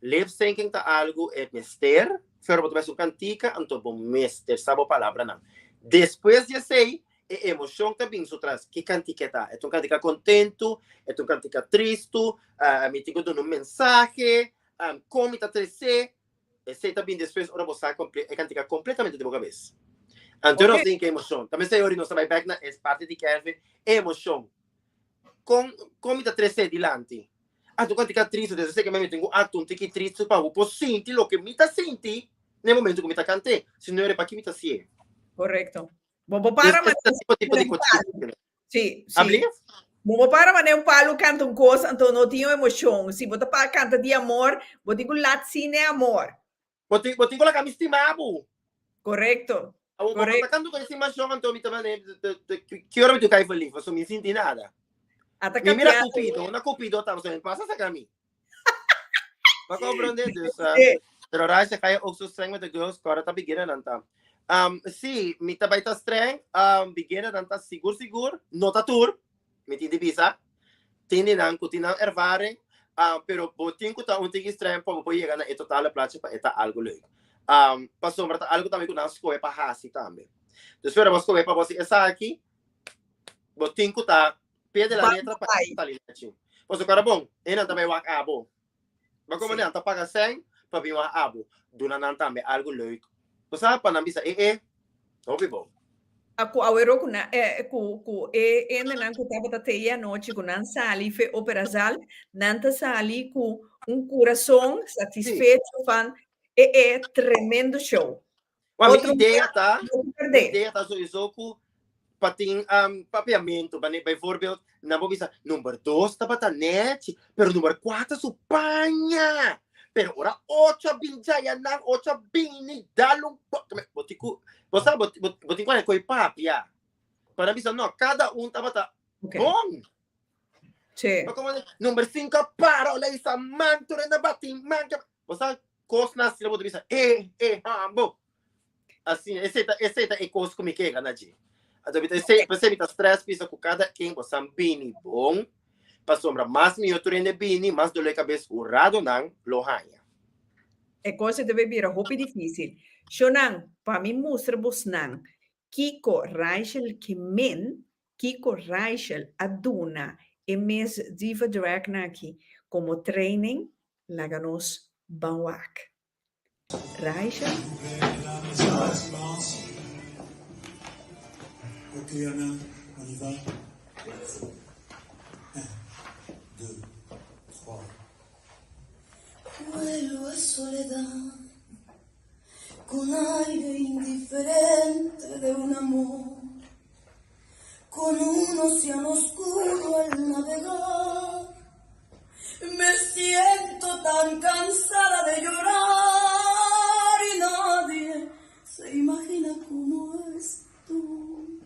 lip syncing ta algu e mester, pero bo ta bai haci un kantika, anto bo mester sa bo palabranan. Despues di esei, e emoshon ta bin su tras. Ki kantika e ta? E ta un kantika kontentu? E ta un kantika tristu? Mi tin ku duna un mensahe? Kon mi ta tres'é? Esei ta bin despues ora bo sa e kantika kompletamente den bo kabes. Anto nos tin ku emoshon. Ta mester ora nos ta bai bèk na e parti di Kelvin, e emoshon. Kon kon mi ta tres'é dilanti? Ah, tu kantika tristu, desde esei ke mi tin ku aktua un tiki tristu pa bo por sinti loke mi ta sinti na e momento ku mi ta kant'é. Si no era paki mi ta hasié? Korekto. Bo bo para Des, manera tipo tipo di un kos. palu. Sí, sí. Ablief? Bo bo para manera un palu kanta un kos, anto no tin un emoshon. Si bo ta pa kanta di amor, bo tin ku lat sin e amor. Bo tin, bo tin ku laga mi stima bo. Korekto. Abo bo ta Korekto. kanta ku estimashon, anto mi ta manera, ki ora mi tin ku kai verlief? Pasobra mi no sinti nada. Ata Mi mira kapiando. Cupido, una Cupido ta, pasobra mi pasa saka mi. Ba comprende? Dus, uh, Sí. pero Raisa ga je ook zo streng met de girls, kora ta beginner dan ta. Um, sí, mi ta bai ta streng, um, beginner dan ta sigur sigur, no ta tur, mi tin di bisa. Tin di nan ku tin nan ervaring, um, pero bo tin ku ta un tiki streng pa bo por yega na e totale plaatje pa e ta algo leuk. Um, pasobra ta algo tambe ku nan skohe pa hasi tambe. Dus pero bo skohe pa bo hasi esaki, bo tin ku ta pie de la Ban letra pa bai. sali lechi. Pasobra kora bon, e nan ta bai wak abo. Ma como Sí. nan ta paga sèn pa bin wak abo, duna nan tambe algo leuk. Bo sa pa nan bisa e e, hopi bon. A ku awero ku na eh, ku ku e hendenan ku tabata te e anochi ku nan sali fe operazaal, nan ta sali ku un kurason Sí. satisfecho van e e tremendo show. Wa mi Otro idea ta, no mi perdé. idea ta sowieso ku pa tin um, papiamentu, bane, bijvoorbeeld, nan por bisa, number dos tabata nechi, pero number cuatro su paña. Pero ora ocho a bin djaya nan, ocho a bini, dal un po- Bo tin ku, bo sa, bo, bo, bo tin ku haña koi papia. Pa nan bisa, no, kada un tabata Ok. bon. Sí. Ma como number cinco a para, ola isa man, tur hende a bati man. Bo sa, Kosnan asina bo ta bisa, eh, eh, hambo. Asina, esei ta, esei ta e kos ku mi ke gana dje. Anto mi ta, esei, p'esei mi ta stress bisa ku kada ken bo san bini bon, pasobra mas mihó tur hende bini, mas dolor di kabes huradonan lo haña. E kos ei ta bay bira hopi difícil. Shonnan, pa mi mustra bosnan. Kiko Raichel ke men, kiko Raichel a duna e mes Diva Drag nan aki komo training, laga nos ban wak. Raichel? Ok Ana, on y va? Un, deux, trois. Vuelo a soledad con aire indiferente de un amor, con un océano oscuro al navegar. Me siento tan cansada de llorar y nadie se imagina cómo estoy.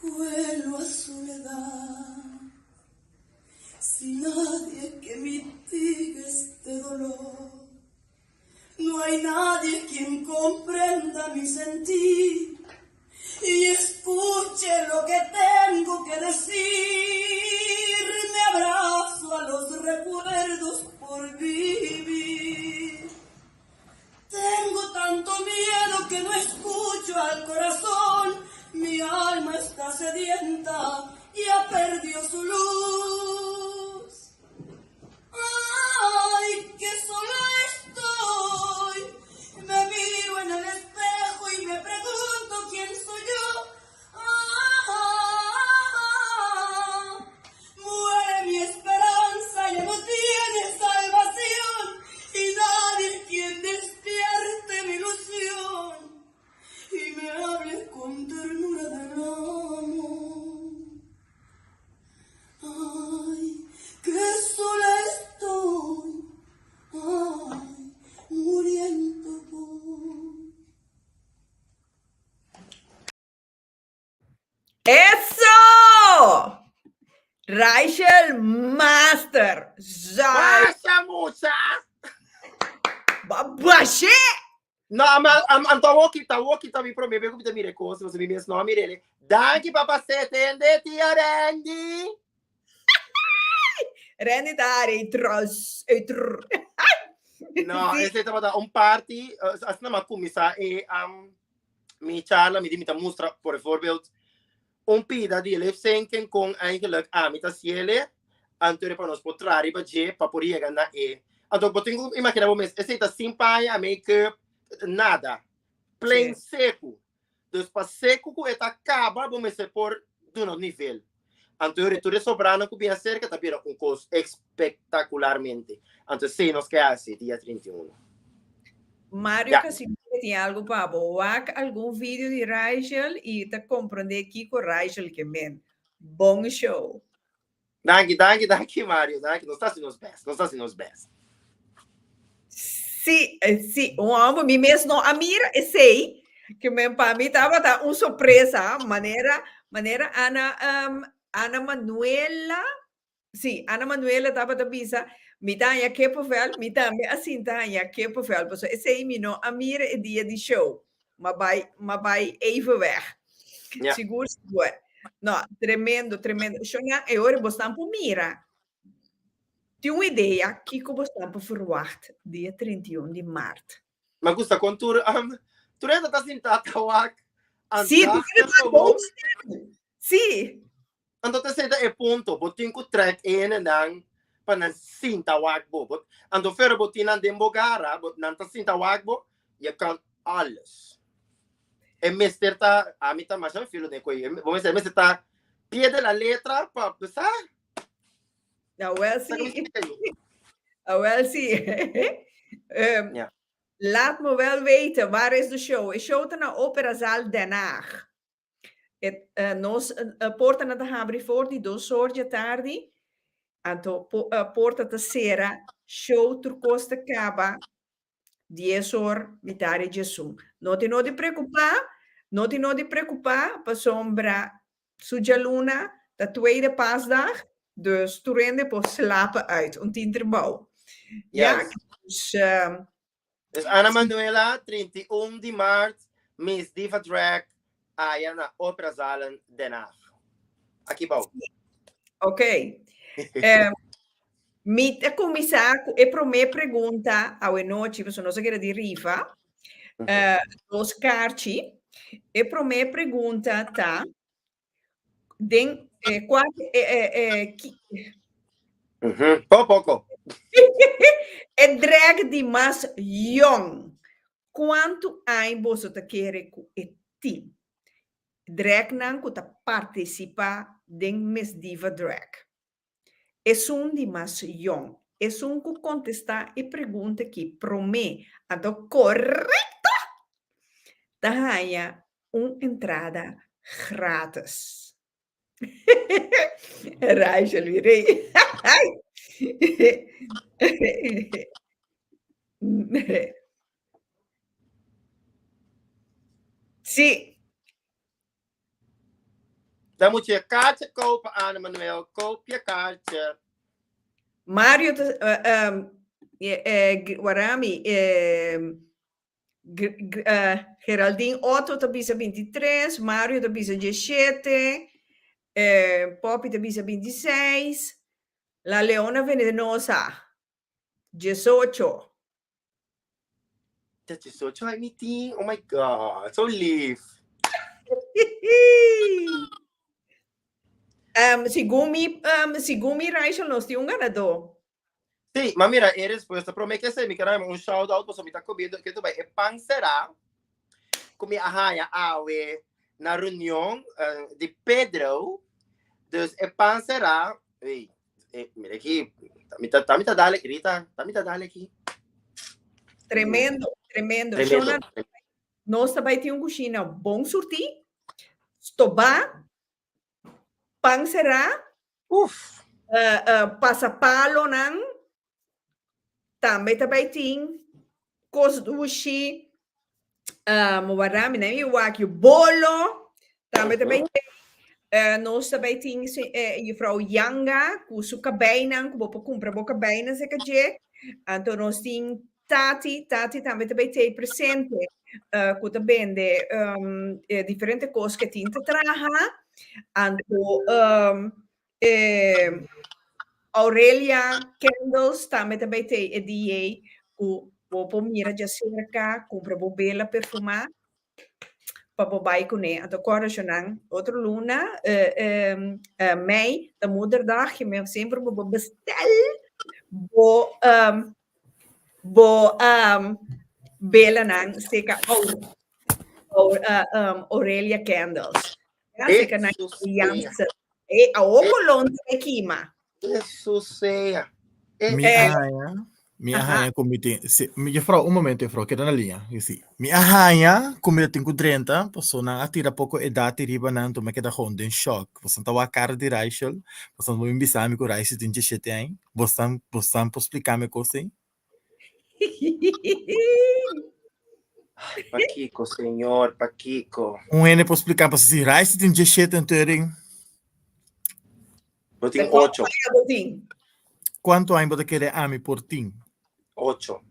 Vuelo a soledad, sin nadie que mitigue este dolor. No hay nadie quien comprenda mi sentir y escuche lo que tengo que decir. Me abrazo a los recuerdos por vivir. Tengo tanto miedo que no escucho al corazón. Mi alma está sedienta ya perdió su luz. Ay, qué sola estoy. Me miro en el espejo y me pregunto quién soy yo. Ah, muere mi esperanza, ya no tiene salvación y nadie quien despierte mi ilusión y me hable con ternura del amor. Ay, qué sola estoy, ay, muriendo voy. Eso! Rachel Master. Zai. Pasa, mucha! Bashe! No, ama, am, am ta woki, ta woki, ta mi prome, beko mi ta mire kos, mi mes no mirele. Danki, papa setende, tia Randy. Randy ta ari, tros, tr. No, ese tabata un party, asina ma kumisa e um, mi charla, mi di mi ta mustra, por voorbeeld, un pida di lip syncing con eigenlijk ami ta siele, anto pa nos por traha riba dje pa por yega na e. Anto bo tin ku imagina bo mes, esei ta sin paña, make-up, nada. Plain seku. Dus pa seku ku e ta kaba, bo mester por duna un nivel. Anto yori tur e sobranan ku bin aserka ta bira un kos espektakularmente. Anto esei nos ke hasi dia 31. Mario Ja. Casimiro tin algu pa bo. Wak algun video di Rachel i ta komprendé kiko Rachel ke men. Bon show. Danki, danki, danki Mario, danki. Nos ta hasi nos best, nos ta hasi nos best. Sí, eh, sí, un hombre, mi mes no a mira esei, que men pa mi tabata un sorpresa, manera, manera Ana, um, Ana Manuela, sí, Ana Manuela tabata bisa, mi ta haña kippenvel, mi tambe a sinta haña kippenvel, paso esei mi no a mira e dia di show. Ma bai, ma bai even weg. Ja. Sigur, sigur. No, tremendo, tremendo. Shona, e ora bosnan por mira. Tin un idea kiko bosnan por verwacht dia 31 di maart. Ma gusta con tur um, tur enda ta sinta ta wak. Sí, tur enda ta doodstil. Sí. Anto ta seta e punto, bo tin ku trek e hendenan pa nan sinta wak bo. Bo, anto fero bo tin nan den bo gara, bo, nan ta sinta wak bo, je kan alles. E mester ta, ami ta masha filo den koe, bo mester, mester ta pie de la letra pa, sa? Nou, wel Sa sí. Ah, wel sí. um, Ja. Laat me wel weten, waar is de show? E show ta na Operazaal Den Haag. E, uh, nos uh, porta ta habri for di 2 or di tardi. Anto po, uh, porta ta sera, show tur kos ta kaba 10 or, mitar di 11. No tin nodi preokupá, no tin nodi preokupá, pasobra su djaluna ta tweede paasdag, dus tur hende por slapen uit, un tin trabou. Ja, dus, Dus Ana Manuela, 31 di maart, Miss Diva Drag, aya na Opera Zalen Den Haag. Aki bou. Ok. Eh, mi ta kuminsá ku e promé pregunta awe nochi, pasobra nos a kere di rifa. Eh, dos karchi. E promé pregunta ta den eh, kua eh, eh, eh, ki, Mhm. Poko poko. e drag di mas yong. Kuantu aña boso ta kere ku e tin? Dragnan ku ta partisipá den Miss Diva Drag. Esun di mas yong. Esun ku kontestá e pregunta ki promé anto korekto ta haña un entrada grátis. Rachel mir'ei. Sí. Dan moet je je kaartje kopen, Anne Manuel. Koop je kaartje. Mario, uh, um, eh, Warami, eh, Geraldine Otto ta bisa 23, Mario ta bisa 17, eh, Poppy ta bisa 26, La Leona Venenosa 18. Dat is zo tiny. Oh my god, zo lief. Um, segun mi, um, segun mi Rachel, nos tin un ganadó. Sí, maar mira, e respuesta promé que mi quiero un shout out, paso mi ta comiendo, que tu bai, e pan será, ku mi a haña awe na reunion uh, di Pedro, dus e pan será, ei, eh, mira aquí, mi ta, mi ta dale, Rita, mi ta dale aquí. Tremendo, tremendo. Tremendo. Shona, nos tambe tin un kushina bon surtí, stobá, pan será, Uf. Uh, uh, pasapalonan, tambe tambe tin kos dushi, um, warami na mi wak bolo, tambe tambe tin, uh, nos tambe tin eh, juffrouw Yanga, ku su kabeinan, ku bo por kumpra bo kabeinan serka dje. Anto nos tin Tati, Tati tambe tambe t'ei presente, uh, ku ta bende um, eh, diferente kos ke tin ta traha. Anto um, eh, Aurelia Candles tambe tambe t'ei e dia ku bo por mira djaserka, kumpra bo bela perfumá pa bo bai kuné. Anto kòrda shonnan, otro luna, eh, eh, eh, mei, ta moederdag, je me semper bo bestel bo um, bo um, belanan seka Au, uh, um, Aurelia Candles. Ja, seka na Jansen. Eh, awo kolon te kima. Jesus sea. Mi Eh, a haña, mi a haña ku mi tin, si, mi, juffrouw, un momento, juffrouw, keda na liña, yo si. Mi a haña ku mi tin ku drenta, paso nan a tira poko edat riba nan, anto mi a keda gewoon den shock. Boso ta wak kara di Rachel, boso bo bin bisa mi ku Rachel tin diesshete aña. Boso boso por splika mi kos ei? Ay, Pakiko, señor, Pakiko. Un hende por splika, paso si Rachel tin diesshete anto e rin. Bo tin ocho. Bo tin? Kuantu aña bo ta kere ami por tin? Ocho.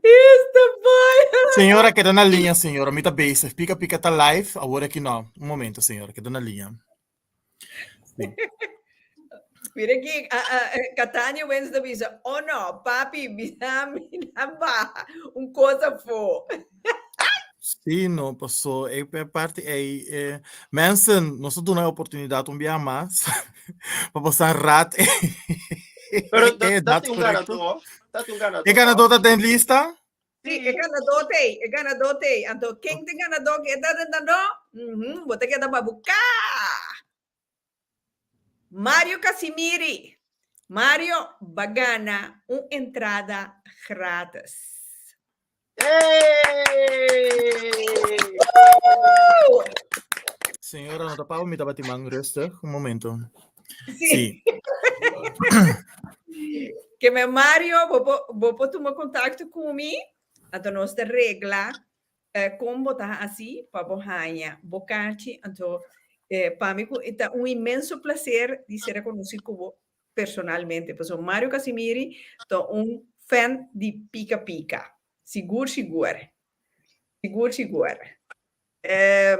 Esta boy. Señora, keda na liña, señora. Mi ta bezig. Pika Pika ta live. Awor aki no. Un momento, señora. Keda na liña. Sí. Mira aquí, a, a, Catania Wens ta bisa, oh no, papi, mira, mira ba, un cosa fo. Sí, no, pasó. E parte ei, eh, mensen, nos ta duna e oportunidad un biaha mas pa boso raad Pero e dat, edad dat un correcto. ganador. Dat un ganador. E ganador ta den lista? Sí, e ganador t'ei, e ganador t'ei. Anto, ken t'e ganador ku e ta ganador? Mhm, bo ta keda babuká. Mario Casimiri. Mario, ba gana un entrada gratis. Señora, no ta pa mi tabata man rustig. Un momento. Sí. Sí. Ke me Mario, bo por, bo por tuma contacto ku mi, anto nos ta regla eh, kon bo ta hasi pa bo haña bo karchi. Anto eh, pa mi ku ta un inmenso placer di ser konosí ku bo personalmente. Pasobra Mario Casimiri ta un fan di Pika Pika. Sigur sigur. Sigur sigur. Eh,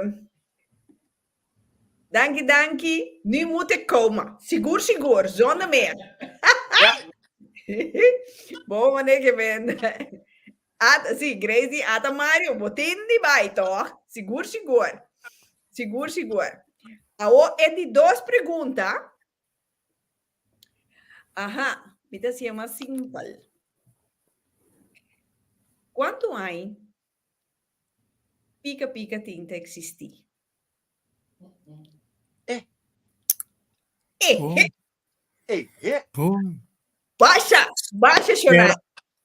danki danki. Nu moet ik komen. Sigur sigur, zonder meer. Bon, wanneer je bent. Ata, si, Grace di ata Mario, bo tin di bai toch? Sigur, sigur. Sigur, sigur. Awo e di dos pregunta. Aha, mi ta hasié mas simpel. Kuantu aña Pika Pika tin ta eksistí? Eh. Eh. Eh, eh. Boom. Basha, basha Señora, Shonai.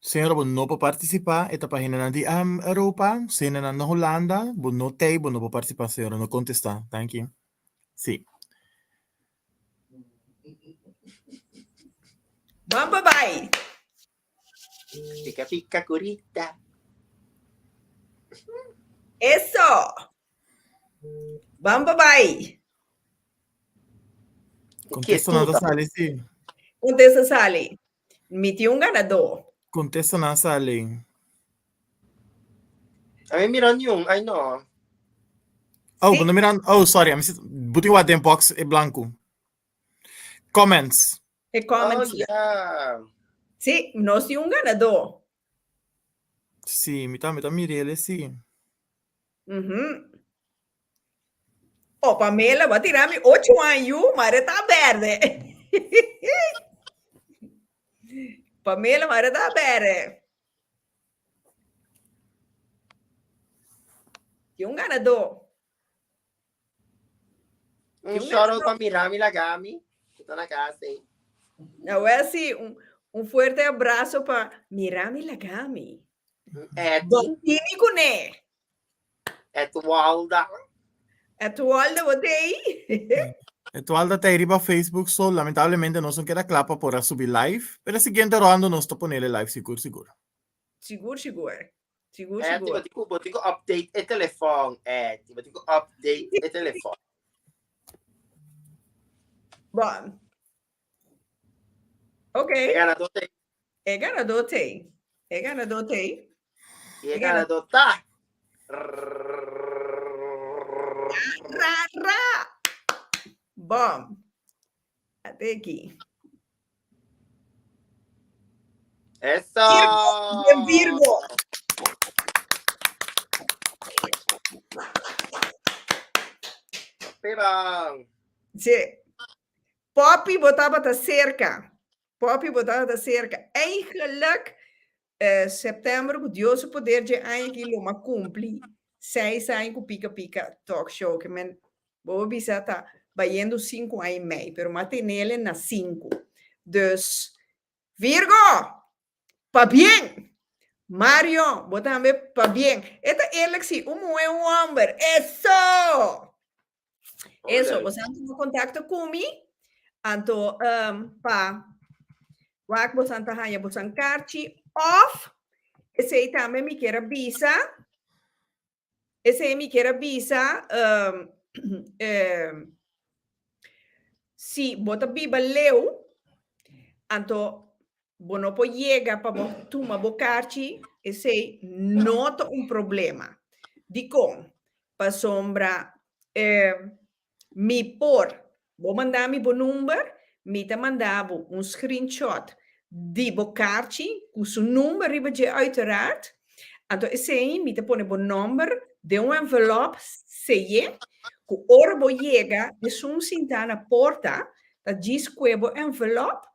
señora, bo no por participá, e ta pa hendenan di um, Europa, si hendenan na Hulanda, bo no tei, bo no por participá, señora, no contestá. Thank you. Sí. Ban pa bai. Pica pica curita. Eso. Ban pa bai. Contesta nan ta sali, sí. Contesta sali. Mi tin un ganadó. Contesta nan sali. A mi mira ni un, ay no. Oh, Sí. bo no mira, oh, sorry, a mi si- bo tin wak den box e blanco. Comments. E comments. Oh, yeah. Sí, nos tin un ganadó. Sí, mi ta, mi ta mirele, sí. Mhm. Oh, Pamela, va tira mi ocho año, mare ta berde. Pamela, mare ta berde. Tin un ganadó. Un shout out pa Mirami Lagami, que está na casa. Eh. Nou, wel sí, un, un fuerte abrazo pa Mirami Lagami. Eti. Botini kuné. Etwalda. Etwalda bo tei. Etwalda ta riba Facebook, so lamentablemente nos no keda kla pa por a subi live. Pero e siguiente rondo nos ta ponele live sigur sigur. Sigur sigur. Sigur Eti, sigur. bo tin ku bo tin ku update e telefon, Eti. Bo tin ku update e telefon. Bon. Ok. E ganadó tei. E ganadó tei. E ganadó tei. E ganadó ta. Ra, ra. Bon. Ate aki. Eso! Virgo, Virgo. Pebang. Sí. Poppy, bo tabata cerca. Poppy, bo tabata cerca. Eigenlijk, eh, september, ku Dios su poder dje aña aki lo m'a cumpli seis aña ku Pika Pika Talk Show. Ke men, bo bisa ta bayendo sinku aña i mei, pero m'a tenele na sinku. Dus, Virgo, pabien! Mario, bo tambe pabien. E ta eerlijk si, un muhé, un homber. Eso! Eso, bo san tuma contacto cu mi, anto um, pa wak bo san ta haya bo san karchi of esei tambe mi kier a bisa, esei mi kier a bisa um, eh, si bo ta biba leu, anto bo no por yega pa bo tuma bo karchi, esei no ta un problema. Dikon? Pasobra eh, mi por, bo manda mi bo number, mi ta manda bo un screenshot di bo karchi ku su number riba dje uiteraard. Anto esei mi ta pone bo nomber den un envelop seyé ku ora bo yega esun sintá na porta ta djis kue bo envelop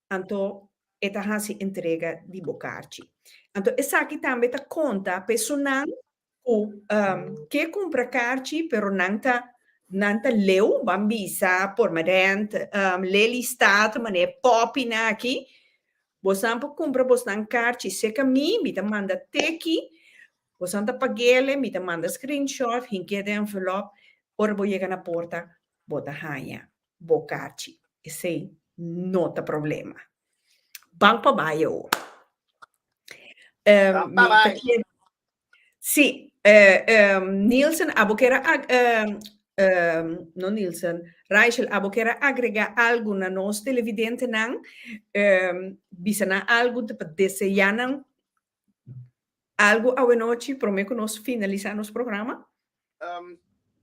anto e ta hasi entrega di bo karchi. Anto esaki tambe ta konta pa esunnan ku ke kumpra karchi pero nan ta nan ta leu, ban bisa Purmerend, Lelystad, manera popinan aki, bosnan por kumpra bosnan karchi serka mi, mi ta manda teki, bosnan ta pag'ele, mi ta manda screenshot, hink'e den envelop, ora bo yega na porta bo ta haña bo karchi. Esei no ta problema. Ban pa bai awor. Ban pa Mi ta bai. kere Sí, Nielsen, abo kier a no Nielsen, Rachel, abo kier a agrega algu na nos televidentenan, bisa nan algu pa desea nan algu awenochi prome ku nos finalisa nos programa?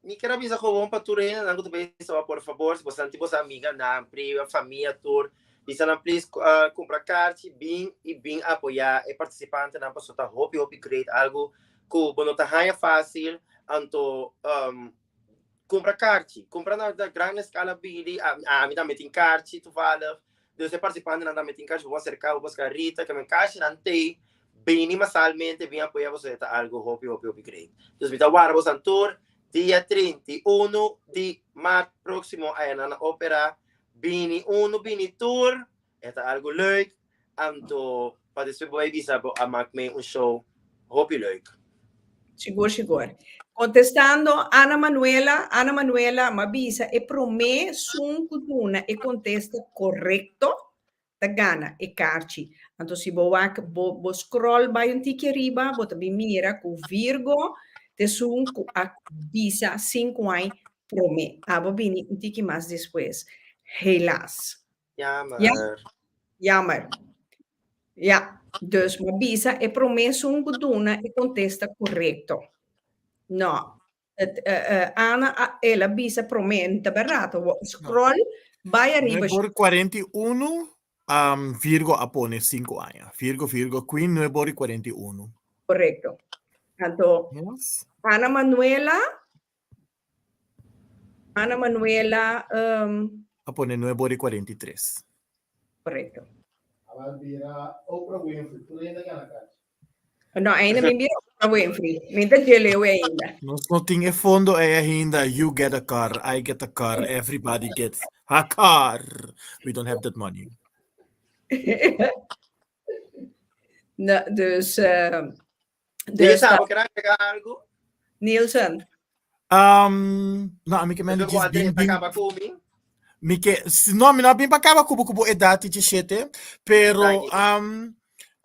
Mi kier a bisa gewoon pa tur hendenan ku ta bisa, por fabor, si boso tin boso amiganan, prima, famia, tur. Bisa nan please kumpra karchi, bin i bin apoyá e partisipantenan pasobra ta hopi hopi great, algu ku bo no ta haña fásil, anto kumpra karchi, kumpra na gran eskala bini, ami tambe tin karchi toevallig, dus e partisipantenan tambe tin karchi, bo por aserká, bo por aserká Rita, ke men karchinan t'ei, bini masalmente bin apoyá pasobra e ta algu hopi hopi hopi great. Dus mi ta warda boso tur dia 31 di mart próksimo ayanan na Opera. Bini unu bini tur, e ta algu leuk, anto pa despues bo bai bisa bo a mak mee un show hopi leuk. Sigur sigur. Kontestando Ana Manuela, Ana Manuela m'a bisa e promé sun ku duna e kontesta korekto ta gana e karchi. Anto si bo wak bo bo scroll bai un tiki ariba bo ta bin mira ku Virgo ta esun ku a bisa sinku aña promé. Abo bini un tiki mas despues. Helaas. Jammer. Ja, jammer. Ja, dus bo bisa e promé esun ku duna e kontesta korekto. No. Het, eh, eh, Ana, a, el a bisa promé, ta berdad. Scroll, bai arriba. Nueve ora 41, um, Virgo a pone 5 aña. Virgo, Virgo, Queen, 9 ora 41. Correcto. Anto, Yes. Ana Manuela, Ana Manuela, um, A pone 9 ora 43. Correcto. Awor bira Oprah Winfrey, tur hende gana kachi. No, ainda mi bira Oprah Winfrey. Mi ta djelewe ainda. Nos no tin e fondo ei ainda. You get a car, I get a car, everybody gets a car. We don't have that money. No, dus, uh, dus Nilsa, bo ker agrega algo? Nielsen. Um, no, ami ke men Bo bin, bin, kaba ku mi? Mi ke, no, mi no bin pa kaba ku bo ku bo edat 17, pero um,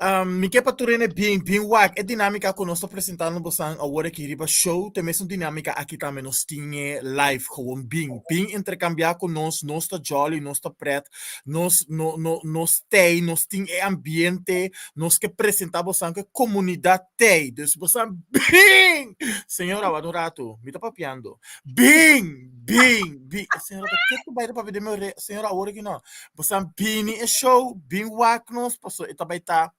um, mi ke pa tur hende bin, bin wak e dinámika ku nos ta presentando bosan awor aki riba show, te mesun dinámika aki tambe nos tin e live, gewoon bin, bin interkambiá ku nos, nos ta jolly, nos ta pret, nos no no nos tei, nos tin e ambiente, nos ke presentá bosan ku e komunidat tei, dus bosan bin! Señora, wak un ratu, mi ta papiando. Bin! Bin! Bin! E señora ta ke ku bai ta papia den mi orea. Señora, awor aki no. Bosan bini e show, bin wak nos, paso e ta bai ta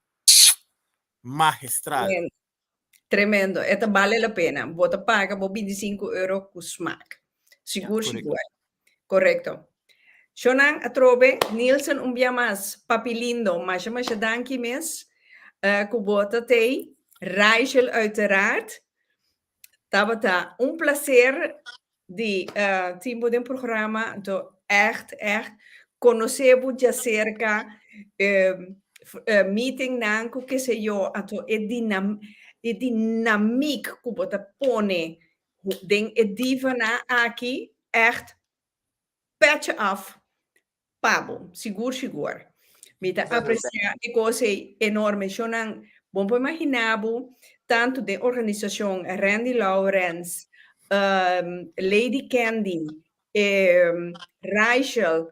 magistral. Tremendo. Tremendo. E ta bale la pena. Bo ta paga bo 25 euro ku smaak. Sigur, Correcto. sigur. Correcto. Shonan atrobe, Nielsen un bia mas, papi lindo, masha masha danki mes eh, ku bo ta tei. Rachel uiteraard. Tabata un placer di uh, tin bo den programa. Anto echt, echt conoce bo djacerca, eh, eh, meeting nan ku ke sé yo, anto e dinam e dinamiek ku bo ta pone den e divanan aki, echt petje af pa bo, sigur sigur. Mi ta aprecia e cos ei enorme. Shownan, bon por imagina bo, tanto den organisacion Randy Lawrence, um, Lady Candy, eh, Rachel,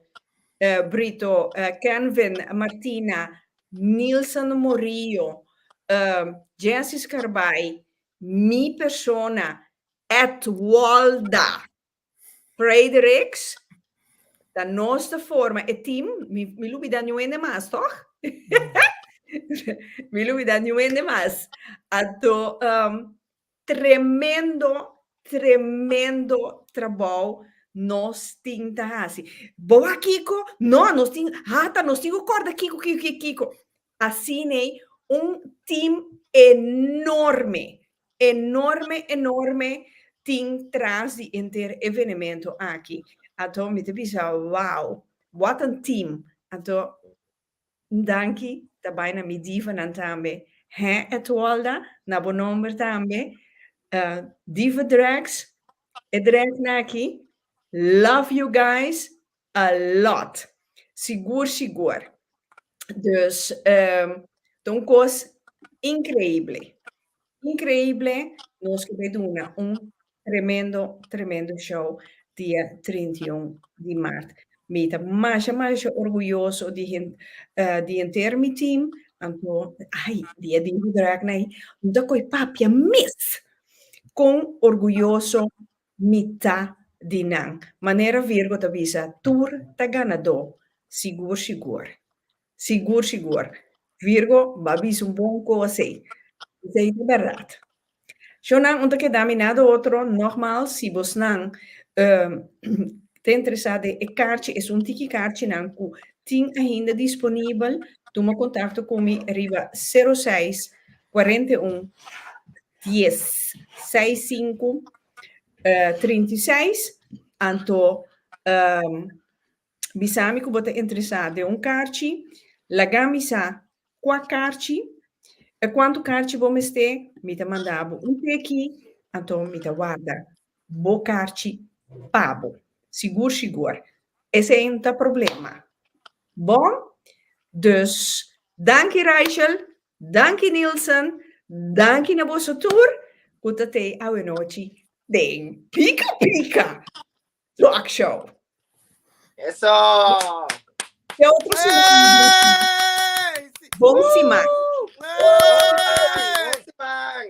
eh, Brito, eh, Kenvin, Martina, Nilson Morillo, um, Jesse Scarbay, mi persona, Edwalda. Fredericks, ta nos ta forma e team, mi, mi lubida niun hende mas, toch? mi lubida niun hende mas. Anto, um, tremendo, tremendo trabou nos tin ta hasi. Bo wak kiko? No, nos tin, hata, nos tin ku korda kiko, kiko, kiko, kiko. Asina un team enorme enorme enorme tin tras di henter evenemento aki. Anto mi ta bisa wow, what een team. Anto danki ta bai na mi divanan tambe. Hè Etwalda, na bo nomber tambe. Uh, Diva Drags, e drag naki. Love you guys a lot. Sigur sigur. Dus um, ta un kos increíble. Increíble. Nos ke bai duna un tremendo, tremendo show dia 31 di maart. Mi ta masha, masha orguyoso di, hen, uh, di henter mi team. Anto, ai, dia di drag nai, no ta koi papia mes. Kon orguyoso Mi ta di nan. Manera Virgo ta bisa, tur ta ganadó. Sigur sigur. Sigur sigur. Virgo, bo a bisa un bon kos ei. Esei ta bèrdat. Shownan un ta keda mi nada otro, nogmaals, si bosnan ta interesá den e karchi, esun tiki karchinan ku tin ainda disponibel, tuma kontakto ku mi riba sero seis, 41, dies, seis sinku, 36, anto Bisa mi ku bo ta interesá den un karchi, laga mi sa kua karchi, e kuantu karchi bo mester, mi ta manda bo un teki, anto mi ta warda bo karchi pa bo. Sigur sigur. Esei no ta problema. Bon? Dus, danki Raichel, danki Nielsen, danki na boso tur ku ta tei awenochi den Pika Pika! Talk Show. Eso! Te otro siman. Bon siman. Bon siman.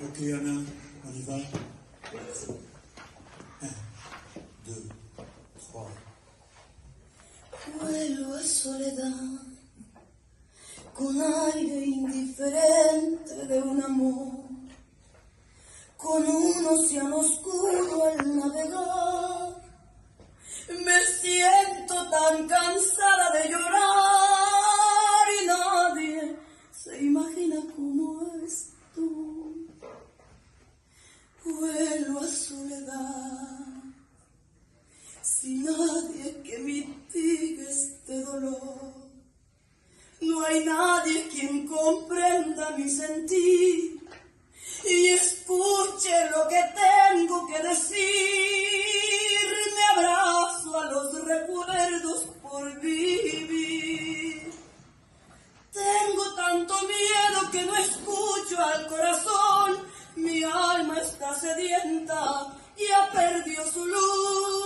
Ok, Anna, on y va. Un, deux, trois. Vuelvo a soledad Con aire indiferente de un amor, con un océano oscuro al navegar. Me siento tan cansada de llorar y nadie se imagina cómo estoy. Vuelo a soledad, sin nadie que mitigue este dolor. No hay nadie quien comprenda mi sentir y escuche lo que tengo que decir. Me abrazo a los recuerdos por vivir. Tengo tanto miedo que no escucho al corazón. Mi alma está sedienta y ha perdido su luz.